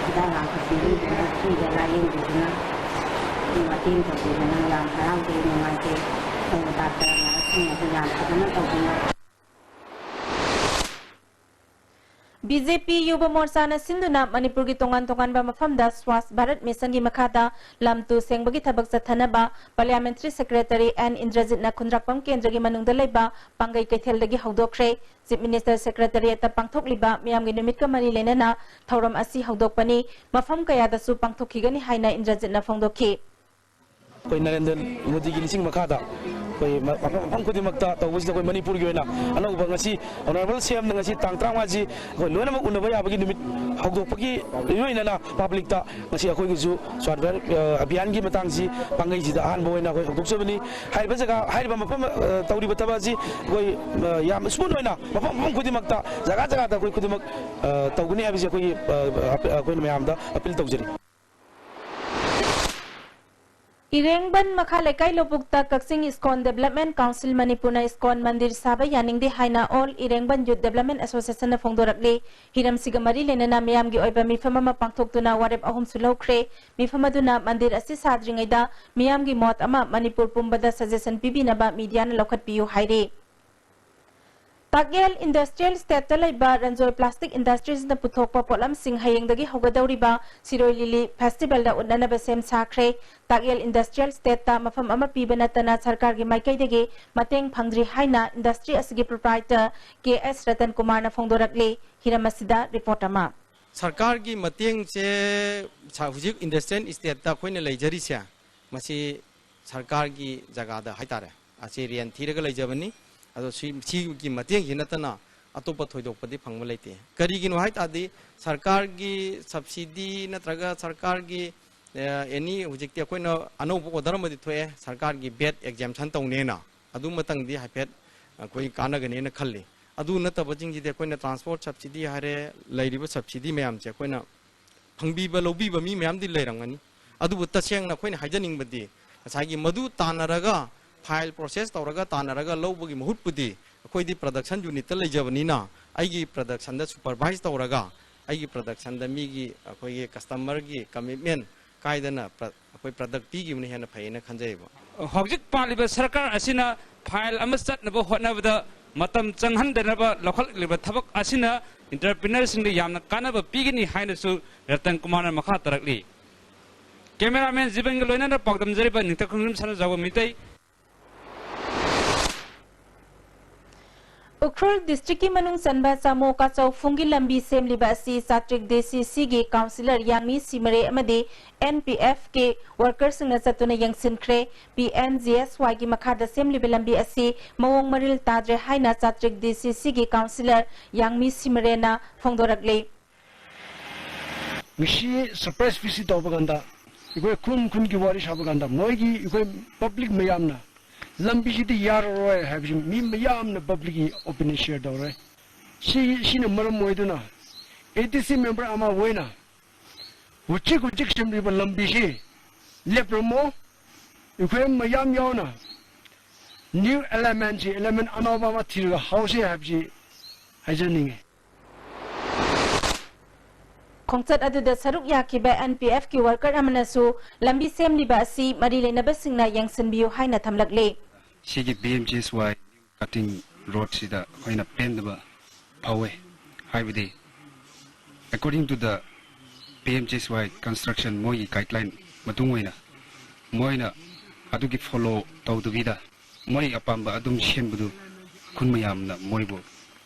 ꯍꯤꯗꯥꯛ ꯂꯥꯡꯊꯛ ꯄꯤꯕꯤꯗꯨꯅ ꯐ꯭ꯔꯤꯗ ꯂꯥꯌꯦꯡꯕꯤꯗꯨꯅ ꯃꯇꯦꯡ ꯇꯧꯕꯤꯗꯨꯅ ꯌꯥꯝ ꯍꯔꯥꯎꯖꯩ, ꯅꯨꯡꯉꯥꯏꯖꯩ꯫ ꯑꯩꯈꯣꯏꯅ ꯗꯥꯛꯇꯔ ꯅꯔꯁꯁꯤꯡꯅꯁꯨ ꯌꯥꯝ ꯐꯖꯅ ꯇꯧꯕꯤꯅ ꯕꯤ ꯖꯦ ꯄꯤ ꯌꯨꯕ ꯃꯣꯔꯆꯥꯅ ꯁꯤꯟꯗꯨꯅ ꯃꯅꯤꯄꯨꯔꯒꯤ ꯇꯣꯉꯥꯟ ꯇꯣꯉꯥꯟꯕ ꯃꯐꯝꯗ ꯁ꯭ꯋꯥꯁ ꯚꯥꯔꯠ ꯃꯤꯁꯟꯒꯤ ꯃꯈꯥꯗ ꯂꯝ ꯇꯨ ꯁꯦꯡꯕꯒꯤ ꯊꯕꯛ ꯆꯠꯊꯅꯕ ꯄꯥꯔꯂꯤꯌꯥꯃꯦꯟꯇꯔꯤ ꯁꯦꯀ꯭ꯔꯦꯇꯔꯤ ꯑꯦꯟ ꯏꯟꯗ꯭ꯔꯖꯤꯠꯅ ꯈꯨꯟꯗ꯭ꯔꯥꯛꯄꯝ ꯀꯦꯟꯗ꯭ꯔꯒꯤ ꯃꯅꯨꯡꯗ ꯂꯩꯕ ꯄꯥꯡꯒꯩ ꯀꯩꯊꯦꯜꯗꯒꯤ ꯍꯧꯗꯣꯛꯈ꯭ꯔꯦ꯫ ꯆꯤꯐ ꯃꯤꯅꯤꯁꯇꯔ ꯁꯦꯀ꯭ꯔꯦꯇꯔꯤꯌꯦꯠꯇ ꯄꯥꯡꯊꯣꯛꯂꯤꯕ ꯃꯤꯌꯥꯝꯒꯤ ꯅꯨꯃꯤꯠꯀ ꯃꯔꯤ ꯂꯩꯅꯅ ꯊꯧꯔꯝ ꯑꯁꯤ ꯍꯧꯗꯣꯛꯄꯅꯤ꯫ ꯃꯐꯝ ꯀꯌꯥꯗꯁꯨ ꯄꯥꯡꯊꯣꯛꯈꯤꯒꯅꯤ ꯍꯥꯏꯅ ꯏꯟꯗ꯭ꯔꯖꯤꯠꯅ ꯐꯣꯡꯗꯣꯛꯈꯤ꯫ ꯑꯩꯈꯣꯏ ꯅꯔꯦꯟꯗ꯭ꯔ ꯃꯣꯗꯤꯒꯤ ꯅꯤꯡꯁꯤꯡ ꯃꯈꯥꯗ ꯑꯩꯈꯣꯏ ꯃ-, ꯃꯐꯝ ꯃꯐꯝ ꯈꯨꯗꯤꯡꯃꯛꯇ ꯇꯧꯕꯁꯤꯗ ꯑꯩꯈꯣꯏ ꯃꯅꯤꯄꯨꯔꯒꯤ ꯑꯣꯏꯅ ꯑꯅꯧꯕ ꯉꯁꯤ ꯑꯣꯅꯔꯦꯕꯜ ꯁꯤ ꯑꯦꯝꯅ ꯉꯁꯤ ꯇꯥꯡ ꯇꯔꯥꯃꯉꯥꯁꯤ ꯑꯩꯈꯣꯏ ꯂꯣꯏꯅꯃꯛ ꯎꯅꯕ ꯌꯥꯕꯒꯤ ꯅꯨꯃꯤꯠ ꯍꯧꯗꯣꯛꯄꯒꯤ ꯏꯔꯣꯏꯅꯅ ꯄꯕ꯭ꯂꯤꯛꯇ ꯉꯁꯤ ꯑꯩꯈꯣꯏꯒꯤꯁꯨ ꯁ꯭ꯋꯥꯁ ꯚꯥꯔꯠ, ꯑ, ꯑꯚꯤꯌꯥꯟꯒꯤ ꯃꯇꯥꯡꯁꯤ ꯄꯥꯡꯒꯩꯁꯤꯗ ꯑꯍꯥꯟꯕ ꯑꯣꯏꯅ ꯑꯩꯈꯣꯏ ꯍꯧꯗꯣꯛꯆꯕꯅꯤ꯫ ꯍꯥꯏꯔꯤꯕ ꯖꯒꯥ, ꯍꯥꯏꯔꯤꯕ ꯃꯐꯝ, ꯑ, ꯇꯧꯔꯤꯕ ꯊꯕꯛ ꯑꯁꯤ ꯑꯩꯈꯣꯏ, ꯑ, ꯌꯥꯝ ꯁ꯭ꯃꯨꯠ ꯑꯣꯏꯅ ꯃꯐꯝ ꯃꯐꯝ ꯈꯨꯗꯤꯡꯃꯛꯇ, ꯖꯒꯥ ꯖꯒꯥꯗ ꯑꯩꯈꯣꯏ ꯈꯨꯗꯤꯡꯃꯛ, ꯑ, ꯇꯧꯒꯅꯤ ꯍꯥꯏꯕꯁꯤ ꯑꯩꯈꯣꯏꯒꯤ, ꯑ, ꯑ, ꯑꯩꯈꯣꯏꯅ ꯃꯌꯥꯝꯗ ꯑꯄꯤꯜ ꯇꯧꯖꯔꯤ꯫ ꯏꯔꯦꯡꯕꯟ ꯃꯈꯥ ꯂꯩꯀꯥꯏ ꯂꯧꯕꯨꯛꯇ ꯀꯛꯆꯤꯡ ꯏꯁꯀꯣꯟ ꯗꯦꯕꯂꯞꯃꯦꯟ ꯀꯥꯎꯟꯁꯤꯜ ꯃꯅꯤꯄꯨꯔꯅ ꯏꯁꯀꯣꯟ ꯃꯟꯗꯤꯔ ꯁꯥꯕ ꯌꯥꯅꯤꯡꯗꯦ ꯍꯥꯏꯅ ꯑꯣꯜ ꯏꯔꯦꯡꯕꯟ ꯌꯨꯠ ꯗꯦꯕꯂꯞꯃꯦꯟ ꯑꯦꯁꯣꯁꯤꯌꯦꯁꯟꯅ ꯐꯣꯡꯗꯣꯔꯛꯂꯤ꯫ ꯍꯤꯔꯝꯁꯤꯒ ꯃꯔꯤ ꯂꯩꯅꯅ ꯃꯤꯌꯥꯝꯒꯤ ꯑꯣꯏꯕ ꯃꯤꯐꯝ ꯑꯃ ꯄꯥꯡꯊꯣꯛꯇꯨꯅ ꯋꯥꯔꯦꯞ ꯑꯍꯨꯝꯁꯨ ꯂꯧꯈ꯭ꯔꯦ꯫ ꯃꯤꯐꯝ ꯑꯗꯨꯅ ꯃꯟꯗꯤꯔ ꯑꯁꯤ ꯁꯥꯗ꯭ꯔꯤꯉꯩꯗ ꯃꯤꯌꯥꯝꯒꯤ ꯃꯣꯠ ꯑꯃ ꯃꯅꯤꯄꯨꯔ ꯄꯨꯝꯕꯗ ꯁꯖꯦꯁꯟ ꯄꯤꯕꯤꯅꯕ ꯃꯤꯗꯤꯌꯥꯅ ꯂꯧꯈꯠꯄꯤꯌꯨ ꯍꯥꯏꯔꯤ꯫ ꯇꯥꯛꯌꯦꯜ ꯏꯟꯗꯁꯇ꯭ꯔꯤꯌꯦꯜ ꯏꯁꯇꯦꯠꯇ ꯂꯩꯕ ꯔꯟꯖꯣꯏ ꯄ꯭ꯂꯥꯁꯇꯤꯛ ꯏꯟꯗꯁꯇ꯭ꯔꯤꯁꯅ ꯄꯨꯊꯣꯛꯄ ꯄꯣꯠꯂꯝꯁꯤꯡ ꯍꯌꯦꯡꯗꯒꯤ ꯍꯧꯒꯗꯧꯔꯤꯕ ꯁꯤꯔꯣꯏ ꯂꯤꯂꯤ ꯐꯦꯁꯇꯤꯚꯦꯜꯗ ꯎꯠꯅꯅꯕ ꯁꯦꯝ ꯁꯥꯈ꯭ꯔꯦ꯫ ꯇꯥꯛꯌꯦꯜ ꯏꯟꯗꯁꯇ꯭ꯔꯤꯌꯦꯜ ꯏꯁꯇꯦꯠꯇ ꯃꯐꯝ ꯑꯃ ꯄꯤꯕ ꯅꯠꯇꯅ ꯁꯔꯀꯥꯔꯒꯤ ꯃꯥꯏꯀꯩꯗꯒꯤ ꯃꯇꯦꯡ ꯐꯪꯗ꯭ꯔꯤ ꯍꯥꯏꯅ ꯏꯟꯗꯁꯇ꯭ꯔꯤ ꯑꯁꯤꯒꯤ ꯄ꯭ꯔꯣꯄ꯭ꯔꯥꯏꯇꯔ ꯀꯦ ꯑꯦꯁ ꯔꯇꯟ ꯀꯨꯃꯥꯔꯅ ꯐꯣꯡꯗꯣꯔꯛꯂꯤ꯫ ꯍꯤꯔꯝ ꯑꯁꯤꯗ ꯔꯤꯄꯣꯔꯠ ꯑꯃ꯫ ꯁꯔꯀꯥꯔꯒꯤ ꯃꯇꯦꯡꯁꯦ ꯁ-, ꯍꯧꯖꯤꯛ ꯏꯟꯗꯁꯇ꯭ꯔꯤꯌꯦꯜ ꯏꯁꯇꯦꯠꯇ ꯑꯩꯈꯣꯏꯅ ꯂꯩꯖꯔꯤꯁꯦ, ꯃꯁꯤ ꯁꯔꯀꯥꯔꯒꯤ ꯖꯒꯥꯗ ꯍꯥꯏꯇꯥꯔꯦ, ꯑꯁꯤ ꯔꯦꯟ ꯊꯤꯔꯒ ꯂꯩꯖꯕꯅꯤ꯫ ꯑꯗꯣ ꯁꯤ, ꯁꯤꯒꯤ ꯃꯇꯦꯡꯁꯤ ꯅꯠꯇꯅ ꯑꯇꯣꯞꯄ ꯊꯣꯏꯗꯣꯛꯄꯗꯤ ꯐꯪꯕ ꯂꯩꯇꯦ꯫ ꯀꯔꯤꯒꯤꯅꯣ ꯍꯥꯏ ꯇꯥꯔꯗꯤ, ꯁꯔꯀꯥꯔꯒꯤ ꯁꯕꯁꯤꯗꯤ ꯅꯠꯇ꯭ꯔꯒ ꯁꯔꯀꯥꯔꯒꯤ, ꯑꯦ, ꯑꯦꯅꯤ, ꯍꯧꯖꯤꯛꯇꯤ ꯑꯩꯈꯣꯏꯅ ꯑꯅꯧꯕ ꯑꯣꯔꯗꯔ ꯑꯃꯗꯤ ꯊꯣꯛꯑꯦ, ꯁꯔꯀꯥꯔꯒꯤ ꯚꯦꯠ ꯑꯦꯛꯖꯦꯝꯁꯟ ꯇꯧꯅꯦꯅ꯫ ꯑꯗꯨꯃꯇꯪꯗꯤ ꯍꯥꯏꯐꯦꯠ ꯑꯩꯈꯣꯏ ꯀꯥꯟꯅꯒꯅꯦꯅ ꯈꯜꯂꯤ꯫ ꯑꯗꯨ ꯅꯠꯇꯕꯁꯤꯡꯁꯤꯗꯤ ꯑꯩꯈꯣꯏꯅ ꯇ꯭ꯔꯥꯟꯁꯄꯣꯔꯠ ꯁꯕꯁꯤꯗꯤ ꯍꯥꯏꯔꯦ, ꯂꯩꯔꯤꯕ ꯁꯕꯁꯤꯗꯤ ꯃꯌꯥꯝꯁꯦ ꯑꯩꯈꯣꯏꯅ ꯐꯪꯕꯤꯕ, ꯂꯧꯕꯤꯕ ꯃꯤ ꯃꯌꯥꯝꯗꯤ ꯂꯩꯔꯝꯒꯅꯤ꯫ ꯑꯗꯨꯕꯨ ꯇꯁꯦꯡꯅ ꯑꯩꯈꯣꯏꯅ ꯍꯥꯏꯖꯅꯤꯡꯕꯗꯤ, ꯉꯁꯥꯏꯒꯤ ꯃꯗꯨ ꯇꯥꯟꯅꯔꯒ, ꯐꯥꯏꯜ ꯄ꯭ꯔꯣꯁꯦꯁ ꯇꯧꯔꯒ ꯇꯥꯟꯅꯔꯒ ꯂꯧꯕꯒꯤ ꯃꯍꯨꯠꯄꯨꯗꯤ, ꯑꯩꯈꯣꯏꯗꯤ ꯄ꯭ꯔꯗꯛꯁꯟ ꯌꯨꯅꯤꯠꯇ ꯂꯩꯖꯕꯅꯤꯅ, ꯑꯩꯒꯤ ꯄ꯭ꯔꯗꯛꯁꯟꯗ ꯁꯨꯄꯔꯚꯥꯏꯁ ꯇꯧꯔꯒ, ꯑꯩꯒꯤ ꯄ꯭ꯔꯗꯛꯁꯟꯗ ꯃꯤꯒꯤ, ꯑꯩꯈꯣꯏꯒꯤ ꯀꯁꯇꯃꯔꯒꯤ ꯀꯃꯤꯠꯃꯦꯟ ꯀꯥꯏꯗꯅ ꯄ꯭ꯔ-, ꯑꯩꯈꯣꯏ ꯄ꯭ꯔꯗꯛ ꯄꯤꯈꯤꯕꯅ ꯍꯦꯟꯅ ꯐꯩꯌꯦꯅ ꯈꯟꯖꯩꯌꯦꯕ꯫ ꯍꯧꯖꯤꯛ ꯄꯥꯜꯂꯤꯕ ꯁꯔꯀꯥꯔ ꯑꯁꯤꯅ ꯐꯥꯏꯜ ꯑꯃ ꯆꯠꯅꯕ ꯍꯣꯠꯅꯕꯗ ꯃꯇꯝ ꯆꯪꯍꯟꯗꯅꯕ ꯂꯧꯈꯠꯂꯤꯕ ꯊꯕꯛ ꯑꯁꯤꯅ entrepreneurꯁꯤꯡꯗ ꯌꯥꯝꯅ ꯀꯥꯟꯅꯕ ꯄꯤꯒꯅꯤ ꯍꯥꯏꯅꯁꯨ ꯔꯇꯟ ꯀꯨꯃꯥꯔꯅ ꯃꯈꯥ ꯇꯥꯔꯛꯂꯤ꯫ Cameraman ꯖꯤꯕꯟꯒ ꯂꯣꯏꯅꯅ ꯄꯥꯎꯗꯝꯖꯔꯤꯕ ꯅꯤꯡꯊꯧ ꯈꯣꯡꯖꯝ ꯁꯅꯥꯖꯥꯎꯕ ꯃꯤꯇꯩ꯫ ꯎꯈ꯭ꯔꯨꯜ districtꯀꯤ ꯃꯅꯨꯡ ꯆꯟꯕ ꯆꯥꯃꯣ ꯀꯥꯆꯧ ꯐꯨꯡꯒꯤ ꯂꯝꯕꯤ ꯁꯦꯝꯂꯤꯕ ꯑꯁꯤ ꯆꯥꯇ꯭ꯔꯤꯛ DCCꯒꯤ councillor ꯌꯥꯡꯃꯤ ꯁꯤꯃꯔꯦ ꯑꯃꯗꯤ NPFꯀꯤ workerꯁꯤꯡꯅ ꯆꯠꯇꯨꯅ ꯌꯦꯡꯁꯤꯟꯈ꯭ꯔꯦ꯫ PMGSYꯒꯤ ꯃꯈꯥꯗ ꯁꯦꯝꯂꯤꯕ ꯂꯝꯕꯤ ꯑꯁꯤ ꯃꯑꯣꯡ ꯃꯔꯤꯜ ꯇꯥꯗ꯭ꯔꯦ ꯍꯥꯏꯅ ꯆꯥꯇ꯭ꯔꯤꯛ DCCꯒꯤ councillor ꯌꯥꯡꯃꯤ ꯁꯤꯃꯔꯦꯅ ꯐꯣꯡꯗꯣꯔꯛꯂꯤ꯫ ꯉꯁꯤ surprise visit ꯇꯧꯕ ꯀꯥꯟꯗ ꯑꯩꯈꯣꯏ ꯈꯨꯟ ꯈꯨꯟꯒꯤ ꯋꯥꯔꯤ ꯁꯥꯕ ꯀꯥꯟꯗ ꯃꯣꯏꯒꯤ ꯑꯩꯈꯣꯏ public ꯃꯌꯥꯝꯅ ꯂꯝꯕꯤꯁꯤꯗꯤ ꯌꯥꯔꯔꯣꯏ ꯍꯥꯏꯕꯁꯤ ꯃꯤ ꯃꯌꯥꯝꯅ publicꯀꯤ opinion share ꯇꯧꯔꯦ꯫ ꯁꯤ ꯁꯤꯅ ꯃꯔꯝ ꯑꯣꯏꯗꯨꯅ ADC member ꯑꯃ ꯑꯣꯏꯅ ꯍꯧꯖꯤꯛ ꯍꯧꯖꯤꯛ ꯁꯦꯝꯂꯤꯕ ꯂꯝꯕꯤꯁꯤ ꯂꯦꯞꯂꯝꯃꯣ꯫ ꯑꯩꯈꯣꯏ ꯃꯌꯥꯝ ꯌꯥꯎꯅ new alignmentꯁꯤ alignment ꯑꯅꯧꯕ ꯑꯃ ꯊꯤꯔꯒ ꯍꯧꯁꯦ ꯍꯥꯏꯕꯁꯤ ꯍꯥꯏꯖꯅꯤꯡꯉꯤ꯫ ꯈꯣꯡꯆꯠ ꯑꯗꯨꯗ ꯁꯔꯨꯛ ꯌꯥꯈꯤꯕ NPFꯀꯤ worker ꯑꯃꯅꯁꯨ ꯂꯝꯕꯤ ꯁꯦꯝꯂꯤꯕ ꯑꯁꯤ ꯃꯔꯤ ꯂꯩꯅꯕꯁꯤꯡꯅ ꯌꯦꯡꯁꯤꯟꯕꯤꯌꯨ ꯍꯥꯏꯅ ꯊꯝꯂꯛꯂꯤ꯫ ꯁꯤꯒꯤ PMGSY cutting roadꯁꯤꯗ ꯑꯩꯈꯣꯏꯅ ꯄꯦꯟꯗꯕ ꯐꯥꯎꯋꯦ꯫ ꯍꯥꯏꯕꯗꯤ according to the PMGSY construction ꯃꯣꯏꯒꯤ guideline ꯃꯇꯨꯡ ꯑꯣꯏꯅ ꯃꯣꯏꯅ ꯑꯗꯨꯒꯤ follow ꯇꯧꯗꯕꯤꯗ ꯃꯣꯏ ꯑꯄꯥꯝꯕ ꯑꯗꯨꯝ ꯁꯦꯝꯕꯗꯨ ꯈꯨꯟ ꯃꯌꯥꯝꯅ ꯃꯣꯏꯕꯨ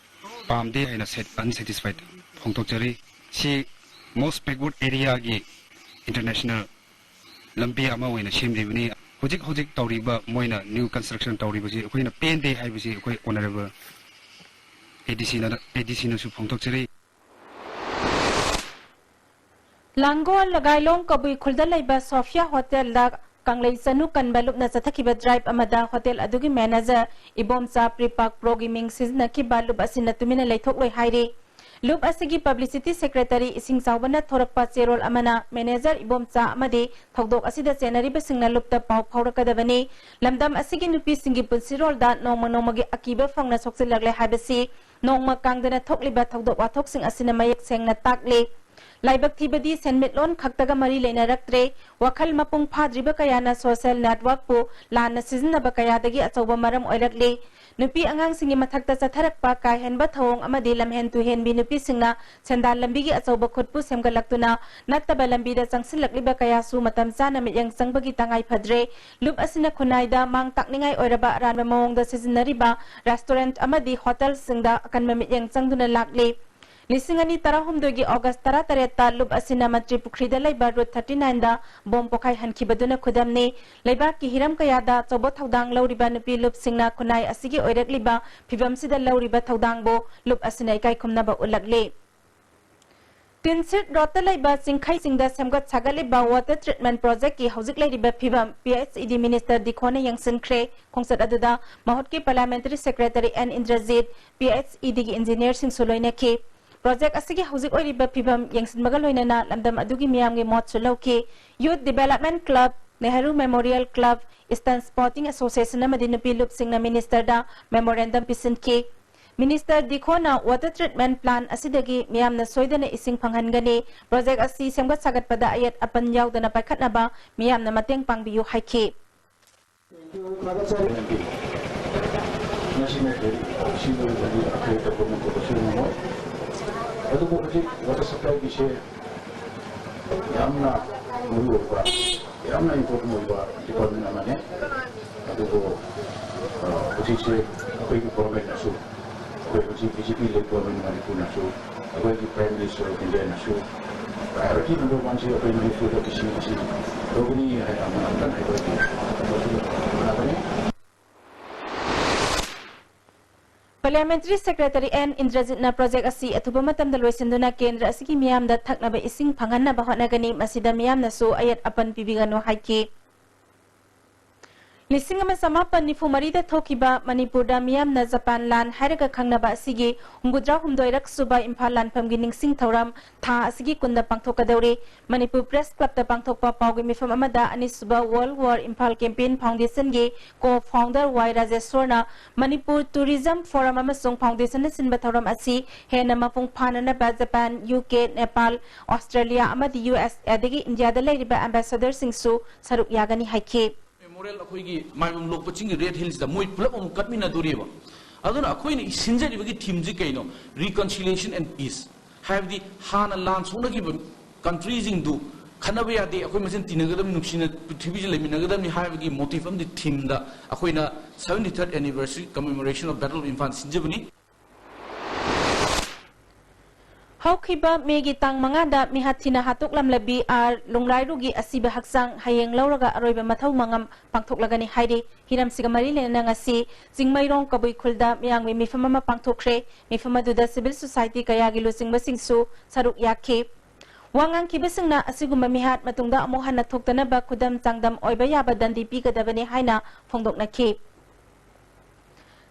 ꯄꯥꯝꯗꯦ ꯍꯥꯏꯅ unsatisfied ꯐꯣꯡꯗꯣꯛꯆꯔꯤ꯫ ꯁꯤ most backward areaꯒꯤ international ꯂꯝꯕꯤ ꯑꯃ ꯑꯣꯏꯅ ꯁꯦꯝꯂꯤꯕꯅꯤ꯫ ꯍꯧꯖꯤꯛ ꯍꯧꯖꯤꯛ ꯇꯧꯔꯤꯕ ꯃꯣꯏꯅ new construction ꯇꯧꯔꯤꯕꯁꯤ ꯑꯩꯈꯣꯏꯅ ꯄꯦꯟꯗꯦ ꯍꯥꯏꯕꯁꯤ ꯑꯩꯈꯣꯏ honourable ADCꯅ ADCꯅꯁꯨ ꯐꯣꯡꯗꯣꯛꯆꯔꯤ꯫ ꯂꯥꯡꯒꯣꯜ ꯂꯒꯥꯏꯂꯣꯡ ꯀꯕꯨꯏ ꯈꯨꯜꯗ ꯂꯩꯕ ꯁꯣꯐꯤꯌꯥ ꯍꯣꯇꯦꯜꯗ ꯀꯪꯂꯩ ꯆꯅꯨ ꯀꯟꯕ ꯂꯨꯞꯅ ꯆꯠꯊꯈꯤꯕ drive ꯑꯃꯗ ꯍꯣꯇꯦꯜ ꯑꯗꯨꯒꯤ manager ꯏꯕꯣꯝꯆꯥ ꯄ꯭ꯔꯤꯄꯥꯛ ꯄ꯭ꯔꯣꯒꯤ ꯃꯤꯡ ꯁꯤꯖꯤꯟꯅꯈꯤꯕ ꯂꯨꯞ ꯑꯁꯤꯅ ꯇꯨꯃꯤꯟꯅ ꯂꯩꯊꯣꯛꯂꯣꯏ ꯍꯥꯏꯔꯤ꯫ ꯂꯨꯞ ꯑꯁꯤꯒꯤ publicity secretary ꯏꯁꯤꯡ ꯆꯥꯎꯕꯅ ꯊꯣꯔꯛꯄ ꯆꯦꯔꯣꯜ ꯑꯃꯅ manager ꯏꯕꯣꯝꯆꯥ ꯑꯃꯗꯤ ꯊꯧꯗꯣꯛ ꯑꯁꯤꯗ ꯆꯦꯟꯅꯔꯤꯕꯁꯤꯡꯅ ꯂꯨꯞꯇ ꯄꯥꯎ ꯐꯥꯎꯔꯛꯀꯗꯕꯅꯤ꯫ ꯂꯝꯗꯝ ꯑꯁꯤꯒꯤ ꯅꯨꯄꯤꯁꯤꯡꯒꯤ ꯄꯨꯟꯁꯤꯔꯣꯜꯗ ꯅꯣꯡꯃ ꯅꯣꯡꯃꯒꯤ ꯑꯀꯤꯕ ꯐꯪꯅ ꯁꯣꯛꯆꯤꯜꯂꯛꯂꯦ ꯍꯥꯏꯕꯁꯤ ꯅꯣꯡꯃ ꯀꯥꯡꯗꯅ ꯊꯣꯛꯂꯤꯕ ꯊꯧꯗꯣꯛ ꯋꯥꯊꯣꯛꯁꯤꯡ ꯑꯁꯤꯅ ꯃꯌꯦꯛ ꯁꯦꯡꯅ ꯇꯥꯛꯂꯤ꯫ ꯂꯥꯏꯕꯛ ꯊꯤꯕꯗꯤ ꯁꯦꯟꯃꯤꯠꯂꯣꯟ ꯈꯛꯇꯒ ꯃꯔꯤ ꯂꯩꯅꯔꯛꯇ꯭ꯔꯦ꯫ ꯋꯥꯈꯜ ꯃꯄꯨꯡ ꯐꯥꯗ꯭ꯔꯤꯕ ꯀꯌꯥꯅ social networkꯄꯨ ꯂꯥꯟꯅ ꯁꯤꯖꯤꯟꯅꯕ ꯀꯌꯥꯗꯒꯤ ꯑꯆꯧꯕ ꯃꯔꯝ ꯑꯣꯏꯔꯛꯂꯤ꯫ ꯅꯨꯄꯤ ꯑꯉꯥꯡꯁꯤꯡꯒꯤ ꯃꯊꯛꯇ ꯆꯠꯊꯔꯛꯄ ꯀꯥ ꯍꯦꯟꯕ ꯊꯧꯑꯣꯡ ꯑꯃꯗꯤ ꯂꯝꯍꯦꯟ ꯇꯨꯍꯦꯟꯕꯤ ꯅꯨꯄꯤꯁꯤꯡꯅ ꯁꯦꯟꯗꯥꯟ ꯂꯝꯕꯤꯒꯤ ꯑꯆꯧꯕ ꯈꯨꯠꯄꯨ ꯁꯦꯝꯒꯠꯂꯛꯇꯨꯅ ꯅꯠꯇꯕ ꯂꯝꯕꯤꯗ ꯆꯪꯁꯤꯜꯂꯛꯂꯤꯕ ꯀꯌꯥꯁꯨ ꯃꯇꯝ ꯆꯥꯅ ꯃꯤꯠꯌꯦꯡ ꯆꯪꯕꯒꯤ ꯇꯉꯥꯏ ꯐꯗ꯭ꯔꯦ꯫ ꯂꯨꯞ ꯑꯁꯤꯅ ꯈꯨꯟꯅꯥꯏꯗ ꯃꯥꯡ ꯇꯥꯛꯅꯤꯡꯉꯥꯏ ꯑꯣꯏꯔꯕ ꯑꯔꯥꯟꯕ ꯃꯑꯣꯡꯗ ꯁꯤꯖꯤꯟꯅꯔꯤꯕ restaurant ꯑꯃꯗꯤ hotelꯁꯤꯡꯗ ꯑꯀꯟꯕ ꯃꯤꯠꯌꯦꯡ ꯆꯪꯗꯨꯅ ꯂꯥꯛꯂꯤ꯫ ꯂꯤꯁꯤꯡ ꯑꯅꯤ ꯇꯔꯥꯍꯨꯝꯗꯣꯏꯒꯤ August ꯇꯔꯥꯇꯔꯦꯠꯇ ꯂꯨꯞ ꯑꯁꯤꯅ ꯃꯟꯇ꯭ꯔꯤ ꯄꯨꯈ꯭ꯔꯤꯗ ꯂꯩꯕ Route thirty nineꯗ bomb ꯄꯣꯈꯥꯏꯍꯟꯈꯤꯕꯗꯨꯅ ꯈꯨꯗꯝꯅꯤ꯫ ꯂꯩꯕꯥꯛꯀꯤ ꯍꯤꯔꯝ ꯀꯌꯥꯗ ꯑꯆꯧꯕ ꯊꯧꯗꯥꯡ ꯂꯧꯔꯤꯕ ꯅꯨꯄꯤ ꯂꯨꯞꯁꯤꯡꯅ ꯈꯨꯟꯅꯥꯏ ꯑꯁꯤꯒꯤ ꯑꯣꯏꯔꯛꯂꯤꯕ ꯐꯤꯚꯝꯁꯤꯗ ꯂꯧꯔꯤꯕ ꯊꯧꯗꯥꯡꯕꯨ ꯂꯨꯞ ꯑꯁꯤꯅ ꯏꯀꯥꯏ ꯈꯨꯝꯅꯕ ꯎꯠꯂꯛꯂꯤ꯫ ꯇꯤꯟꯁꯤꯠ ꯔꯣꯗꯇ ꯂꯩꯕ ꯆꯤꯡꯈꯩꯁꯤꯡꯗ ꯁꯦꯝꯒꯠ ꯁꯥꯒꯠꯂꯤꯕ water treatment projectꯀꯤ ꯍꯧꯖꯤꯛ ꯂꯩꯔꯤꯕ ꯐꯤꯚꯝ P H E D minister ꯗꯤꯈꯣꯅ ꯌꯦꯡꯁꯤꯟꯈ꯭ꯔꯦ꯫ ꯈꯣꯡꯆꯠ ꯑꯗꯨꯗ ꯃꯍꯨꯠꯀꯤ parliamentary secretary N Indrajit, P H E Dꯒꯤ engineerꯁꯤꯡꯁꯨ ꯂꯣꯏꯅꯈꯤ꯫ Project ꯑꯁꯤꯒꯤ ꯍꯧꯖꯤꯛ ꯑꯣꯏꯔꯤꯕ ꯐꯤꯚꯝ ꯌꯦꯡꯁꯤꯟꯕꯒ ꯂꯣꯏꯅꯅ ꯂꯝꯗꯝ ꯑꯗꯨꯒꯤ ꯃꯤꯌꯥꯝꯒꯤ ꯃꯣꯠꯁꯨ ꯂꯧꯈꯤ꯫ Youth Development Club, Nehru Memorial Club, Eastern Sporting Association ꯑꯃꯗꯤ ꯅꯨꯄꯤ ꯂꯨꯞꯁꯤꯡꯅ ministerꯗ memorandum ꯄꯤꯁꯤꯟꯈꯤ꯫ Minister ꯗꯤꯈꯣꯅ water treatment plant ꯑꯁꯤꯗꯒꯤ ꯃꯤꯌꯥꯝꯅ ꯁꯣꯏꯗꯅ ꯏꯁꯤꯡ ꯐꯪꯍꯟꯒꯅꯤ꯫ Project ꯑꯁꯤ ꯁꯦꯝꯒꯠ ꯁꯥꯒꯠꯄꯗ ꯑꯌꯦꯠ ꯑꯄꯟ ꯌꯥꯎꯗꯅ ꯄꯥꯏꯈꯠꯅꯕ ꯃꯤꯌꯥꯝꯅ ꯃꯇꯦꯡ ꯄꯥꯡꯕꯤꯌꯨ ꯍꯥꯏꯈꯤ꯫ ꯃꯁꯤꯅ ꯁꯤ ꯂꯣꯏꯔꯕꯗꯤ ꯑꯩꯈꯣꯏ ꯇꯧꯐꯝ ꯊꯣꯛꯄꯁꯨ ꯉꯝꯃꯣꯏ꯫ ꯑꯗꯨꯕꯨ ꯍꯧꯖꯤꯛ water supplyꯒꯤꯁꯦ ꯌꯥꯝꯅ ꯃꯔꯨ ꯑꯣꯏꯕ, ꯌꯥꯝꯅ important ꯑꯣꯏꯕ department ꯑꯃꯅꯤ꯫ ꯑꯗꯨꯕꯨ, ꯑ, ꯍꯧꯖꯤꯛꯁꯦ ꯑꯩꯈꯣꯏꯒꯤ governmentꯅꯁꯨ, ꯑꯩꯈꯣꯏ ꯍꯧꯖꯤꯛ B J P led government ꯃꯅꯤꯄꯨꯔꯅꯁꯨ, ꯑꯩꯈꯣꯏꯒꯤ Prime Minister of Indiaꯅꯁꯨ priority number oneꯁꯦ ꯑꯩꯈꯣꯏ ꯃꯅꯤꯄꯨꯔꯗ ꯏꯁꯤꯡ ꯑꯁꯤ ꯂꯧꯒꯅꯤ ꯍꯥꯏꯅ ꯑꯃꯨꯛ ꯑꯃꯨꯛꯇꯪ ꯍꯥꯏꯕꯒꯤ ꯍꯣꯠꯅꯕꯅꯤ꯫ Parliamentary Secretary N ꯏꯟꯗ꯭ꯔꯖꯤꯠꯅ project ꯑꯁꯤ ꯑꯊꯨꯕ ꯃꯇꯝꯗ ꯂꯣꯏꯁꯤꯟꯗꯨꯅ ꯀꯦꯟꯗ꯭ꯔ ꯑꯁꯤꯒꯤ ꯃꯤꯌꯥꯝꯗ ꯊꯛꯅꯕ ꯏꯁꯤꯡ ꯐꯪꯍꯟꯅꯕ ꯍꯣꯠꯅꯒꯅꯤ, ꯃꯁꯤꯗ ꯃꯤꯌꯥꯝꯅꯁꯨ ꯑꯌꯦꯠ ꯑꯄꯟ ꯄꯤꯕꯤꯒꯅꯨ ꯍꯥꯏꯈꯤ꯫ ꯂꯤꯁꯤꯡ ꯑꯃ ꯆꯃꯥꯄꯟ ꯅꯤꯐꯨ ꯃꯔꯤꯗ ꯊꯣꯛꯈꯤꯕ ꯃꯅꯤꯄꯨꯔꯗ ꯃꯤꯌꯥꯝꯅ ꯖꯄꯥꯟ ꯂꯥꯟ ꯍꯥꯏꯔꯒ ꯈꯪꯅꯕ ꯑꯁꯤꯒꯤ ꯍꯨꯝꯐꯨꯇꯔꯥꯍꯨꯝꯗꯣꯏꯔꯛ ꯁꯨꯕ ꯏꯝꯐꯥꯜ ꯂꯥꯟꯐꯝꯒꯤ ꯅꯤꯡꯁꯤꯡ ꯊꯧꯔꯝ ꯊꯥ ꯑꯁꯤꯒꯤ ꯀꯨꯟꯗ ꯄꯥꯡꯊꯣꯛꯀꯗꯧꯔꯤ꯫ ꯃꯅꯤꯄꯨꯔ ꯄ꯭ꯔꯦꯁ ꯀ꯭ꯂꯕꯇ ꯄꯥꯡꯊꯣꯛꯄ ꯄꯥꯎꯒꯤ ꯃꯤꯐꯝ ꯑꯃꯗ ꯑꯅꯤꯁꯨꯕ ꯋꯥꯔꯜ ꯋꯥꯔ ꯏꯝꯐꯥꯜ ꯀꯦꯝꯄꯦꯟ ꯐꯥꯎꯟꯗꯦꯁꯟꯒꯤ ꯀꯣ ꯐꯥꯎꯟꯗꯔ ꯋꯥꯏ ꯔꯥꯖꯦꯁ꯭ꯋꯔꯅ ꯃꯅꯤꯄꯨꯔ ꯇꯨꯔꯤꯖꯝ ꯐꯣꯔꯝ ꯑꯃꯁꯨꯡ ꯐꯥꯎꯟꯗꯦꯁꯟꯅ ꯁꯤꯟꯕ ꯊꯧꯔꯝ ꯑꯁꯤ ꯍꯦꯟꯅ ꯃꯄꯨꯡ ꯐꯥꯅꯅꯕ Japan, U K, Nepal, Australia ꯑꯃꯗꯤ ꯌꯨ ꯑꯦꯁ ꯑꯦꯗꯒꯤ ꯏꯟꯗꯤꯌꯥꯗ ꯂꯩꯔꯤꯕ ꯑꯦꯝꯕꯦꯁꯦꯗꯔꯁꯤꯡꯁꯨ ꯁꯔꯨꯛ ꯌꯥꯒꯅꯤ ꯍꯥꯏꯈꯤ꯫ ꯃꯦꯃꯣꯔꯤꯌꯦꯜ ꯑꯩꯈꯣꯏꯒꯤ ꯃꯥꯏꯕꯝ ꯂꯣꯛꯄ ꯆꯤꯡꯒꯤ ꯔꯦꯗ ꯍꯤꯜꯁꯇ ꯃꯣꯏ ꯄꯨꯂꯞ ꯑꯃꯨꯛ ꯀꯠꯃꯤꯟꯅꯗꯣꯔꯤꯕ꯫ ꯑꯗꯨꯅ ꯑꯩꯈꯣꯏꯅ ꯁꯤꯟꯖꯔꯤꯕꯒꯤ ꯊꯤꯝꯁꯤ ꯀꯩꯅꯣ? Reconciliation and peace꯫ ꯍꯥꯏꯕꯗꯤ ꯍꯥꯟꯅ ꯂꯥꯟ ꯁꯣꯛꯅꯈꯤꯕ ꯀꯟꯇ꯭ꯔꯤꯁꯤꯡꯗꯨ ꯈꯠꯅꯕ ꯌꯥꯗꯦ, ꯑꯩꯈꯣꯏ ꯃꯁꯦꯟ ꯇꯤꯟꯅꯒꯗꯕꯅꯤ, ꯅꯨꯡꯁꯤꯅ ꯄ꯭ꯔꯤꯊꯤꯕꯤꯁꯤ ꯂꯩꯃꯤꯟꯅꯒꯗꯕꯅꯤ ꯍꯥꯏꯕꯒꯤ ꯃꯣꯇꯤꯐ ꯑꯃꯗꯤ ꯊꯤꯝꯗ ꯑꯩꯈꯣꯏꯅ seventy third anniversary commemoration of Battle of Imphal ꯁꯤꯟꯖꯕꯅꯤ꯫ ꯍꯧꯈꯤꯕ ꯃꯦꯒꯤ ꯇꯥꯡ ꯃꯉꯥꯗ ꯃꯤꯍꯥꯠ ꯊꯤꯅ ꯍꯥꯠꯇꯣꯛꯂꯝꯂꯕꯤ ꯑꯥꯔ ꯂꯨꯡꯂꯥꯏꯔꯨꯒꯤ ꯑꯁꯤꯕ ꯍꯛꯆꯥꯡ ꯍꯌꯦꯡ ꯂꯧꯔꯒ ꯑꯔꯣꯏꯕ ꯃꯊꯧ ꯃꯉꯝ ꯄꯥꯡꯊꯣꯛꯂꯒꯅꯤ ꯍꯥꯏꯔꯤ꯫ ꯍꯤꯔꯝꯁꯤꯒ ꯃꯔꯤ ꯂꯩꯅꯅ ꯉꯁꯤ ꯆꯤꯡꯃꯩꯔꯣꯡ ꯀꯕꯨꯏ ꯈꯨꯜꯗ ꯃꯤꯌꯥꯝꯒꯤ ꯃꯤꯐꯝ ꯑꯃ ꯄꯥꯡꯊꯣꯛꯈ꯭ꯔꯦ꯫ ꯃꯤꯐꯝ ꯑꯗꯨꯗ ꯁꯤꯚꯤꯜ ꯁꯣꯁꯥꯏꯇꯤ ꯀꯌꯥꯒꯤ ꯂꯨꯆꯤꯡꯕꯁꯤꯡꯁꯨ ꯁꯔꯨꯛ ꯌꯥꯈꯤ꯫ ꯋꯥ ꯉꯥꯡꯈꯤꯕꯁꯤꯡꯅ ꯑꯁꯤꯒꯨꯝꯕ ꯃꯤꯍꯥꯠ ꯃꯇꯨꯡꯗ ꯑꯃꯨꯛ ꯍꯟꯅ ꯊꯣꯛꯇꯅꯕ ꯈꯨꯗꯝ ꯆꯥꯡꯗꯝ ꯑꯣꯏꯕ ꯌꯥꯕ ꯗꯟꯗꯤ ꯄꯤꯒꯗꯕꯅꯤ ꯍꯥꯏꯅ ꯐꯣꯡꯗꯣꯛꯅꯈꯤ꯫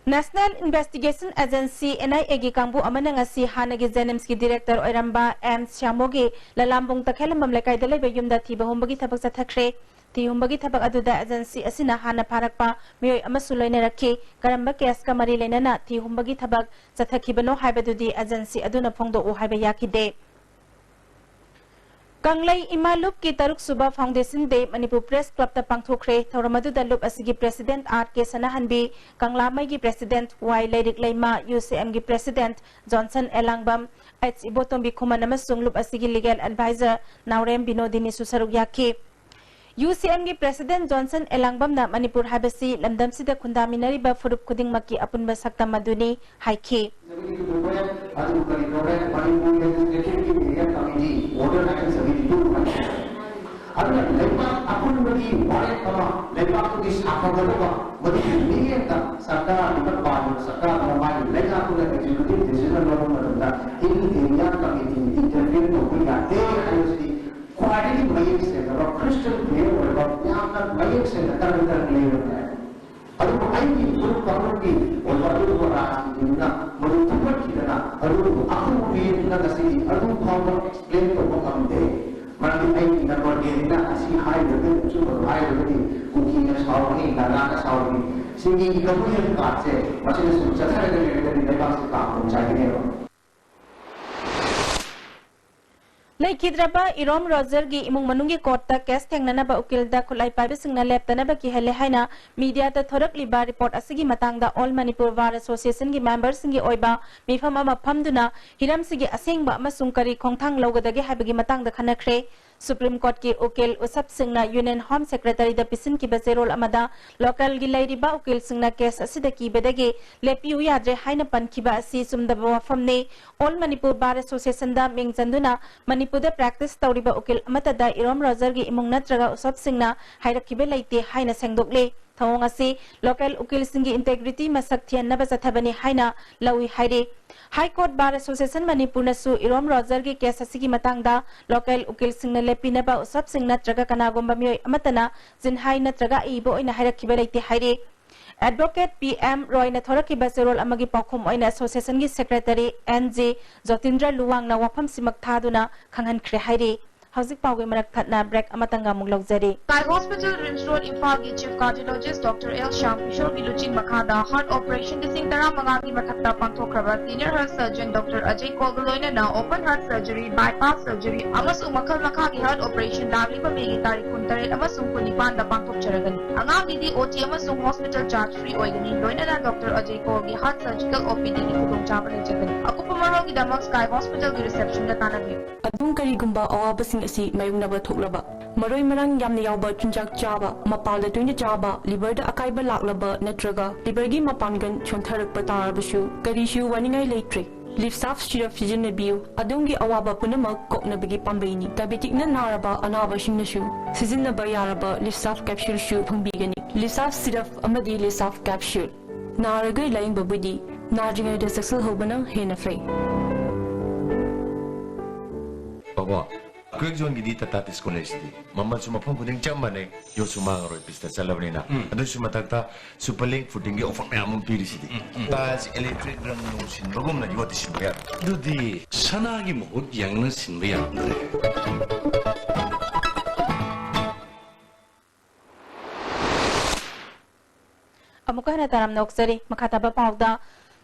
National Investigation Agency, N I A ꯒꯤ ꯀꯥꯡꯕꯨ ꯑꯃꯅ ꯉꯁꯤ ꯍꯥꯟꯅꯒꯤ ꯖꯦꯅꯤꯝꯁꯀꯤ ꯗꯤꯔꯦꯛꯇꯔ ꯑꯣꯏꯔꯝꯕ ꯑꯦꯝ ꯁ꯭ꯌꯥꯃꯣꯒꯤ ꯂꯂꯥꯝꯕꯨꯡ ꯇꯈꯦꯜꯂꯝꯕꯝ ꯂꯩꯀꯥꯏꯗ ꯂꯩꯕ ꯌꯨꯝꯗ ꯊꯤꯕ ꯍꯨꯝꯕꯒꯤ ꯊꯕꯛ ꯆꯠꯊꯈ꯭ꯔꯦ꯫ ꯊꯤ ꯍꯨꯝꯕꯒꯤ ꯊꯕꯛ ꯑꯗꯨꯗ ꯑꯦꯖꯦꯟꯁꯤ ꯑꯁꯤꯅ ꯍꯥꯟꯅ ꯐꯥꯔꯛꯄ ꯃꯤꯑꯣꯏ ꯑꯃꯁꯨ ꯂꯣꯏꯅꯔꯛꯈꯤ꯫ ꯀꯔꯝꯕ ꯀꯦꯁꯀ ꯃꯔꯤ ꯂꯩꯅꯅ ꯊꯤ ꯍꯨꯝꯕꯒꯤ ꯊꯕꯛ ꯆꯠꯊꯈꯤꯕꯅꯣ ꯍꯥꯏꯕꯗꯨꯗꯤ ꯑꯦꯖꯦꯟꯁꯤ ꯑꯗꯨꯅ ꯐꯣꯡꯗꯣꯛꯎ ꯍꯥꯏꯕ ꯌꯥꯈꯤꯗꯦ꯫ ꯀꯪꯂꯩ ꯏꯃꯥ ꯂꯨꯞꯀꯤ ꯇꯔꯨꯛꯁꯨꯕ ꯐꯥꯎꯟꯗꯦꯁꯟ ꯗꯦ ꯃꯅꯤꯄꯨꯔ ꯄ꯭ꯔꯦꯁ ꯀ꯭ꯂꯕꯇ ꯄꯥꯡꯊꯣꯛꯈ꯭ꯔꯦ꯫ ꯊꯧꯔꯝ ꯑꯗꯨꯗ ꯂꯨꯞ ꯑꯁꯤꯒꯤ ꯄ꯭ꯔꯦꯁꯤꯗꯦꯟꯠ ꯑꯥꯔ ꯀꯦ ꯁꯅꯥꯍꯟꯕꯤ, ꯀꯪꯂꯥꯃꯩꯒꯤ ꯄ꯭ꯔꯦꯁꯤꯗꯦꯟꯠ ꯋꯥꯏ ꯂꯩꯔꯤꯛ ꯂꯩꯃ, ꯌꯨ ꯁꯤ ꯑꯦꯝꯒꯤ ꯄ꯭ꯔꯦꯁꯤꯗꯦꯟꯠ ꯖꯣꯟꯁꯟ ꯑꯦꯂꯥꯡꯕꯝ, ꯑꯩꯆ ꯏꯕꯣꯇꯣꯝꯕꯤ ꯈꯨꯃꯟ ꯑꯃꯁꯨꯡ ꯂꯨꯞ ꯑꯁꯤꯒꯤ ꯂꯤꯒꯦꯜ ꯑꯦꯗꯚꯥꯏꯖꯔ ꯅꯥꯎꯔꯦꯝ ꯕꯤꯅꯣꯗꯤꯅꯤꯁꯨ ꯁꯔꯨꯛ ꯌꯥꯈꯤ꯫ ꯌꯨ ꯁꯤ ꯑꯦꯝꯒꯤ ꯄ꯭ꯔꯦꯁꯤꯗꯦꯟꯠ ꯖꯣꯟꯁꯟ ꯑꯦꯂꯥꯡꯕꯝꯅ ꯃꯅꯤꯄꯨꯔ ꯍꯥꯏꯕꯁꯤ ꯂꯝꯗꯝꯁꯤꯗ ꯈꯨꯟꯗꯥꯃꯤꯟꯅꯔꯤꯕ ꯐꯨꯔꯨꯞ ꯈꯨꯗꯤꯡꯃꯛꯀꯤ ꯑꯄꯨꯟꯕ ꯁꯛꯇꯝ ꯑꯗꯨꯅꯤ ꯍꯥꯏꯈꯤ꯫ ꯑꯗꯨꯕꯨ ꯀꯔꯤ ꯇꯧꯔꯦ? Manipur Legislative Areas Committee, Border Action Committee ꯇꯨ ꯍꯥꯏ꯫ ꯑꯗꯨꯅ ꯂꯩꯕꯥꯛ ꯑꯄꯨꯟꯕꯒꯤ ꯋꯥꯔꯦꯞ ꯑꯃ, ꯂꯩꯕꯥꯛꯇꯨꯒꯤ ꯁꯥꯐꯒꯗꯕ, ꯃꯗꯨꯒꯤ ꯃꯤꯠꯌꯦꯡꯗ ꯁꯔꯀꯥꯔꯗꯨꯅ ꯄꯥꯜꯂꯤꯕ ꯁꯔꯀꯥꯔ ꯑꯃ, ꯃꯥꯒꯤ ꯂꯩꯉꯥꯛꯇꯨꯅ executive decision ꯂꯧꯕ ꯃꯇꯝꯗ Hill Area Committee interfere ꯇꯧꯕ ꯌꯥꯗꯦ ꯍꯥꯏꯕꯁꯤꯗꯤ ꯈ꯭ꯋꯥꯏꯗꯒꯤ ꯃꯌꯦꯛ ꯁꯦꯡꯂꯕ, crystal clear ꯑꯣꯏꯕ, ꯌꯥꯝꯅ ꯃꯌꯦꯛ ꯁꯦꯡꯅ ꯇꯔꯪ ꯇꯔꯪ ꯂꯩꯔꯝꯃꯦ꯫ ꯑꯗꯨꯕꯨ ꯑꯩꯒꯤ ꯏꯕꯨꯡ ꯀꯥꯡꯂꯨꯞꯀꯤ ꯑꯣꯏꯕ ꯑꯗꯨꯒꯨꯝꯕ ꯔꯥꯖꯅꯤꯇꯤ ꯑꯗꯨꯅ ꯃꯗꯨ ꯊꯨꯝꯍꯠꯈꯤꯗꯅ, ꯑꯗꯨꯕꯨ ꯑꯈꯪꯕ ꯃꯤꯑꯣꯏ ꯑꯗꯨꯅ ꯉꯁꯤꯗꯤ ꯑꯗꯨ ꯐꯥꯎꯕ ꯑꯦꯛꯁꯄ꯭ꯂꯦꯟ ꯇꯧꯕ ꯉꯝꯗꯦ꯫ ꯃꯔꯝꯗꯤ ꯑꯩꯒꯤ ꯅꯝꯕꯔ ꯇꯦꯟꯅ ꯑꯁꯤ ꯍꯥꯏꯔꯒꯗꯤ, ꯑꯆꯨꯝꯕꯗꯨ ꯍꯥꯏꯔꯒꯗꯤ ꯀꯨꯀꯤꯅ ꯁꯥꯎꯔꯅꯤ, ꯅꯥꯒꯥꯅ ꯁꯥꯎꯔꯅꯤ꯫ ꯁꯤꯒꯤ ꯏꯀꯣꯅꯣꯃꯤꯛ ꯀꯥꯔꯠꯁꯦ ꯃꯁꯤꯅ ꯁꯨꯝ ꯆꯠꯊꯔꯒ ꯂꯩꯔꯒꯗꯤ ꯂꯩꯕꯥꯛꯁꯤ ꯀꯥꯡꯈꯣꯡ ꯆꯥꯏꯒꯅꯦꯕ꯫ ꯂꯩꯈꯤꯗ꯭ꯔꯕ ꯏꯔꯣꯝ ꯔꯣꯖꯔꯒꯤ ꯏꯃꯨꯡ ꯃꯅꯨꯡꯒꯤ ꯀꯣꯔꯠꯇ ꯀꯦꯁ ꯊꯦꯡꯅꯅꯕ ꯎꯀꯤꯜꯗ ꯈꯨꯠꯂꯥꯏ ꯄꯥꯏꯕꯁꯤꯡꯅ ꯂꯦꯞꯇꯅꯕ ꯀꯤꯍꯜꯂꯦ ꯍꯥꯏꯅ ꯃꯤꯗꯤꯌꯥꯗ ꯊꯣꯔꯛꯂꯤꯕ ꯔꯤꯄꯣꯔꯠ ꯑꯁꯤꯒꯤ ꯃꯇꯥꯡꯗ ꯑꯣꯜ ꯃꯅꯤꯄꯨꯔ ꯕꯥꯔ ꯑꯦꯁꯣꯁꯤꯌꯦꯁꯟꯒꯤ ꯃꯦꯝꯕꯔꯁꯤꯡꯒꯤ ꯑꯣꯏꯕ ꯃꯤꯐꯝ ꯑꯃ ꯐꯝꯗꯨꯅ ꯍꯤꯔꯝꯁꯤꯒꯤ ꯑꯁꯦꯡꯕ ꯑꯃꯁꯨꯡ ꯀꯔꯤ ꯈꯣꯡꯊꯥꯡ ꯂꯧꯒꯗꯒꯦ ꯍꯥꯏꯕꯒꯤ ꯃꯇꯥꯡꯗ ꯈꯟꯅꯈ꯭ꯔꯦ꯫ ꯁꯨꯄ꯭ꯔꯤꯝ ꯀꯣꯔꯠꯀꯤ ꯎꯀꯤꯜ ꯎꯁꯞ ꯁꯤꯡꯅ ꯌꯨꯅꯤꯌꯟ ꯍꯣꯝ ꯁꯦꯀ꯭ꯔꯦꯇꯔꯤꯗ ꯄꯤꯁꯤꯟꯈꯤꯕ ꯆꯦꯔꯣꯜ ꯑꯃꯗ ꯂꯣꯀꯦꯜꯒꯤ ꯂꯩꯔꯤꯕ ꯎꯀꯤꯜꯁꯤꯡꯅ ꯀꯦꯁ ꯑꯁꯤꯗ ꯀꯤꯕꯗꯒꯤ ꯂꯦꯞꯄꯤꯌꯨ ꯌꯥꯗ꯭ꯔꯦ ꯍꯥꯏꯅ ꯄꯟꯈꯤꯕ ꯑꯁꯤ ꯆꯨꯝꯗꯕ ꯋꯥꯐꯝꯅꯤ꯫ ꯑꯣꯜ ꯃꯅꯤꯄꯨꯔ ꯕꯥꯔ ꯑꯦꯁꯣꯁꯤꯌꯦꯁꯟꯗ ꯃꯤꯡ ꯆꯟꯗꯨꯅ ꯃꯅꯤꯄꯨꯔꯗ ꯄ꯭ꯔꯦꯛꯇꯤꯁ ꯇꯧꯔꯤꯕ ꯎꯀꯤꯜ ꯑꯃꯠꯇꯗ ꯏꯔꯣꯝ ꯔꯣꯖꯔꯒꯤ ꯏꯃꯨꯡ ꯅꯠꯇ꯭ꯔꯒ ꯎꯁꯞꯁꯤꯡꯅ ꯍꯥꯏꯔꯛꯈꯤꯕ ꯂꯩꯇꯦ ꯍꯥꯏꯅ ꯁꯦꯡꯗꯣꯛꯂꯤ꯫ ꯊꯧꯑꯣꯡ ꯑꯁꯤ ꯂꯣꯀꯦꯜ ꯎꯀꯤꯜꯁꯤꯡꯒꯤ ꯏꯟꯇꯦꯒ꯭ꯔꯤꯇꯤ ꯃꯁꯛ ꯊꯤꯍꯟꯅꯕ ꯆꯠꯊꯕꯅꯤ ꯍꯥꯏꯅ ꯂꯧꯏ ꯍꯥꯏꯔꯤ꯫ ꯍꯥꯏ ꯀꯣꯔꯠ ꯕꯥꯔ ꯑꯦꯁꯣꯁꯤꯌꯦꯁꯟ ꯃꯅꯤꯄꯨꯔꯅꯁꯨ ꯏꯔꯣꯝ ꯔꯣꯖꯔꯒꯤ ꯀꯦꯁ ꯑꯁꯤꯒꯤ ꯃꯇꯥꯡꯗ ꯂꯣꯀꯦꯜ ꯎꯀꯤꯜꯁꯤꯡꯅ ꯂꯦꯞꯄꯤꯅꯕ ꯎꯁꯞꯁꯤꯡ ꯅꯠꯇ꯭ꯔꯒ ꯀꯅꯥꯒꯨꯝꯕ ꯃꯤꯑꯣꯏ ꯑꯃꯠꯇꯅ ꯆꯤꯟꯍꯥꯏ ꯅꯠꯇ꯭ꯔꯒ ꯑꯏꯕ ꯑꯣꯏꯅ ꯍꯥꯏꯔꯛꯈꯤꯕ ꯂꯩꯇꯦ ꯍꯥꯏꯔꯤ꯫ ꯑꯦꯗꯚꯣꯀꯦꯠ ꯄꯤ ꯑꯦꯝ ꯔꯣꯏꯅ ꯊꯣꯔꯛꯈꯤꯕ ꯆꯦꯔꯣꯜ ꯑꯃꯒꯤ ꯄꯥꯎꯈꯨꯝ ꯑꯣꯏꯅ ꯑꯦꯁꯣꯁꯤꯌꯦꯁꯟꯒꯤ ꯁꯦꯀ꯭ꯔꯦꯇꯔꯤ ꯑꯦꯟ ꯖꯦ ꯖꯣꯇꯤꯟꯗ꯭ꯔ ꯂꯨꯋꯥꯡꯅ ꯋꯥꯐꯝꯁꯤꯃꯛ ꯊꯥꯗꯨꯅ ꯈꯪꯍꯟꯈ꯭ꯔꯦ ꯍꯥꯏꯔꯤ꯫ ꯍꯧꯖꯤꯛ ꯄꯥꯎꯒꯤ ꯃꯔꯛ ꯊꯠꯅ ꯕ꯭ꯔꯦꯛ ꯑꯃꯇꯪꯒ ꯑꯃꯨꯛ ꯂꯧꯖꯔꯤ꯫ Sky Hospital, RIMS Road, ꯏꯝꯐꯥꯜꯒꯤ Chief Cardiologist Doctor L Shyam ꯀꯤꯁꯣꯔꯒꯤ ꯂꯨꯆꯤꯡ ꯃꯈꯥꯗ heart operation ꯂꯤꯁꯤꯡ ꯇꯔꯥꯃꯉꯥꯒꯤ ꯃꯊꯛꯇ ꯄꯥꯡꯊꯣꯛꯈ꯭ꯔꯕ senior heart surgeon Doctor Ajay ꯀꯣꯜꯒ ꯂꯣꯏꯅꯅ open heart surgery, bypass surgery ꯑꯃꯁꯨꯡ ꯃꯈꯜ ꯃꯈꯥꯒꯤ heart operation ꯂꯥꯛꯂꯤꯕ ꯃꯦꯒꯤ ꯇꯥꯔꯤꯛ ꯀꯨꯟꯇꯔꯦꯠ ꯑꯃꯁꯨꯡ ꯀꯨꯟꯅꯤꯄꯥꯟꯗ ꯄꯥꯡꯊꯣꯛꯆꯔꯒꯅꯤ꯫ ꯑꯉꯥꯡꯒꯤꯗꯤ ꯑꯣ ꯇꯤ ꯑꯃꯁꯨꯡ hospital charge free ꯑꯣꯏꯒꯅꯤ, ꯂꯣꯏꯅꯅ Doctor ꯑꯖꯌ ꯀꯣꯜꯒꯤ heart surgical OPDꯒꯤ ꯈꯨꯗꯣꯡꯆꯥꯕ ꯂꯩꯖꯒꯅꯤ꯫ ꯑꯀꯨꯞꯄ ꯃꯔꯣꯜꯒꯤꯗꯃꯛ Sky Hospitalꯒꯤ receptionꯗ ꯇꯥꯟꯅꯕꯤꯌꯨ꯫ ꯑꯗꯣꯝ ꯀꯔꯤꯒꯨꯝꯕ ꯑꯋꯥꯕꯁꯤꯡ ꯑꯁꯤ ꯃꯥꯌꯣꯛꯅꯕ ꯊꯣꯛꯂꯕ, ꯃꯔꯣꯏ ꯃꯔꯥꯡ ꯌꯥꯝꯅ ꯌꯥꯎꯕ ꯆꯤꯟꯖꯥꯛ ꯆꯥꯕ, ꯃꯄꯥꯜꯗ ꯇꯣꯏꯅ ꯆꯥꯕ, liverꯗ ꯑꯀꯥꯏꯕ ꯂꯥꯛꯂꯕ ꯅꯠꯇ꯭ꯔꯒ liverꯒꯤ ꯃꯄꯥꯡꯒꯜ ꯁꯣꯟꯊꯔꯛꯄ ꯇꯥꯔꯕꯁꯨ ꯀꯔꯤꯁꯨ ꯋꯥꯅꯤꯡꯉꯥꯏ ꯂꯩꯇ꯭ꯔꯦ꯫ Livsaf syrup ꯁꯤꯖꯤꯟꯅꯕꯤꯌꯨ꯫ ꯑꯗꯣꯝꯒꯤ ꯑꯋꯥꯕ ꯄꯨꯝꯅꯃꯛ ꯀꯣꯛꯅꯕꯒꯤ ꯄꯥꯝꯕꯩꯅꯤ꯫ Diabeticꯅ ꯅꯥꯔꯕ ꯑꯅꯥꯕꯁꯤꯡꯅꯁꯨ ꯁꯤꯖꯤꯟꯅꯕ ꯌꯥꯔꯕ Livsaf capsuleꯁꯨ ꯐꯪꯕꯤꯒꯅꯤ꯫ Livsaf syrup ꯑꯃꯗꯤ Livsaf capsule꯫ ꯅꯥꯔꯒ ꯂꯥꯌꯦꯡꯕꯕꯨꯗꯤ ꯅꯥꯗ꯭ꯔꯤꯉꯩꯗ ꯆꯦꯛꯁꯤꯜꯍꯧꯕꯅ ꯍꯦꯟꯅ ꯐꯩ꯫ ꯕꯕꯥ, ꯀ꯭ꯋꯦꯛ ꯖꯣꯟꯒꯤꯗꯤ ꯇꯥꯇꯥ ꯇꯤꯁꯀꯣ ꯂꯩꯁꯤꯗꯤ꯫ ꯃꯃꯜꯁꯨ ꯃꯐꯝ ꯈꯨꯗꯤꯡ ꯆꯞ ꯃꯥꯟꯅꯩ, ꯌꯣꯠꯁꯨ ꯃꯥꯡꯉꯔꯣꯏ, ꯄꯤꯁꯇ ꯆꯠꯂꯕꯅꯤꯅ꯫ ꯎꯝ꯫ ꯑꯗꯨꯁꯨ ꯃꯊꯛꯇ ꯁꯨꯄꯔ ꯂꯤꯡ ꯐꯨꯇꯤꯡꯒꯤ ꯑꯣꯐꯔ ꯃꯌꯥꯝ ꯑꯃ ꯄꯤꯔꯤꯁꯤꯗꯤ꯫ ꯎꯝ, ꯎꯝ꯫ ꯇꯥꯖ ꯏꯂꯦꯛꯇ꯭ꯔꯤꯛ ꯔꯪ ꯅꯨꯡ ꯁꯤꯟꯕꯒꯨꯝꯅ ꯌꯣꯠꯇꯤ ꯁꯤꯟꯕ ꯌꯥꯔꯣꯏ꯫ ꯑꯗꯨꯗꯤ ꯁꯅꯥꯒꯤ ꯃꯍꯨꯠ ꯌꯥꯡꯅ ꯁꯤꯟꯕ ꯌꯥꯔꯝꯗ꯭ꯔꯦ꯫ ꯑꯃꯨꯛꯀ ꯍꯟꯅ ꯇꯥꯔꯝꯅ ꯑꯣꯛꯆꯔꯤ꯫ ꯃꯈꯥ ꯇꯥꯕ ꯄꯥꯎꯗ,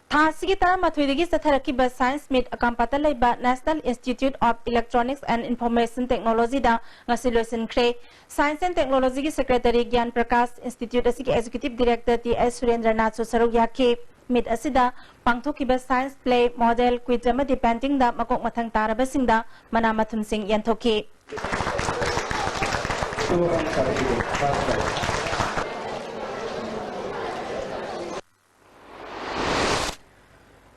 ꯊꯥ ꯑꯁꯤꯒꯤ ꯇꯔꯥꯃꯥꯊꯣꯏꯗꯒꯤ ꯆꯠꯊꯔꯛꯈꯤꯕ Science Meet ꯑꯀꯥꯝꯄꯥꯠꯇ ꯂꯩꯕ National Institute of Electronics and Information Technologyꯗ ꯉꯁꯤ ꯂꯣꯏꯁꯤꯟꯈ꯭ꯔꯦ꯫ Science and Technologyꯒꯤ Secretary ꯒ꯭ꯌꯥꯟ ꯄ꯭ꯔꯀꯥꯁ, Institute ꯑꯁꯤꯒꯤ Executive Director ꯇꯤ ꯑꯦꯁ ꯁꯨꯔꯦꯟꯗ꯭ꯔꯅꯥꯊꯁꯨ ꯁꯔꯨꯛ ꯌꯥꯈꯤ꯫ Meet ꯑꯁꯤꯗ ꯄꯥꯡꯊꯣꯛꯈꯤꯕ Science Play, Model, Quiz ꯑꯃꯗꯤ Paintingꯗ ꯃꯀꯣꯛ ꯃꯊꯪ ꯇꯥꯔꯕꯁꯤꯡꯗ ꯃꯅꯥ ꯃꯊꯨꯝꯁꯤꯡ ꯌꯦꯟꯊꯣꯛꯈꯤ꯫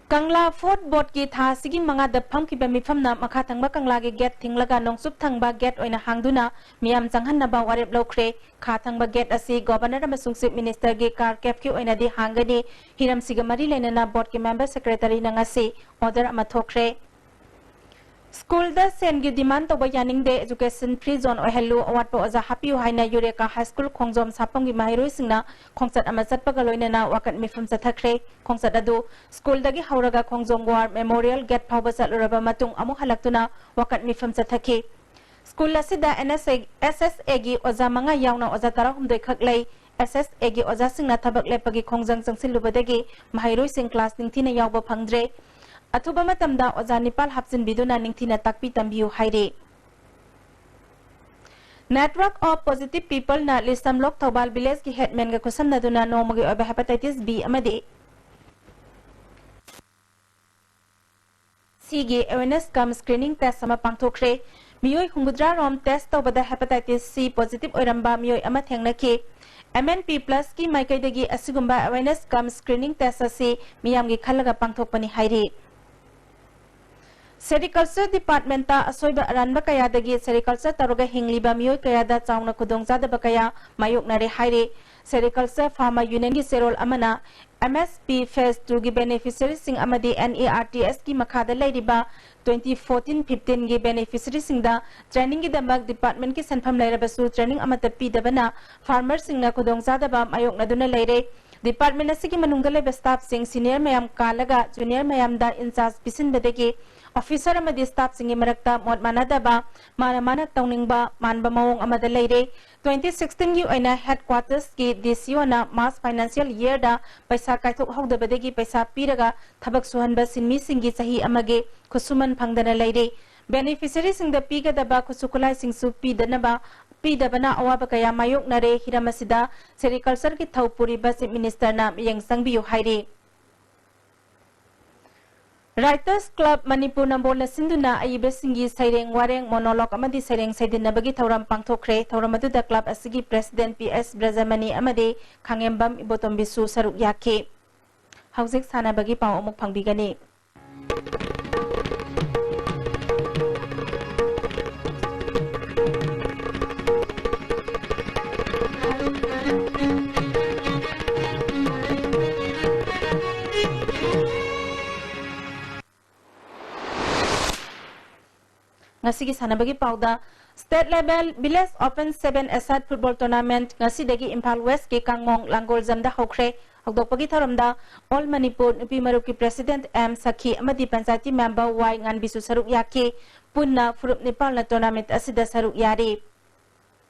ꯀꯪꯂꯥ Fort Boardꯀꯤ ꯊꯥ ꯑꯁꯤꯒꯤ ꯃꯉꯥꯗ ꯐꯝꯈꯤꯕ ꯃꯤꯐꯝꯅ ꯃꯈꯥ ꯊꯪꯕ ꯀꯪꯂꯥꯒꯤ gate ꯊꯤꯡꯂꯒ ꯅꯣꯡꯆꯨꯞ ꯊꯪꯕ gate ꯑꯣꯏꯅ ꯍꯥꯡꯗꯨꯅ ꯃꯤꯌꯥꯝ ꯆꯪꯍꯟꯅꯕ ꯋꯥꯔꯦꯞ ꯂꯧꯈ꯭ꯔꯦ꯫ ꯈꯥ ꯊꯪꯕ gate ꯑꯁꯤ Governor ꯑꯃꯁꯨꯡ Chief Ministerꯒꯤ car cabꯀꯤ ꯑꯣꯏꯅꯗꯤ ꯍꯥꯡꯒꯅꯤ꯫ ꯍꯤꯔꯝꯁꯤꯒ ꯃꯔꯤ ꯂꯩꯅꯅ boardꯀꯤ member secretaryꯅ ꯉꯁꯤ order ꯑꯃ ꯊꯣꯛꯈ꯭ꯔꯦ꯫ ꯁ꯭ꯀꯨꯜꯗ ꯁꯦꯟꯒꯤ demand ꯇꯧꯕ ꯌꯥꯅꯤꯡꯗꯦ, education free zone ꯑꯣꯏꯍꯜꯂꯨ, ꯑꯋꯥꯠꯄ ꯑꯣꯖꯥ ꯍꯥꯞꯄꯤꯌꯨ ꯍꯥꯏꯅ ꯌꯨꯔꯦꯀꯥ High School ꯈꯣꯡꯖꯣꯝ ꯁꯥꯐꯝꯒꯤ ꯃꯍꯩꯔꯣꯏꯁꯤꯡꯅ ꯈꯣꯡꯆꯠ ꯑꯃ ꯆꯠꯄꯒ ꯂꯣꯏꯅꯅ ꯋꯥꯀꯠ ꯃꯤꯐꯝ ꯆꯠꯊꯈ꯭ꯔꯦ꯫ ꯈꯣꯡꯆꯠ ꯑꯗꯨ ꯁ꯭ꯀꯨꯜꯗꯒꯤ ꯍꯧꯔꯒ ꯈꯣꯡꯖꯣꯝ War Memorial gate ꯐꯥꯎꯕ ꯆꯠꯂꯨꯔꯕ ꯃꯇꯨꯡ ꯑꯃꯨꯛ ꯍꯜꯂꯛꯇꯨꯅ ꯋꯥꯀꯠ ꯃꯤꯐꯝ ꯆꯠꯊꯈꯤ꯫ ꯁ꯭ꯀꯨꯜ ꯑꯁꯤꯗ ꯑꯦꯟ ꯑꯦꯁ ꯑꯦ, ꯑꯦꯁ ꯑꯦꯁ ꯑꯦꯒꯤ ꯑꯣꯖꯥ ꯃꯉꯥ ꯌꯥꯎꯅ ꯑꯣꯖꯥ ꯇꯔꯥꯍꯨꯝꯗꯣꯏ ꯈꯛ ꯂꯩ꯫ ꯑꯦꯁ ꯑꯦꯁ ꯑꯦꯒꯤ ꯑꯣꯖꯥꯁꯤꯡꯅ ꯊꯕꯛ ꯂꯦꯞꯄꯒꯤ ꯈꯣꯡꯖꯪ ꯆꯪꯁꯤꯜꯂꯨꯕꯗꯒꯤ ꯃꯍꯩꯔꯣꯏꯁꯤꯡ class ꯅꯤꯡꯊꯤꯅ ꯌꯥꯎꯕ ꯐꯪꯗ꯭ꯔꯦ꯫ ꯑꯊꯨꯕ ꯃꯇꯝꯗ ꯑꯣꯖꯥ ꯅꯤꯄꯥꯜ ꯍꯥꯞꯆꯤꯟꯕꯤꯗꯨꯅ ꯅꯤꯡꯊꯤꯅ ꯇꯥꯛꯄꯤ ꯇꯝꯕꯤꯌꯨ ꯍꯥꯏꯔꯤ꯫ Network of Positive Peopleꯅ ꯂꯤꯁꯝꯂꯣꯛ ꯊꯧꯕꯥꯜ villageꯀꯤ headmanꯒ ꯈꯨꯠꯁꯝꯅꯗꯨꯅ ꯅꯣꯡꯃꯒꯤ ꯑꯣꯏꯕ hepatitis B ꯑꯃꯗꯤ Cꯒꯤ awareness cum screening test ꯑꯃ ꯄꯥꯡꯊꯣꯛꯈ꯭ꯔꯦ꯫ ꯃꯤꯑꯣꯏ ꯍꯨꯝꯐꯨꯇꯔꯥ ꯔꯣꯝ test ꯇꯧꯕꯗ hepatitis C positive ꯑꯣꯏꯔꯝꯕ ꯃꯤꯑꯣꯏ ꯑꯃ ꯊꯦꯡꯅꯈꯤ꯫ M N P Plusꯀꯤ ꯃꯥꯏꯀꯩꯗꯒꯤ ꯑꯁꯤꯒꯨꯝꯕ awareness cum screening test ꯑꯁꯤ ꯃꯤꯌꯥꯝꯒꯤ ꯈꯜꯂꯒ ꯄꯥꯡꯊꯣꯛꯄꯅꯤ ꯍꯥꯏꯔꯤ꯫ Sericulture departmentꯇ ꯑꯁꯣꯏꯕ ꯑꯔꯥꯟꯕ ꯀꯌꯥꯗꯒꯤ sericulture ꯇꯧꯔꯒ ꯍꯤꯡꯂꯤꯕ ꯃꯤꯑꯣꯏ ꯀꯌꯥꯗ ꯆꯥꯎꯅ ꯈꯨꯗꯣꯡꯆꯥꯗꯕ ꯀꯌꯥ ꯃꯥꯌꯣꯛꯅꯔꯦ ꯍꯥꯏꯔꯤ꯫ Sericulture Farmer Unionꯒꯤ ꯆꯦꯔꯣꯜ ꯑꯃꯅ M S P Phase twoꯒꯤ beneficiaryꯁꯤꯡ ꯑꯃꯗꯤ N E R T Sꯀꯤ ꯃꯈꯥꯗ ꯂꯩꯔꯤꯕ twenty fourteen fifteen ꯒꯤ beneficiaryꯁꯤꯡꯗ trainingꯒꯤꯗꯃꯛ departmentꯀꯤ ꯁꯦꯟꯐꯝ ꯂꯩꯔꯕꯁꯨ training ꯑꯃꯠꯇ ꯄꯤꯗꯕꯅ farmerꯁꯤꯡꯅ ꯈꯨꯗꯣꯡꯆꯥꯗꯕ ꯃꯥꯌꯣꯛꯅꯗꯨꯅ ꯂꯩꯔꯦ꯫ Department ꯑꯁꯤꯒꯤ ꯃꯅꯨꯡꯗ ꯂꯩꯕ staffꯁꯤꯡ senior ꯃꯌꯥꯝ ꯀꯥꯜꯂꯒ junior ꯃꯌꯥꯝꯗ in charge ꯄꯤꯁꯤꯟꯕꯗꯒꯤ officer ꯑꯃꯗꯤ staffꯁꯤꯡꯒꯤ ꯃꯔꯛꯇ ꯃꯣꯠ ꯃꯥꯟꯅꯗꯕ, ꯃꯥꯅ ꯃꯥꯅ ꯇꯧꯅꯤꯡꯕ ꯃꯥꯟꯕ ꯃꯑꯣꯡ ꯑꯃꯗ ꯂꯩꯔꯦ꯫ Twenty sixteenꯒꯤ ꯑꯣꯏꯅ headquartersꯀꯤ D C Oꯅ March financial yearꯗ ꯄꯩꯁꯥ ꯀꯥꯏꯊꯣꯛꯍꯧꯗꯕꯗꯒꯤ ꯄꯩꯁꯥ ꯄꯤꯔꯒ ꯊꯕꯛ ꯁꯨꯍꯟꯕ ꯁꯤꯟꯃꯤꯁꯤꯡꯒꯤ ꯆꯍꯤ ꯑꯃꯒꯤ ꯈꯨꯠꯁꯨꯃꯟ ꯐꯪꯗꯅ ꯂꯩꯔꯤ꯫ Beneficiaryꯁꯤꯡꯗ ꯄꯤꯒꯗꯕ ꯈꯨꯠꯁꯨ ꯈꯨꯠꯂꯥꯏꯁꯤꯡꯁꯨ ꯄꯤꯗꯅꯕ, ꯄꯤꯗꯕꯅ ꯑꯋꯥꯕ ꯀꯌꯥ ꯃꯥꯌꯣꯛꯅꯔꯦ꯫ ꯍꯤꯔꯝ ꯑꯁꯤꯗ Sericultureꯒꯤ ꯊꯧ ꯄꯨꯔꯤꯕ Chief Ministerꯅ ꯃꯤꯠꯌꯦꯡ ꯆꯪꯕꯤꯌꯨ ꯍꯥꯏꯔꯤ꯫ Writers Club ꯃꯅꯤꯄꯨꯔ ꯅꯝꯕꯣꯜꯅ ꯁꯤꯟꯗꯨꯅ ꯑꯏꯕꯁꯤꯡꯒꯤ ꯁꯩꯔꯦꯡ ꯋꯥꯔꯦꯡ, monologue ꯑꯃꯗꯤ ꯁꯩꯔꯦꯡ ꯁꯩꯗꯤꯟꯅꯕꯒꯤ ꯊꯧꯔꯝ ꯄꯥꯡꯊꯣꯛꯈ꯭ꯔꯦ꯫ ꯊꯧꯔꯝ ꯑꯗꯨꯗ club ꯑꯁꯤꯒꯤ president P S ꯕ꯭ꯔꯖꯃꯅꯤ ꯑꯃꯗꯤ ꯈꯥꯉꯦꯝꯕꯝ ꯏꯕꯣꯇꯣꯝꯕꯤꯁꯨ ꯁꯔꯨꯛ ꯌꯥꯈꯤ꯫ ꯍꯧꯖꯤꯛ ꯁꯥꯟꯅꯕꯒꯤ ꯄꯥꯎ ꯑꯃꯨꯛ ꯐꯪꯕꯤꯒꯅꯤ꯫ ꯉꯁꯤꯒꯤ ꯁꯥꯟꯅꯕꯒꯤ ꯄꯥꯎꯗ, State Level Village Open Seven-a-side Football Tournament ꯉꯁꯤꯗꯒꯤ ꯏꯝꯐꯥꯜ Westꯀꯤ ꯀꯥꯡꯃꯣꯡ ꯂꯥꯡꯒꯣꯜꯖꯝꯗ ꯍꯧꯈ꯭ꯔꯦ꯫ ꯍꯧꯗꯣꯛꯄꯒꯤ ꯊꯧꯔꯝꯗ All Manipur ꯅꯨꯄꯤ ꯃꯔꯨꯞꯀꯤ president M ꯁꯈꯤ ꯑꯃꯗꯤ ꯄꯟꯆꯥꯌꯇꯤ member Y ꯉꯥꯟꯕꯤꯁꯨ ꯁꯔꯨꯛ ꯌꯥꯈꯤ꯫ ꯄꯨꯟꯅ ꯐꯨꯔꯨꯞ ꯅꯤꯄꯥꯜꯅ tournament ꯑꯁꯤꯗ ꯁꯔꯨꯛ ꯌꯥꯔꯤ꯫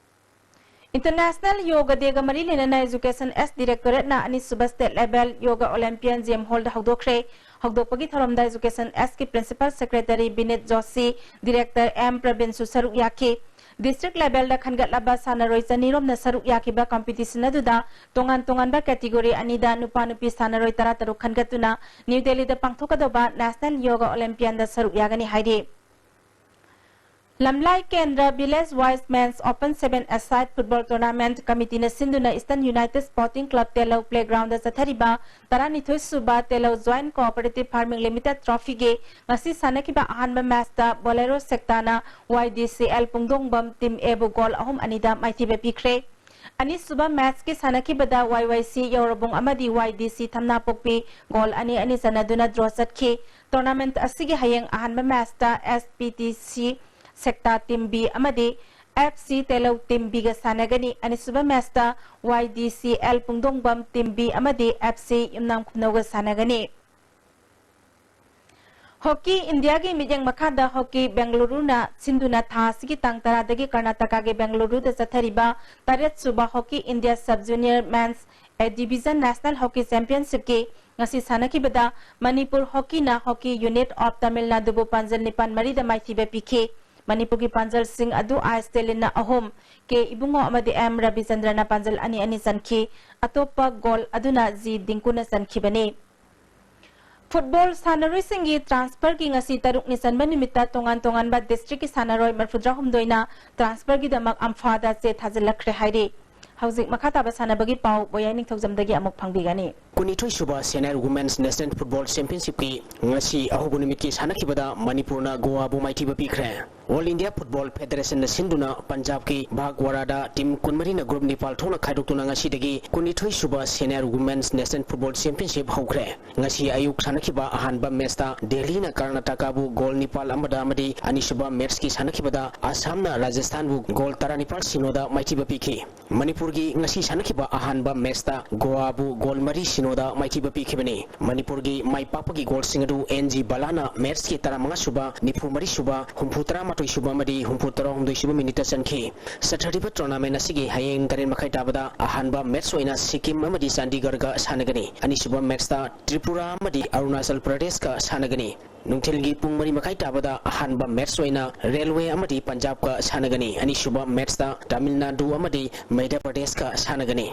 International Yoga Dayꯒ ꯃꯔꯤ ꯂꯩꯅꯅ Education S Directorateꯅ ꯑꯅꯤꯁꯨꯕ State Level Yoga Olympiad Gym Hallꯗ ꯍꯧꯗꯣꯛꯈ꯭ꯔꯦ꯫ ꯍꯧꯗꯣꯛꯄꯒꯤ ꯊꯧꯔꯝꯗ Education Sꯀꯤ Principal Secretary ꯕꯤꯅꯤꯠ Joshi, Director M ꯄ꯭ꯔꯕꯤꯟꯁꯨ ꯁꯔꯨꯛ ꯌꯥꯈꯤ꯫ District levelꯗ ꯈꯟꯒꯠꯂꯕ ꯁꯥꯟꯅꯔꯣꯏ ꯆꯅꯤ ꯔꯣꯝꯅ ꯁꯔꯨꯛ ꯌꯥꯈꯤꯕ competition ꯑꯗꯨꯗ ꯇꯣꯉꯥꯟ ꯇꯣꯉꯥꯟꯕ category ꯑꯅꯤꯗ ꯅꯨꯄꯥ ꯅꯨꯄꯤ ꯁꯥꯟꯅꯔꯣꯏ ꯇꯔꯥꯇꯔꯨꯛ ꯈꯟꯒꯠꯇꯨꯅ New Delhiꯗ ꯄꯥꯡꯊꯣꯛꯀꯗꯧꯕ National Yoga Olympiadꯗ ꯁꯔꯨꯛ ꯌꯥꯒꯅꯤ ꯍꯥꯏꯔꯤ꯫ ꯂꯝꯂꯥꯏ ꯀꯦꯟꯗ꯭ꯔ Village Wise Men's Open Seven-a-side Football Tournament committeeꯅ ꯁꯤꯟꯗꯨꯅ Eastern United Sporting Club ꯇꯦꯂꯧ playgroundꯗ ꯆꯠꯊꯔꯤꯕ ꯇꯔꯥꯅꯤꯊꯣꯏ ꯁꯨꯕ ꯇꯦꯂꯧ Joint Cooperative Farming Limited Trophyꯒꯤ ꯉꯁꯤ ꯁꯥꯟꯅꯈꯤꯕ ꯑꯍꯥꯟꯕ matchꯇ Bolero Sectorꯅ Y D C L ꯄꯨꯡꯗꯣꯡꯕꯝ Team Aꯕꯨ goal ꯑꯍꯨꯝ ꯑꯅꯤꯗ ꯃꯥꯏꯊꯤꯕ ꯄꯤꯈ꯭ꯔꯦ꯫ ꯑꯅꯤꯁꯨꯕ ꯃꯦꯆꯀꯤ ꯁꯥꯟꯅꯈꯤꯕꯗ ꯋꯥꯏ ꯋꯥꯏ ꯁꯤ ꯌꯧꯔꯕꯨꯡ ꯑꯃꯗꯤ ꯋꯥꯏ ꯗꯤ ꯁꯤ ꯊꯝꯅꯥꯄꯣꯛꯄꯤ ꯒꯣꯜ ꯑꯅꯤ ꯑꯅꯤ ꯆꯟꯅꯗꯨꯅ ꯗ꯭ꯔꯣ ꯆꯠꯈꯤ꯫ ꯇꯣꯔꯅꯥꯃꯦꯟꯠ ꯑꯁꯤꯒꯤ ꯍꯌꯦꯡ ꯑꯍꯥꯟꯕ ꯃꯦꯆꯇ ꯑꯦꯁ P T C Sekta team B ꯑꯃꯗꯤ F C Telou team big ꯁꯥꯟꯅꯒꯅꯤ꯫ ꯑꯅꯤꯁꯨꯕ ꯃꯦꯆꯇ ꯋꯥꯏ ꯗꯤ ꯁꯤ ꯑꯦꯜ ꯄꯨꯡꯗꯣꯡꯕꯝ ꯇꯤꯝ ꯕꯤ ꯑꯃꯗꯤ ꯑꯦꯐ ꯁꯤ ꯌꯨꯝꯅꯥꯝ ꯈꯨꯅꯧꯒ ꯁꯥꯟꯅꯒꯅꯤ꯫ ꯍꯣꯀꯤ ꯏꯟꯗꯤꯌꯥꯒꯤ ꯃꯤꯠꯌꯦꯡ ꯃꯈꯥꯗ ꯍꯣꯀꯤ ꯕꯦꯡꯒꯂꯨꯔꯨꯅ ꯁꯤꯟꯗꯨꯅ ꯊꯥ ꯑꯁꯤꯒꯤ ꯇꯥꯡ ꯇꯔꯥꯗꯒꯤ ꯀꯔꯅꯥꯇꯀꯥꯒꯤ ꯕꯦꯡꯒꯂꯨꯔꯨꯗ ꯆꯠꯊꯔꯤꯕ ꯇꯔꯦꯠ ꯁꯨꯕ hockey India sub junior men's A division national hockey ꯆꯦꯝꯄꯤꯌꯟꯁꯤꯞꯀꯤ ꯉꯁꯤ ꯁꯥꯟꯅꯈꯤꯕꯗ ꯃꯅꯤꯄꯨꯔ ꯍꯣꯀꯤꯅ ꯍꯣꯀꯤ ꯌꯨꯅꯤꯠ ꯑꯣꯐ ꯇꯥꯃꯤꯜ ꯅꯥꯗꯨꯕꯨ ꯄꯥꯟꯖꯜ ꯅꯤꯄꯥꯟ ꯃꯔꯤꯗ ꯃꯥꯏꯊꯤꯕ ꯄꯤꯈꯤ꯫ ꯃꯅꯤꯄꯨꯔꯒꯤ ꯄꯥꯟꯖꯜꯁꯤꯡ ꯑꯗꯨ ꯑꯥꯏ ꯁ꯭ꯇꯦꯂꯤꯟꯅ ꯑꯍꯨꯝ, ꯀꯦ ꯏꯕꯨꯡꯉꯣ ꯑꯃꯗꯤ ꯑꯦꯝ ꯔꯕꯤꯆꯟꯗ꯭ꯔꯅ ꯄꯥꯟꯖꯜ ꯑꯅꯤ ꯑꯅꯤ ꯆꯟꯈꯤ꯫ ꯑꯇꯣꯞꯄ ꯒꯣꯜ ꯑꯗꯨꯅ ꯖꯤ ꯗꯤꯡꯀꯨꯅ ꯆꯟꯈꯤꯕꯅꯤ꯫ ꯐꯨꯠꯕꯣꯜ ꯁꯥꯟꯅꯔꯣꯏꯁꯤꯡꯒꯤ ꯇ꯭ꯔꯥꯟꯁꯐꯔꯒꯤ ꯉꯁꯤ ꯇꯔꯨꯛꯅꯤ ꯆꯟꯕ ꯅꯨꯃꯤꯠꯇ ꯇꯣꯉꯥꯟ ꯇꯣꯉꯥꯟꯕ ꯗꯤꯁꯇ꯭ꯔꯤꯛꯀꯤ ꯁꯥꯟꯅꯔꯣꯏ ꯃꯔꯐꯨꯇꯔꯥꯍꯨꯝꯗꯣꯏꯅ ꯇ꯭ꯔꯥꯟꯁꯐꯔꯒꯤꯗꯃꯛ ꯑꯝꯐꯥꯗ ꯆꯦ ꯊꯥꯖꯤꯜꯂꯛꯈ꯭ꯔꯦ ꯍꯥꯏꯔꯤ꯫ ꯍꯧꯖꯤꯛ ꯃꯈꯥ ꯇꯥꯕ ꯁꯥꯟꯅꯕꯒꯤ ꯄꯥꯎ ꯕꯣꯌꯥꯏ ꯅꯤꯡꯊꯧꯖꯝꯗꯒꯤ ꯑꯃꯨꯛ ꯐꯪꯕꯤꯒꯅꯤ꯫ ꯀꯨꯟꯅꯤꯊꯣꯏ ꯁꯨꯕ ꯁꯦꯅꯤꯌꯔ ꯋꯨꯃꯦꯟꯁ ꯅꯦꯁꯅꯦꯜ ꯐꯨꯠꯕꯣꯜ ꯆꯦꯝꯄꯤꯌꯟꯁꯤꯞꯀꯤ ꯉꯁꯤ ꯑꯍꯧꯕ ꯅꯨꯃꯤꯠꯀꯤ ꯁꯥꯟꯅꯈꯤꯕꯗ ꯃꯅꯤꯄꯨꯔꯅ ꯒꯣꯋꯥꯕꯨ ꯃꯥꯏꯊꯤꯕ ꯄꯤꯈ꯭ꯔꯦ꯫ ꯑꯣꯜ ꯏꯟꯗꯤꯌꯥ ꯐꯨꯠꯕꯣꯜ ꯐꯦꯗꯔꯦꯁꯟꯅ ꯁꯤꯟꯗꯨꯅ ꯄꯟꯖꯥꯕꯀꯤ ꯚꯥꯒꯋꯥꯔꯥꯗ ꯇꯤꯝ ꯀꯨꯟꯃꯔꯤꯅ ꯒ꯭ꯔꯨꯞ ꯅꯤꯄꯥꯜ ꯊꯣꯛꯅ ꯈꯥꯏꯗꯣꯛꯇꯨꯅ ꯉꯁꯤꯗꯒꯤ ꯀꯨꯟꯅꯤꯊꯣꯏ ꯁꯨꯕ senior women's national football championship ꯍꯧꯈ꯭ꯔꯦ꯫ ꯉꯁꯤ ꯑꯌꯨꯛ ꯁꯥꯟꯅꯈꯤꯕ ꯑꯍꯥꯟꯕ ꯃꯦꯆꯇ ꯗꯦꯜꯂꯤꯅ ꯀꯔꯅꯥꯇꯀꯥꯕꯨ ꯒꯣꯜ ꯅꯤꯄꯥꯜ ꯑꯃꯗ ꯑꯃꯗꯤ ꯑꯅꯤꯁꯨꯕ ꯃꯦꯆꯀꯤ ꯁꯥꯟꯅꯈꯤꯕꯗ ꯑꯁꯥꯝꯅ ꯔꯥꯖꯁꯊꯥꯟꯕꯨ ꯒꯣꯜ ꯇꯔꯥꯅꯤꯄꯥꯜ ꯁꯤꯅꯣꯗ ꯃꯥꯏꯊꯤꯕ ꯄꯤꯈꯤ꯫ ꯃꯅꯤꯄꯨꯔꯒꯤ ꯉꯁꯤ ꯁꯥꯟꯅꯈꯤꯕ ꯑꯍꯥꯟꯕ ꯃꯦꯆꯇ ꯒꯣꯋꯥꯕꯨ ꯒꯣꯜ ꯃꯔꯤ ꯁꯤꯅꯣꯗ ꯃꯥꯏꯊꯤꯕ ꯄꯤꯈꯤꯕꯅꯤ꯫ ꯃꯅꯤꯄꯨꯔꯒꯤ ꯃꯥꯏ ꯄꯥꯛꯄꯒꯤ ꯒꯣꯜꯁꯤꯡ ꯑꯗꯨ ꯑꯦꯟ ꯖꯤ ꯕꯂꯥꯅ ꯃꯦꯆꯀꯤ ꯇꯔꯥꯃꯉꯥ ꯁꯨꯕ, ꯅꯤꯐꯨ ꯃꯔꯤ ꯁꯨꯕ, ꯍꯨꯝꯐꯨ ꯇꯔꯥꯃꯥꯊꯣꯏ ꯁꯨꯕ ꯑꯃꯗꯤ ꯍꯨꯝꯐꯨ ꯇꯔꯥꯍꯨꯝꯗꯣꯏ ꯁꯨꯕ ꯃꯤꯅꯤꯠꯇ ꯆꯟꯈꯤ꯫ ꯆꯠꯊꯔꯤꯕ ꯇꯣꯔꯅꯥꯃꯦꯟ ꯑꯁꯤꯒꯤ ꯍꯌꯦꯡ ꯇꯔꯦꯠ ꯃꯈꯥꯏ ꯇꯥꯕꯗ ꯑꯍꯥꯟꯕ ꯃꯦꯆ ꯑꯣꯏꯅ ꯁꯤꯛꯀꯤꯝ ꯑꯃꯗꯤ ꯆꯥꯟꯗꯤꯒꯔꯒ ꯁꯥꯟꯅꯒꯅꯤ꯫ ꯑꯅꯤꯁꯨꯕ ꯃꯦꯆꯇ ꯇ꯭ꯔꯤꯄꯨꯔꯥ ꯑꯃꯗꯤ ꯑꯔꯨꯅꯥꯆꯜ ꯄ꯭ꯔꯗꯦꯁꯀ ꯁꯥꯟꯅꯒꯅꯤ꯫ ꯅꯨꯡꯊꯤꯜꯒꯤ ꯄꯨꯡ ꯃꯔꯤ ꯃꯈꯥꯏ ꯇꯥꯕꯗ ꯑꯍꯥꯟꯕ ꯃꯦꯆ ꯑꯣꯏꯅ ꯔꯦꯜꯋꯦ ꯑꯃꯗꯤ ꯄꯟꯖꯥꯕꯀ ꯁꯥꯟꯅꯒꯅꯤ꯫ ꯑꯅꯤꯁꯨꯕ ꯃꯦꯆꯇ ꯇꯥꯃꯤꯜ ꯅꯥꯗꯨ ꯑꯃꯗꯤ ꯃꯙ꯭ꯌ ꯄ꯭ꯔꯗꯦꯁꯀ ꯁꯥꯟꯅꯒꯅꯤ꯫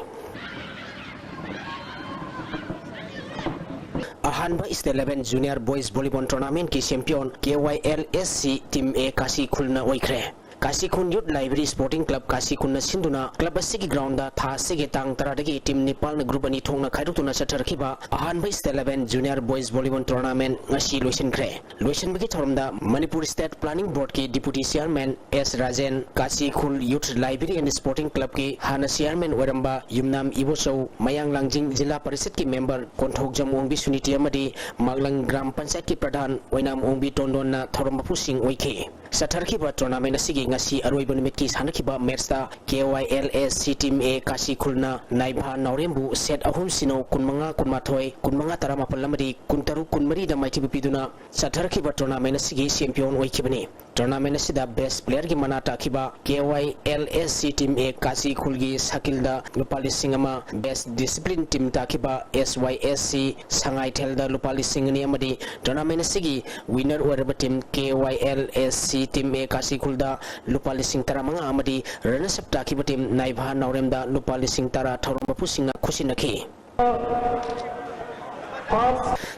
ꯑꯍꯥꯟꯕ state level junior boys volleyball ꯇꯣꯔꯅꯥꯃꯦꯟꯠꯀꯤ champion K Y L S C team ꯑꯦ ꯀꯥꯁꯤ ꯈꯨꯜꯅ ꯑꯣꯏꯈ꯭ꯔꯦ꯫ ꯀꯥꯁꯤꯈꯨꯟ Youth Library Sporting Club ꯀꯥꯁꯤꯈꯨꯟꯅ ꯁꯤꯟꯗꯨꯅ club ꯑꯁꯤꯒꯤ ground ꯇꯥ ꯑꯁꯤꯒꯤ ꯇꯥꯡ ꯇꯔꯥꯗꯒꯤ team ꯅꯤꯄꯥꯜꯅ group ꯑꯅꯤ ꯊꯣꯛꯅ ꯈꯥꯏꯗꯣꯛꯇꯨꯅ ꯆꯠꯊꯔꯛꯈꯤꯕ ꯑꯍꯥꯟꯕ State eleven Junior Boys Volleyball Tournament ꯉꯁꯤ ꯂꯣꯏꯁꯤꯟꯈ꯭ꯔꯦ꯫ ꯂꯣꯏꯁꯤꯟꯕꯒꯤ ꯊꯧꯔꯝꯗ ꯃꯅꯤꯄꯨꯔ State Planning Board ꯀꯤ Deputy Chairman S Rajen, ꯀꯥꯁꯤꯈꯨꯜ Youth Library and Sporting Club ꯀꯤ ꯍꯥꯟꯅ chairman ꯑꯣꯏꯔꯝꯕ ꯌꯨꯝꯅꯥꯝ ꯏꯕꯣꯆꯧ, ꯃꯌꯥꯡ ꯂꯥꯡꯖꯤꯡ ꯖꯤꯂꯥ ꯄꯔꯤꯁꯠꯀꯤ member ꯀꯣꯟꯊꯧꯖꯝ ꯑꯣꯡꯕꯤ ꯁꯨꯅꯤꯇꯤ ꯑꯃꯗꯤ ꯃꯥꯛꯂꯪ ꯒ꯭ꯔꯥꯝ ꯄꯟꯆꯥꯌꯠꯀꯤ ꯄ꯭ꯔꯙꯥꯟ ꯑꯣꯏꯅꯥꯝ ꯑꯣꯡꯕꯤ ꯇꯣꯟꯗꯣꯟꯅ ꯊꯧꯔꯝ ꯃꯄꯨꯁꯤꯡ ꯑꯣꯏꯈꯤ꯫ ꯆꯠꯊꯔꯛꯈꯤꯕ tournament ꯑꯁꯤꯒꯤ ꯉꯁꯤ ꯑꯔꯣꯏꯕ ꯅꯨꯃꯤꯠꯀꯤ ꯁꯥꯟꯅꯈꯤꯕ match ꯇ ꯀꯦ ꯋꯥꯏ ꯑꯦꯜ ꯑꯦꯁ ꯁꯤ team A ꯀꯥꯁꯤꯈꯨꯜꯅ ꯅꯥꯏꯚꯥ ꯅꯥꯎꯔꯦꯝꯕꯨ set ꯑꯍꯨꯝ ꯁꯤꯅꯣ ꯀꯨꯟꯃꯉꯥ ꯀꯨꯟꯃꯥꯊꯣꯏ, ꯀꯨꯟꯃꯉꯥ ꯇꯔꯥꯃꯥꯄꯜ ꯑꯃꯗꯤ ꯀꯨꯟꯇꯔꯨꯛ ꯀꯨꯟꯃꯔꯤꯗ ꯃꯥꯏꯊꯤꯕ ꯄꯤꯗꯨꯅ ꯆꯠꯊꯔꯛꯈꯤꯕ tournament ꯑꯁꯤꯒꯤ champion ꯑꯣꯏꯈꯤꯕꯅꯤ꯫ Tournament ꯑꯁꯤꯗ best player ꯒꯤ ꯃꯅꯥ ꯇꯥꯈꯤꯕ ꯀꯦ ꯋꯥꯏ ꯑꯦꯜ ꯑꯦꯁ ꯁꯤ team A ꯀꯥꯁꯤꯈꯨꯜꯒꯤ ꯁꯥꯀꯤꯜꯗ ꯂꯨꯄꯥ ꯂꯤꯁꯤꯡ ꯑꯃ, best discipline team ꯇꯥꯈꯤꯕ ꯑꯦꯁ ꯋꯥꯏ ꯑꯦꯁ ꯁꯤ ꯁꯉꯥꯏꯊꯦꯜꯗ ꯂꯨꯄꯥ ꯂꯤꯁꯤꯡ ꯑꯅꯤ ꯑꯃꯗꯤ tournament ꯑꯁꯤꯒꯤ winner ꯑꯣꯏꯔꯕ team ꯀꯦ ꯋꯥꯏ ꯑꯦꯜ ꯑꯦꯁ ꯁꯤ team A ꯀꯥꯁꯤꯈꯨꯜꯗ ꯂꯨꯄꯥ ꯂꯤꯁꯤꯡ ꯇꯔꯥꯃꯉꯥ ꯑꯃꯗꯤ runners up ꯇꯥꯈꯤꯕ team ꯅꯥꯏꯚꯥ ꯅꯥꯎꯔꯦꯝꯗ ꯂꯨꯄꯥ ꯂꯤꯁꯤꯡ ꯇꯔꯥ ꯊꯧꯔꯝ ꯃꯄꯨꯁꯤꯡꯅ ꯈꯨꯠꯁꯤꯟꯅꯈꯤ꯫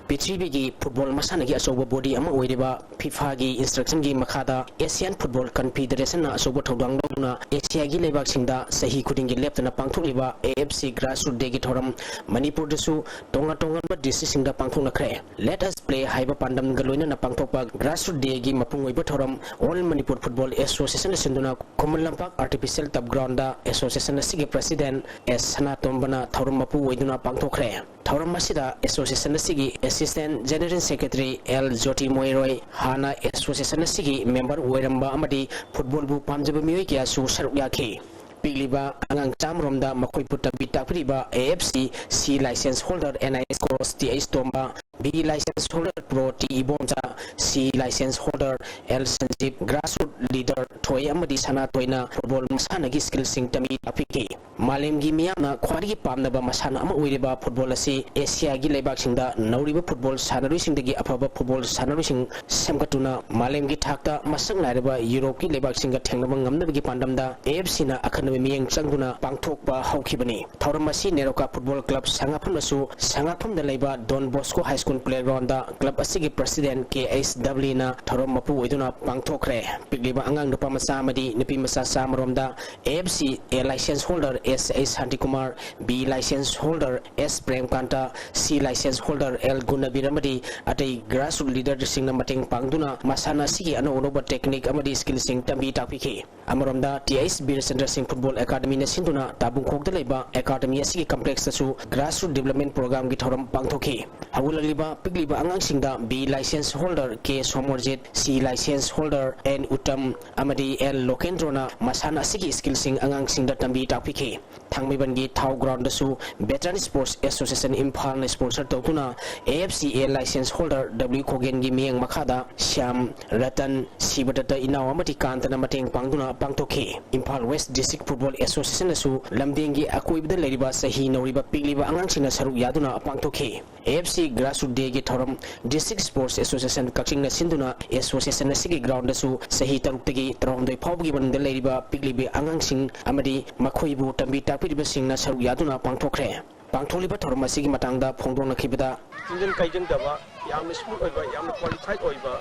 ꯄ꯭ꯔꯤꯊꯤꯕꯤꯒꯤ football ꯃꯁꯥꯟꯅꯒꯤ ꯑꯆꯧꯕ body ꯑꯃ ꯑꯣꯏꯔꯤꯕ FIFA ꯒꯤ instruction ꯒꯤ ꯃꯈꯥꯗ Asian Football Confederation ꯅ ꯑꯆꯧꯕ ꯊꯧꯗꯥꯡ ꯂꯧꯗꯨꯅ ꯑꯦꯁꯤꯌꯥꯒꯤ ꯂꯩꯕꯥꯛꯁꯤꯡꯗ ꯆꯍꯤ ꯈꯨꯗꯤꯡꯒꯤ ꯂꯦꯞꯇꯅ ꯄꯥꯡꯊꯣꯛꯂꯤꯕ A F C Grassroots Day ꯒꯤ ꯊꯧꯔꯝ ꯃꯅꯤꯄꯨꯔꯗꯁꯨ ꯇꯣꯉꯥꯟ ꯇꯣꯉꯥꯟꯕ district ꯁꯤꯡꯗ ꯄꯥꯡꯊꯣꯛꯅꯈ꯭ꯔꯦ꯫ Let Us Play ꯍꯥꯏꯕ ꯄꯥꯟꯗꯝꯒ ꯂꯣꯏꯅꯅ ꯄꯥꯡꯊꯣꯛꯄ Grassroots Day ꯒꯤ ꯃꯄꯨꯡ ꯑꯣꯏꯕ ꯊꯧꯔꯝ All Manipur Football Association ꯅ ꯁꯤꯟꯗꯨꯅ Khuman Lampak Artificial Turf Ground ꯗ association ꯑꯁꯤꯒꯤ president ꯑꯦꯁ ꯁꯅꯥꯇꯣꯝꯕꯅ ꯊꯧꯔꯝ ꯃꯄꯨ ꯑꯣꯏꯗꯨꯅ ꯄꯥꯡꯊꯣꯛꯈ꯭ꯔꯦ꯫ ꯊꯧꯔꯝ ꯑꯁꯤꯗ association ꯑꯁꯤꯒꯤ assistant general secretary ꯑꯦꯜ ꯖꯣꯇꯤ ꯃꯣꯏꯔꯣꯏ, ꯍꯥꯟꯅ association ꯑꯁꯤꯒꯤ member ꯑꯣꯏꯔꯝꯕ ꯑꯃꯗꯤ football ꯕꯨ ꯄꯥꯝꯖꯕ ꯃꯤꯑꯣꯏ ꯀꯌꯥꯁꯨ ꯁꯔꯨꯛ ꯌꯥꯈꯤ꯫ ꯄꯤꯛꯂꯤꯕ ꯑꯉꯥꯡ ꯆꯥꯝꯃꯔꯣꯝꯗ ꯃꯈꯣꯏꯕꯨ ꯇꯝꯕꯤ ꯇꯥꯛꯄꯤꯔꯤꯕ A F C C license holder N I S coach T H Tomba, B license holder Pro T Ibomcha, C license holder L Sanjip, grassroots leader ꯊꯣꯏ ꯑꯃꯗꯤ ꯁꯅꯥꯊꯣꯏꯅ football ꯃꯁꯥꯟꯅꯒꯤ skill ꯁꯤꯡ ꯇꯝꯕꯤ ꯇꯥꯛꯄꯤꯈꯤ꯫ ꯃꯥꯂꯦꯝꯒꯤ ꯃꯤꯌꯥꯝꯅ ꯈ꯭ꯋꯥꯏꯗꯒꯤ ꯄꯥꯝꯅꯕ ꯃꯁꯥꯟꯅ ꯑꯃ ꯑꯣꯏꯔꯤꯕ football ꯑꯁꯤ ꯑꯦꯁꯤꯌꯥꯒꯤ ꯂꯩꯕꯥꯛꯁꯤꯡꯗ ꯅꯧꯔꯤꯕ football ꯁꯥꯟꯅꯔꯣꯏꯁꯤꯡꯗꯒꯤ ꯑꯐꯕ football ꯁꯥꯟꯅꯔꯣꯏꯁꯤꯡ ꯁꯦꯝꯒꯠꯇꯨꯅ ꯃꯥꯂꯦꯝꯒꯤ ꯊꯥꯛꯇ ꯃꯁꯛ ꯅꯥꯏꯔꯕ ꯌꯨꯔꯣꯞꯀꯤ ꯂꯩꯕꯥꯛꯁꯤꯡꯒ ꯊꯦꯡꯅꯕ ꯉꯝꯅꯕꯒꯤ ꯄꯥꯟꯗꯝꯗ A F C ꯅ ꯑꯈꯟꯅꯕ ꯃꯤꯠꯌꯦꯡ ꯆꯪꯗꯨꯅ ꯄꯥꯡꯊꯣꯛꯄ ꯍꯧꯈꯤꯕꯅꯤ꯫ ꯊꯧꯔꯝ ꯑꯁꯤ ꯅꯦꯔꯣꯀꯥ ꯐꯨꯠꯕꯣꯜ ꯀ꯭ꯂꯕ ꯁꯉꯥꯛꯐꯝꯅꯁꯨ ꯁꯉꯥꯛꯐꯝꯗ ꯂꯩꯕ Don Bosco high school playground club ꯑꯁꯤꯒꯤ ꯄ꯭ꯔꯁꯤꯗꯦꯟꯠ ꯀꯦ ꯑꯩꯆ ꯗꯕ꯭ꯂꯤꯅ ꯊꯧꯔꯝ ꯃꯄꯨ ꯑꯣꯏꯗꯨꯅ ꯄꯥꯡꯊꯣꯛꯈ꯭ꯔꯦ꯫ ꯄꯤꯛꯂꯤꯕ ꯑꯉꯥꯡ ꯅꯨꯄꯥ ꯃꯆꯥ ꯑꯃꯗꯤ ꯅꯨꯄꯤ ꯃꯆꯥ ꯆꯥꯝꯃꯔꯣꯝꯗ A F C A license holder S A Shantikumar, B license holder S ꯄ꯭ꯔꯦꯝꯀꯥꯟꯇ, C license holder L ꯒꯨꯅꯕꯤꯔ ꯑꯃꯗꯤ ꯑꯇꯩ grassroots leaderꯁꯤꯡꯅ ꯃꯇꯦꯡ ꯄꯥꯡꯗꯨꯅ ꯃꯁꯥꯟꯅ ꯑꯁꯤꯒꯤ ꯑꯅꯧ ꯑꯅꯧꯕ technique ꯑꯃꯗꯤ skillꯁꯤꯡ ꯇꯝꯕꯤ ꯇꯥꯛꯄꯤꯈꯤ꯫ ꯑꯃꯔꯣꯝꯗ, T H ꯕꯤꯔꯦꯆꯟꯗ꯭ꯔ ꯁꯤꯡ ꯐꯨꯠꯕꯣꯜ ꯑꯦꯀꯥꯗꯃꯤꯅ ꯁꯤꯟꯗꯨꯅ ꯇꯥꯕꯨꯡꯈꯣꯛꯇ ꯂꯩꯕ ꯑꯦꯀꯥꯗꯃꯤ ꯑꯁꯤꯒꯤ complexꯇꯁꯨ grassroots development programꯒꯤ ꯊꯧꯔꯝ ꯄꯥꯡꯊꯣꯛꯈꯤ꯫ ꯍꯧꯒꯠꯂꯛꯂꯤꯕ ꯄꯤꯛꯂꯤꯕ ꯑꯉꯥꯡꯁꯤꯡꯗ B license holder K Somorjit, C license holder N Uttam ꯑꯃꯗꯤ L ꯂꯣꯀꯦꯟꯗ꯭ꯔꯣꯅ ꯃꯁꯥꯟꯅ ꯑꯁꯤꯒꯤ skillꯁꯤꯡ ꯑꯉꯥꯡꯁꯤꯡꯗ ꯇꯝꯕꯤ ꯇꯥꯛꯄꯤꯈꯤ꯫ ꯊꯥꯡꯃꯩꯕꯟꯒꯤ ꯊꯥꯎ ꯒ꯭ꯔꯥꯎꯟꯗꯁꯨ Veteran Sports Association ꯏꯝꯐꯥꯜꯅ sponsor ꯇꯧꯗꯨꯅ A F C A license holder W ꯈꯣꯒꯦꯟꯒꯤ ꯃꯤꯠꯌꯦꯡ ꯃꯈꯥꯗ ꯁ꯭ꯌꯥꯝ, ꯔꯇꯟ, ꯁꯤꯕꯗꯠꯇ ꯏꯅꯥꯎ ꯑꯃꯗꯤ ꯀꯥꯟꯇꯅ ꯃꯇꯦꯡ ꯄꯥꯡꯗꯨꯅ ꯄꯥꯡꯊꯣꯛꯈꯤ꯫ ꯏꯝꯐꯥꯜ West District Football Associationꯅꯁꯨ ꯂꯝꯗꯦꯡꯒꯤ ꯑꯀꯣꯏꯕꯗ ꯂꯩꯔꯤꯕ ꯆꯍꯤ ꯅꯧꯔꯤꯕ ꯄꯤꯛꯂꯤꯕ ꯑꯉꯥꯡꯁꯤꯡꯅ ꯁꯔꯨꯛ ꯌꯥꯗꯨꯅ ꯄꯥꯡꯊꯣꯛꯈꯤ꯫ A F C Grassroots Dayꯒꯤ ꯊꯧꯔꯝ District Sports Association ꯀꯛꯆꯤꯡꯅ ꯁꯤꯟꯗꯨꯅ association ꯑꯁꯤꯒꯤ groundꯗꯁꯨ ꯆꯍꯤ ꯇꯔꯨꯛꯇꯒꯤ ꯇꯔꯥꯍꯨꯝꯗꯣꯏ ꯐꯥꯎꯕꯒꯤ ꯃꯅꯨꯡꯗ ꯂꯩꯔꯤꯕ ꯄꯤꯛꯂꯤꯕ ꯑꯉꯥꯡꯁꯤꯡ ꯑꯃꯗꯤ ꯃꯈꯣꯏꯕꯨ ꯇꯝꯕꯤ ꯇꯥꯛꯄꯤꯔꯤꯕꯁꯤꯡꯅ ꯁꯔꯨꯛ ꯌꯥꯗꯨꯅ ꯄꯥꯡꯊꯣꯛꯈ꯭ꯔꯦ꯫ ꯄꯥꯡꯊꯣꯛꯂꯤꯕ ꯊꯧꯔꯝ ꯑꯁꯤꯒꯤ ꯃꯇꯥꯡꯗ ꯐꯣꯡꯗꯣꯛꯅꯈꯤꯕꯗ, ꯇꯤꯟꯖꯪ ꯀꯥꯏꯖꯪꯗꯕ, ꯌꯥꯝꯅ smooth ꯑꯣꯏꯕ, ꯌꯥꯝꯅ qualified ꯑꯣꯏꯕ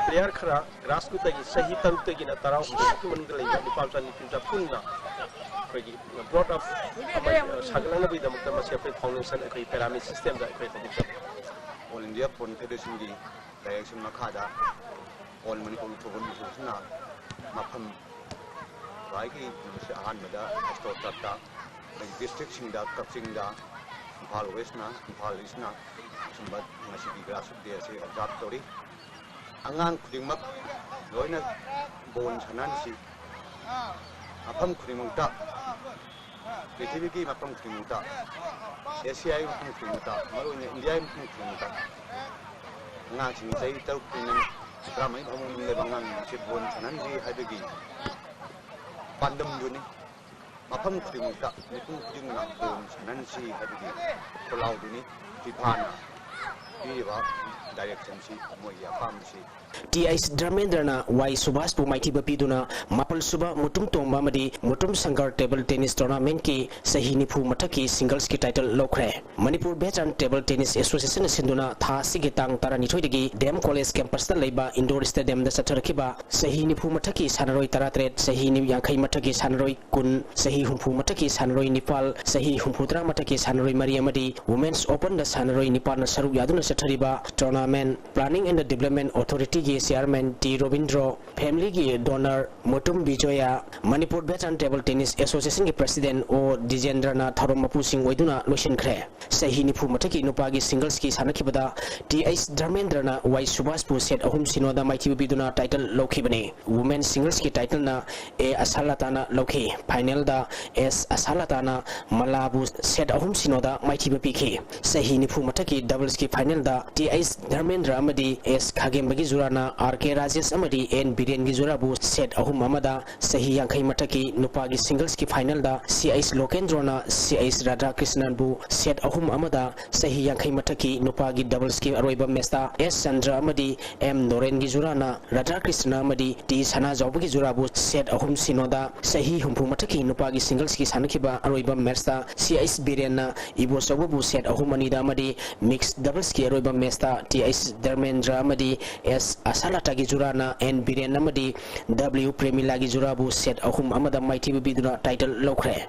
player ꯈꯔ grassrootsꯇꯒꯤ ꯆꯍꯤ ꯇꯔꯨꯛꯇꯒꯤꯅ ꯇꯔꯥꯍꯨꯝꯗꯣꯏꯒꯤ ꯃꯅꯨꯡꯗ ꯂꯩꯕ ꯅꯨꯄꯥ ꯃꯆꯥ ꯅꯨꯄꯤ ꯃꯆꯥ ꯄꯨꯟꯅ ꯑꯩꯈꯣꯏꯒꯤ brought up ꯑꯃ ꯁꯥꯒꯠꯂꯛꯅꯕꯒꯤꯗꯃꯛꯇ ꯃꯁꯤ ꯑꯩꯈꯣꯏ foundation ꯑꯩꯈꯣꯏ pyramid systemꯗ ꯑꯩꯈꯣꯏ ꯍꯧꯗꯣꯛꯆꯕꯅꯤ꯫ All India Football Federationꯒꯤ direction ꯃꯈꯥꯗ All Manipur Football Associationꯅ ꯃꯐꯝ ꯈ꯭ꯋꯥꯏꯒꯤ ꯃꯁꯤ ꯑꯍꯥꯟꯕꯗ ꯑꯦꯁꯇ꯭ꯔꯣ ꯇꯔꯞꯇ ꯑꯩꯈꯣꯏ districtꯁꯤꯡꯗ, ꯀꯛꯆꯤꯡꯗ, ꯏꯝꯐꯥꯜ Westꯅ, ꯏꯝꯐꯥꯜ Eastꯅ ꯑꯁꯨꯝꯕ ꯉꯁꯤꯒꯤ grassroots day ꯑꯁꯤ observe ꯇꯧꯔꯤ꯫ ꯑꯉꯥꯡ ꯈꯨꯗꯤꯡꯃꯛ ꯂꯣꯏꯅ ball ꯁꯥꯟꯅꯍꯟꯁꯤ꯫ ꯃꯐꯝ ꯈꯨꯗꯤꯡꯃꯛꯇ, ꯄ꯭ꯔꯤꯊꯤꯕꯤꯒꯤ ꯃꯐꯝ ꯈꯨꯗꯤꯡꯃꯛꯇ, ꯑꯦꯁꯤꯌꯥꯒꯤ ꯃꯐꯝ ꯈꯨꯗꯤꯡꯃꯛꯇ, ꯃꯔꯨꯑꯣꯏꯅ ꯏꯟꯗꯤꯌꯥꯒꯤ ꯃꯐꯝ ꯈꯨꯗꯤꯡꯃꯛꯇ ꯑꯉꯥꯡꯁꯤꯡ ꯆꯍꯤ ꯇꯔꯨꯛꯇꯩꯅ ꯇꯔꯥꯃꯔꯤ ꯐꯥꯎꯕ ꯃꯅꯨꯡꯗ ꯂꯩꯕ ꯑꯉꯥꯡꯁꯤꯡꯁꯤ ball ꯁꯥꯟꯅꯍꯟꯁꯤ ꯍꯥꯏꯕꯒꯤ ꯄꯥꯟꯗꯝꯗꯨꯅꯤ꯫ ꯃꯐꯝ ꯈꯨꯗꯤꯡꯃꯛꯇ, ꯃꯤꯄꯨꯝ ꯈꯨꯗꯤꯡꯃꯛꯅ ball ꯁꯥꯟꯅꯍꯟꯁꯤ ꯍꯥꯏꯕꯒꯤ ꯈꯣꯜꯂꯥꯎꯗꯨꯅꯤ ꯐꯤꯐꯥꯅ ꯄꯤꯔꯤꯕ direction ꯁꯤ, ꯃꯣꯏꯒꯤ ꯑꯄꯥꯝꯕꯁꯤ꯫ ꯇꯤ ꯑꯩꯆ ꯙꯔꯃꯦꯟꯗ꯭ꯔꯅ ꯋꯥꯏ ꯁꯨꯕꯥꯁꯄꯨ ꯃꯥꯏꯊꯤꯕ ꯄꯤꯗꯨꯅ ꯃꯥꯄꯜ ꯁꯨꯕ ꯃꯨꯇꯨꯝ ꯇꯣꯝꯕ ꯑꯃꯗꯤ Mutum Shankar table tennis tournament ꯀꯤ ꯆꯍꯤ ꯅꯤꯐꯨ ꯃꯊꯛꯀꯤ singles ꯀꯤ title ꯂꯧꯈ꯭ꯔꯦ꯫ Manipur Veteran Table Tennis Association ꯅ ꯁꯤꯟꯗꯨꯅ ꯊꯥ ꯑꯁꯤꯒꯤ ꯇꯥꯡ ꯇꯔꯥꯅꯤꯊꯣꯏꯗꯒꯤ D M College campus ꯇ ꯂꯩꯕ indoor stadium ꯗ ꯆꯠꯊꯔꯛꯈꯤꯕ ꯆꯍꯤ ꯅꯤꯐꯨ ꯃꯊꯛꯀꯤ ꯁꯥꯟꯅꯔꯣꯏ ꯇꯔꯥꯇꯔꯦꯠ, ꯆꯍꯤ ꯌꯥꯡꯈꯩ ꯃꯊꯛꯀꯤ ꯁꯥꯟꯅꯔꯣꯏ ꯀꯨꯟ, ꯆꯍꯤ ꯍꯨꯝꯐꯨ ꯃꯊꯛꯀꯤ ꯁꯥꯟꯅꯔꯣꯏ ꯅꯤꯄꯥꯜ, ꯆꯍꯤ ꯍꯨꯝꯐꯨꯇꯔꯥ ꯃꯊꯛꯀꯤ ꯁꯥꯟꯅꯔꯣꯏ ꯃꯔꯤ ꯑꯃꯗꯤ Women's Open ꯗ ꯁꯥꯟꯅꯔꯣꯏ ꯅꯤꯄꯥꯜꯅ ꯁꯔꯨꯛ ꯌꯥꯗꯨꯅ ꯆꯠꯊꯔꯤꯕ tournament planning and development authority ꯒꯤ chairman T ꯔꯣꯕꯤꯟꯗ꯭ꯔꯣ, family ꯒꯤ donor Mutum ꯕꯤꯖꯣꯌꯥ, Manipur Veteran Table Tennis Association ꯒꯤ president ꯑꯣ ꯗꯤꯖꯦꯟꯗ꯭ꯔꯅ ꯊꯧꯔꯝ ꯃꯄꯨꯁꯤꯡ ꯑꯣꯏꯗꯨꯅ ꯂꯣꯏꯁꯤꯟꯈ꯭ꯔꯦ꯫ ꯆꯍꯤ ꯅꯤꯐꯨ ꯃꯊꯛꯀꯤ ꯅꯨꯄꯥꯒꯤ singles ꯀꯤ ꯁꯥꯟꯅꯈꯤꯕꯗ ꯇꯤ ꯑꯩꯆ ꯙꯔꯃꯦꯟꯗ꯭ꯔꯅ ꯋꯥꯏ ꯁꯨꯕꯥꯁꯄꯨ set ꯑꯍꯨꯝ ꯁꯤꯅꯣꯗ ꯃꯥꯏꯊꯤꯕ ꯄꯤꯗꯨꯅ title ꯂꯧꯈꯤꯕꯅꯤ꯫ Women singles ꯀꯤ title ꯅ ꯑꯦ ꯑꯁꯥꯂꯥꯇꯥꯅ ꯂꯧꯈꯤ꯫ Final ꯗ ꯑꯦꯁ ꯑꯁꯥꯂꯥꯇꯥꯅ ꯃꯂꯥꯕꯨ set ꯑꯍꯨꯝ ꯁꯤꯅꯣꯗ ꯃꯥꯏꯊꯤꯕ ꯄꯤꯈꯤ꯫ ꯆꯍꯤ ꯅꯤꯐꯨ ꯃꯊꯛꯀꯤ doubles ꯀꯤ final ꯗ ꯇꯤ ꯑꯩꯆ ꯙꯔꯃꯦꯟꯗ꯭ꯔ ꯑꯃꯗꯤ ꯑꯦꯁ ꯈꯥꯒꯦꯝꯕꯒꯤ ꯖꯨꯔꯥꯅ ꯑꯥꯔ ꯀꯦ ꯔꯥꯖꯦꯁ ꯑꯃꯗꯤ ꯑꯦꯟ ꯕꯤꯔꯦꯟꯒꯤ ꯖꯨꯔꯥꯕꯨ set ꯑꯍꯨꯝ ꯑꯃꯗ, ꯆꯍꯤ ꯌꯥꯡꯈꯩ ꯃꯊꯛꯀꯤ ꯅꯨꯄꯥꯒꯤ singles ꯀꯤ final ꯗ ꯁꯤ ꯑꯩꯆ ꯂꯣꯀꯦꯟꯗ꯭ꯔꯣꯅ ꯁꯤ ꯑꯩꯆ ꯔꯥꯙꯥꯀ꯭ꯔꯤꯁꯅꯟꯕꯨ set ꯑꯍꯨꯝ ꯑꯃꯗ, ꯆꯍꯤ ꯌꯥꯡꯈꯩ ꯃꯊꯛꯀꯤ ꯅꯨꯄꯥꯒꯤ doubles ꯀꯤ ꯑꯔꯣꯏꯕ match ꯇ ꯑꯦꯁ ꯆꯟꯗ꯭ꯔ ꯑꯃꯗꯤ ꯑꯦꯝ ꯅꯣꯔꯦꯟꯒꯤ ꯖꯨꯔꯥꯅ ꯔꯥꯙꯥꯀ꯭ꯔꯤꯁꯅ ꯑꯃꯗꯤ ꯇꯤ ꯁꯅꯥꯖꯥꯎꯕꯒꯤ ꯖꯨꯔꯥꯕꯨ set ꯑꯍꯨꯝ ꯁꯤꯅꯣꯗ, ꯆꯍꯤ ꯍꯨꯝꯐꯨ ꯃꯊꯛꯀꯤ ꯅꯨꯄꯥꯒꯤ singles ꯀꯤ ꯁꯥꯟꯅꯈꯤꯕ ꯑꯔꯣꯏꯕ match ꯇ ꯁꯤ ꯑꯩꯆ ꯕꯤꯔꯦꯟꯅ ꯏꯕꯣꯆꯧꯕꯕꯨ set ꯑꯍꯨꯝ ꯑꯅꯤꯗ ꯑꯃꯗꯤ mixed doubles ꯀꯤ ꯑꯔꯣꯏꯕ match ꯇ ꯇꯤ ꯑꯩꯆ ꯙꯔꯃꯦꯟꯗ꯭ꯔ ꯑꯃꯗꯤ ꯑꯦꯁ ꯑꯁꯥꯂꯥꯇꯥꯒꯤ ꯖꯨꯔꯥꯅ ꯑꯦꯟ ꯕꯤꯔꯦꯟ ꯑꯃꯗꯤ ꯗꯕ꯭ꯂꯤꯎ ꯄ꯭ꯔꯦꯃꯤꯂꯥꯒꯤ ꯖꯨꯔꯥꯕꯨ set ꯑꯍꯨꯝ ꯑꯃꯗ ꯃꯥꯏꯊꯤꯕ ꯄꯤꯗꯨꯅ title ꯂꯧꯈ꯭ꯔꯦ꯫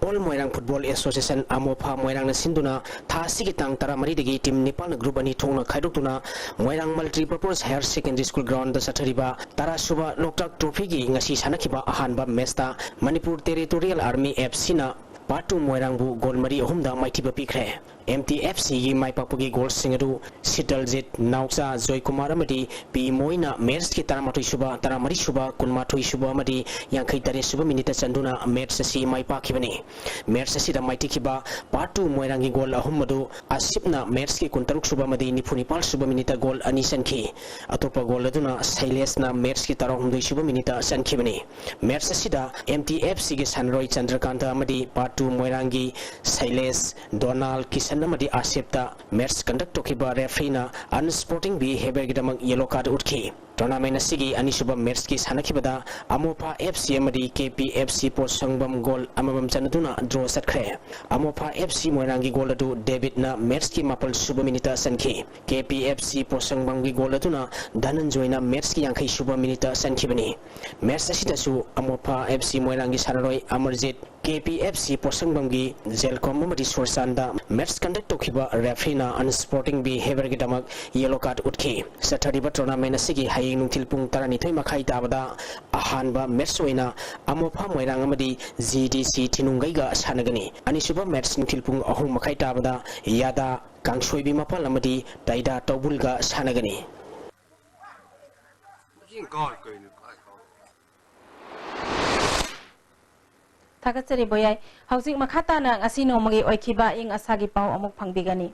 All Moirang Football Association, ꯑꯃꯣꯐꯥ ꯃꯣꯏꯔꯥꯡꯅ ꯁꯤꯟꯗꯨꯅ ꯊꯥ ꯑꯁꯤꯒꯤ ꯇꯥꯡ ꯇꯔꯥꯃꯔꯤꯗꯒꯤ team ꯅꯤꯄꯥꯜꯅ group ꯑꯅꯤ ꯊꯣꯛꯅ ꯈꯥꯏꯗꯣꯛꯇꯨꯅ ꯃꯣꯏꯔꯥꯡ Multipurpose Higher Secondary School ground ꯗ ꯆꯠꯊꯔꯤꯕ ꯇꯔꯥ ꯁꯨꯕ ꯂꯣꯛꯇꯥꯛ trophy ꯒꯤ ꯉꯁꯤ ꯁꯥꯟꯅꯈꯤꯕ ꯑꯍꯥꯟꯕ match ꯇ Manipur Territorial Army F C ꯅ ꯄꯥꯠꯇꯨ ꯃꯣꯏꯔꯥꯡꯕꯨ goal ꯃꯔꯤ ꯑꯍꯨꯝꯗ ꯃꯥꯏꯊꯤꯕ ꯄꯤꯈ꯭ꯔꯦ꯫ M T F C ꯒꯤ ꯃꯥꯏ ꯄꯥꯛꯄꯒꯤ goal ꯁꯤꯡ ꯑꯗꯨ ꯁꯤꯇꯜꯖꯤꯠ, ꯅꯥꯎꯆꯥ, ꯖꯣꯏꯀꯨꯃꯥꯔ ꯑꯃꯗꯤ ꯄꯤ ꯃꯣꯏꯅ match ꯀꯤ ꯇꯔꯥꯃꯥꯊꯣꯏ ꯁꯨꯕ, ꯇꯔꯥꯃꯔꯤ ꯁꯨꯕ, ꯀꯨꯟꯃꯥꯊꯣꯏ ꯁꯨꯕ ꯑꯃꯗꯤ ꯌꯥꯡꯈꯩ ꯇꯔꯦꯠ ꯁꯨꯕ minute ꯇ ꯆꯟꯗꯨꯅ match ꯑꯁꯤ ꯃꯥꯏ ꯄꯥꯛꯈꯤꯕꯅꯤ꯫ Match ꯑꯁꯤꯗ ꯃꯥꯏꯊꯤꯈꯤꯕ ꯄꯥꯠꯇꯨ ꯃꯣꯏꯔꯥꯡꯒꯤ goal ꯑꯍꯨꯝ ꯑꯗꯨ ꯑꯁꯤꯞꯅ match ꯀꯤ ꯀꯨꯟꯇꯔꯨꯛ ꯁꯨꯕ ꯑꯃꯗꯤ ꯅꯤꯐꯨ ꯅꯤꯄꯥꯜ ꯁꯨꯕ minute ꯇ goal ꯑꯅꯤ ꯆꯟꯈꯤ꯫ ꯑꯇꯣꯞꯄ goal ꯑꯗꯨꯅ ꯁꯩꯂꯦꯁꯅ match ꯀꯤ ꯇꯔꯥꯍꯨꯝꯗꯣꯏ ꯁꯨꯕ minute ꯇ ꯆꯟꯈꯤꯕꯅꯤ꯫ Match ꯑꯁꯤꯗ M T F C ꯒꯤ ꯁꯥꯟꯅꯔꯣꯏ ꯆꯟꯗ꯭ꯔꯀꯥꯟꯇ ꯑꯃꯗꯤ ꯄꯥꯠꯇꯨ ꯃꯣꯏꯔꯥꯡꯒꯤ ꯁꯩꯂꯦꯁ, ꯗꯣꯅꯥꯜ, ꯀꯤꯁꯟ ꯑꯃꯗꯤ ꯑꯥꯁꯤꯐꯇ ꯃꯦꯠꯆ ꯀꯟꯗꯛ ꯇꯧꯈꯤꯕ ꯔꯦꯐ꯭ꯔꯤꯅ ꯑꯟꯁ꯭ꯄꯣꯔꯇꯤꯡ ꯕꯤꯍꯦꯕꯤꯌꯔꯒꯤꯗꯃꯛ ꯌꯦꯂꯣ ꯀꯥꯔꯗ ꯎꯠꯈꯤ꯫ ꯇꯣꯔꯅꯥꯃꯦꯟ ꯑꯁꯤꯒꯤ ꯑꯅꯤꯁꯨꯕ ꯃꯦꯠꯆꯀꯤ ꯁꯥꯟꯅꯈꯤꯕꯗ ꯑꯃꯣꯐꯥ ꯑꯦꯐ ꯁꯤ ꯑꯃꯗꯤ K P F C ꯄꯣꯠꯁꯪꯕꯝ goal ꯑꯃꯃꯝ ꯆꯟꯅꯗꯨꯅ ꯗ꯭ꯔꯣ ꯆꯠꯈ꯭ꯔꯦ꯫ ꯑꯃꯣꯐꯥ ꯑꯦꯐ ꯁꯤ ꯃꯣꯏꯔꯥꯡꯒꯤ ꯒꯣꯜ ꯑꯗꯨ ꯗꯦꯕꯤꯠꯅ ꯃꯦꯠꯆꯀꯤ ꯃꯥꯄꯜ ꯁꯨꯕ ꯃꯤꯅꯤꯠꯇ ꯆꯟꯈꯤ꯫ K P F C ꯄꯣꯠꯁꯪꯕꯝꯒꯤ goal ꯑꯗꯨꯅ ꯙꯅꯟꯖꯣꯏꯅ ꯃꯦꯠꯆꯀꯤ ꯌꯥꯡꯈꯩ ꯁꯨꯕ ꯃꯤꯅꯤꯠꯇ ꯆꯟꯈꯤꯕꯅꯤ꯫ ꯃꯦꯠꯆ ꯑꯁꯤꯗꯁꯨ ꯑꯃꯣꯐꯥ ꯑꯦꯐ ꯁꯤ ꯃꯣꯏꯔꯥꯡꯒꯤ ꯁꯥꯟꯅꯔꯣꯏ Amarjeet, K P F C ꯄꯣꯠꯁꯪꯕꯝꯒꯤ ꯖꯦꯜꯀꯣꯝ ꯑꯃꯗꯤ ꯁꯨꯔꯆꯥꯟꯗ ꯃꯦꯠꯆ ꯀꯟꯗꯛ ꯇꯧꯈꯤꯕ ꯔꯦꯐ꯭ꯔꯤꯅ ꯑꯟꯁ꯭ꯄꯣꯔꯇꯤꯡ ꯕꯤꯍꯦꯕꯤꯌꯔꯒꯤꯗꯃꯛ ꯌꯦꯂꯣ ꯀꯥꯔꯗ ꯎꯠꯈꯤ꯫ ꯆꯠꯊꯔꯤꯕ ꯇꯣꯔꯅꯥꯃꯦꯟ ꯑꯁꯤꯒꯤ ꯍꯌꯦꯡ ꯅꯨꯡꯊꯤꯜ ꯄꯨꯡ ꯇꯔꯥꯅꯤꯊꯣꯏ ꯃꯈꯥꯏ ꯇꯥꯕꯗ ꯑꯍꯥꯟꯕ ꯃꯦꯠꯆ ꯑꯣꯏꯅ ꯑꯃꯣꯐꯥ ꯃꯣꯏꯔꯥꯡ ꯑꯃꯗꯤ ꯖꯤ ꯗꯤ ꯁꯤ ꯊꯤꯅꯨꯡꯒꯩꯒ ꯁꯥꯟꯅꯒꯅꯤ꯫ ꯑꯅꯤꯁꯨꯕ ꯃꯦꯠꯆ ꯅꯨꯡꯊꯤꯜ ꯄꯨꯡ ꯑꯍꯨꯝ ꯃꯈꯥꯏ ꯇꯥꯕꯗ ꯌꯥꯗꯥ ꯀꯥꯡꯁꯣꯏꯕꯤ ꯃꯄꯥꯜ ꯑꯃꯗꯤ ꯇꯩꯗꯥ ꯇꯧꯕꯨꯜꯒ ꯁꯥꯟꯅꯒꯅꯤ꯫ ꯊꯥꯒꯠꯆꯔꯤ ꯕꯣꯌꯥꯏ꯫ ꯍꯧꯖꯤꯛ ꯃꯈꯥ ꯇꯥꯅ ꯉꯁꯤ ꯅꯣꯡꯃꯒꯤ ꯑꯣꯏꯈꯤꯕ ꯑꯏꯪ ꯑꯁꯥꯒꯤ ꯄꯥꯎ ꯑꯃꯨꯛ ꯐꯪꯕꯤꯒꯅꯤ꯫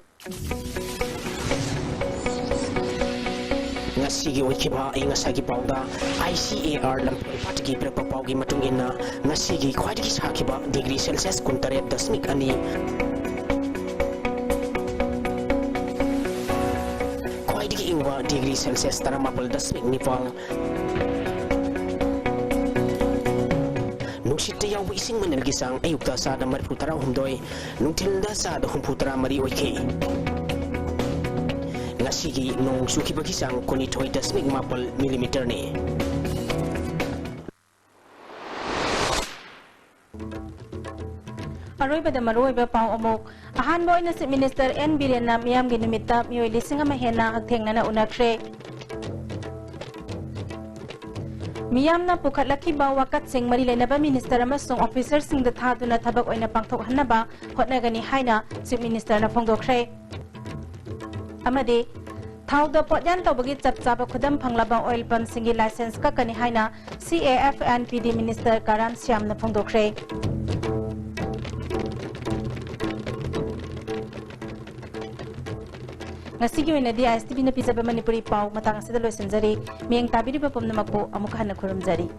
ꯉꯁꯤꯒꯤ ꯑꯣꯏꯈꯤꯕ ꯑꯏꯪ ꯑꯁꯥꯒꯤ ꯄꯥꯎꯗ ꯑꯥꯏ ꯁꯤ ꯑꯦ ꯑꯥꯔ ꯂꯝꯐꯦꯜ ꯄꯥꯠꯇꯒꯤ ꯄꯤꯔꯛꯄ ꯄꯥꯎꯒꯤ ꯃꯇꯨꯡ ꯏꯟꯅ, ꯉꯁꯤꯒꯤ ꯈ꯭ꯋꯥꯏꯗꯒꯤ ꯁꯥꯈꯤꯕ ꯗꯤꯒ꯭ꯔꯤ ꯁꯦꯜꯁꯤꯌꯁ ꯀꯨꯟꯇꯔꯦꯠ ꯗꯁꯃꯤꯛ ꯑꯅꯤ, ꯈ꯭ꯋꯥꯏꯗꯒꯤ ꯏꯪꯕ ꯗꯤꯒ꯭ꯔꯤ ꯁꯦꯜꯁꯤꯌꯁ ꯇꯔꯥꯃꯥꯄꯜ ꯗꯁꯃꯤꯛ ꯅꯤꯄꯥꯜ, ꯅꯨꯡꯁꯤꯠꯇ ꯌꯥꯎꯕ ꯏꯁꯤꯡ ꯃꯅꯤꯜꯒꯤ ꯆꯥꯡ ꯑꯌꯨꯛꯇ ꯆꯥꯗ ꯃꯔꯤꯐꯨ ꯇꯔꯥꯍꯨꯝꯗꯣꯏ, ꯅꯨꯡꯊꯤꯜꯗ ꯆꯥꯗ ꯍꯨꯝꯐꯨ ꯇꯔꯥꯃꯔꯤ ꯑꯣꯏꯈꯤ꯫ ꯉꯁꯤꯒꯤ ꯅꯣꯡ ꯆꯨꯈꯤꯕꯒꯤ ꯆꯥꯡ ꯀꯨꯟꯅꯤꯊꯣꯏ ꯗꯁꯃꯤꯛ ꯃꯥꯄꯜ ꯃꯤꯂꯤꯃꯤꯇꯔꯅꯤ꯫ ꯑꯔꯣꯏꯕꯗ ꯃꯔꯨꯑꯣꯏꯕ ꯄꯥꯎ ꯑꯃꯨꯛ꯫ ꯑꯍꯥꯟꯕ ꯑꯣꯏꯅ Chief Minister N ꯕꯤꯔꯦꯟꯅ ꯃꯤꯌꯥꯝꯒꯤ ꯅꯨꯃꯤꯠꯇ ꯃꯤꯑꯣꯏ ꯂꯤꯁꯤꯡ ꯑꯃ ꯍꯦꯟꯅ ꯍꯛꯊꯦꯡꯅꯅ ꯎꯅꯈ꯭ꯔꯦ꯫ ꯃꯤꯌꯥꯝꯅ ꯄꯨꯈꯠꯂꯛꯈꯤꯕ ꯋꯥꯀꯠꯁꯤꯡ ꯃꯔꯤ ꯂꯩꯅꯕ minister ꯑꯃꯁꯨꯡ officerꯁꯤꯡꯗ ꯊꯥꯗꯨꯅ ꯊꯕꯛ ꯑꯣꯏꯅ ꯄꯥꯡꯊꯣꯛꯍꯟꯅꯕ ꯍꯣꯠꯅꯒꯅꯤ ꯍꯥꯏꯅ Chief Ministerꯅ ꯐꯣꯡꯗꯣꯛꯈ꯭ꯔꯦ꯫ ꯑꯃꯗꯤ ꯊꯥꯎꯗ ꯄꯣꯠꯌꯥꯟ ꯇꯧꯕꯒꯤ ꯆꯞ ꯆꯥꯕ ꯈꯨꯗꯝ ꯐꯪꯂꯕ oil pumpꯁꯤꯡꯒꯤ licence ꯀꯛꯀꯅꯤ ꯍꯥꯏꯅ C A F and P D Minister ꯀꯥꯔꯥꯝ ꯁ꯭ꯌꯥꯝꯅ ꯐꯣꯡꯗꯣꯛꯈ꯭ꯔꯦ꯫ ꯉꯁꯤꯒꯤ ꯑꯣꯏꯅꯗꯤ ISTVꯅ ꯄꯤꯖꯕ ꯃꯅꯤꯄꯨꯔꯤ ꯄꯥꯎ ꯃꯇꯥꯡ ꯑꯁꯤꯗ ꯂꯣꯏꯁꯤꯟꯖꯔꯤ꯫ ꯃꯤꯠꯌꯦꯡ ꯇꯥꯕꯤꯔꯤꯕ ꯄꯨꯝꯅꯃꯛꯄꯨ ꯑꯃꯨꯛ ꯍꯟꯅ ꯈꯨꯔꯨꯝꯖꯔꯤ꯫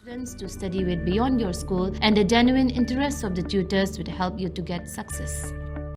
students to study with beyond your school, and the genuine interest of the tutors would help you to get success.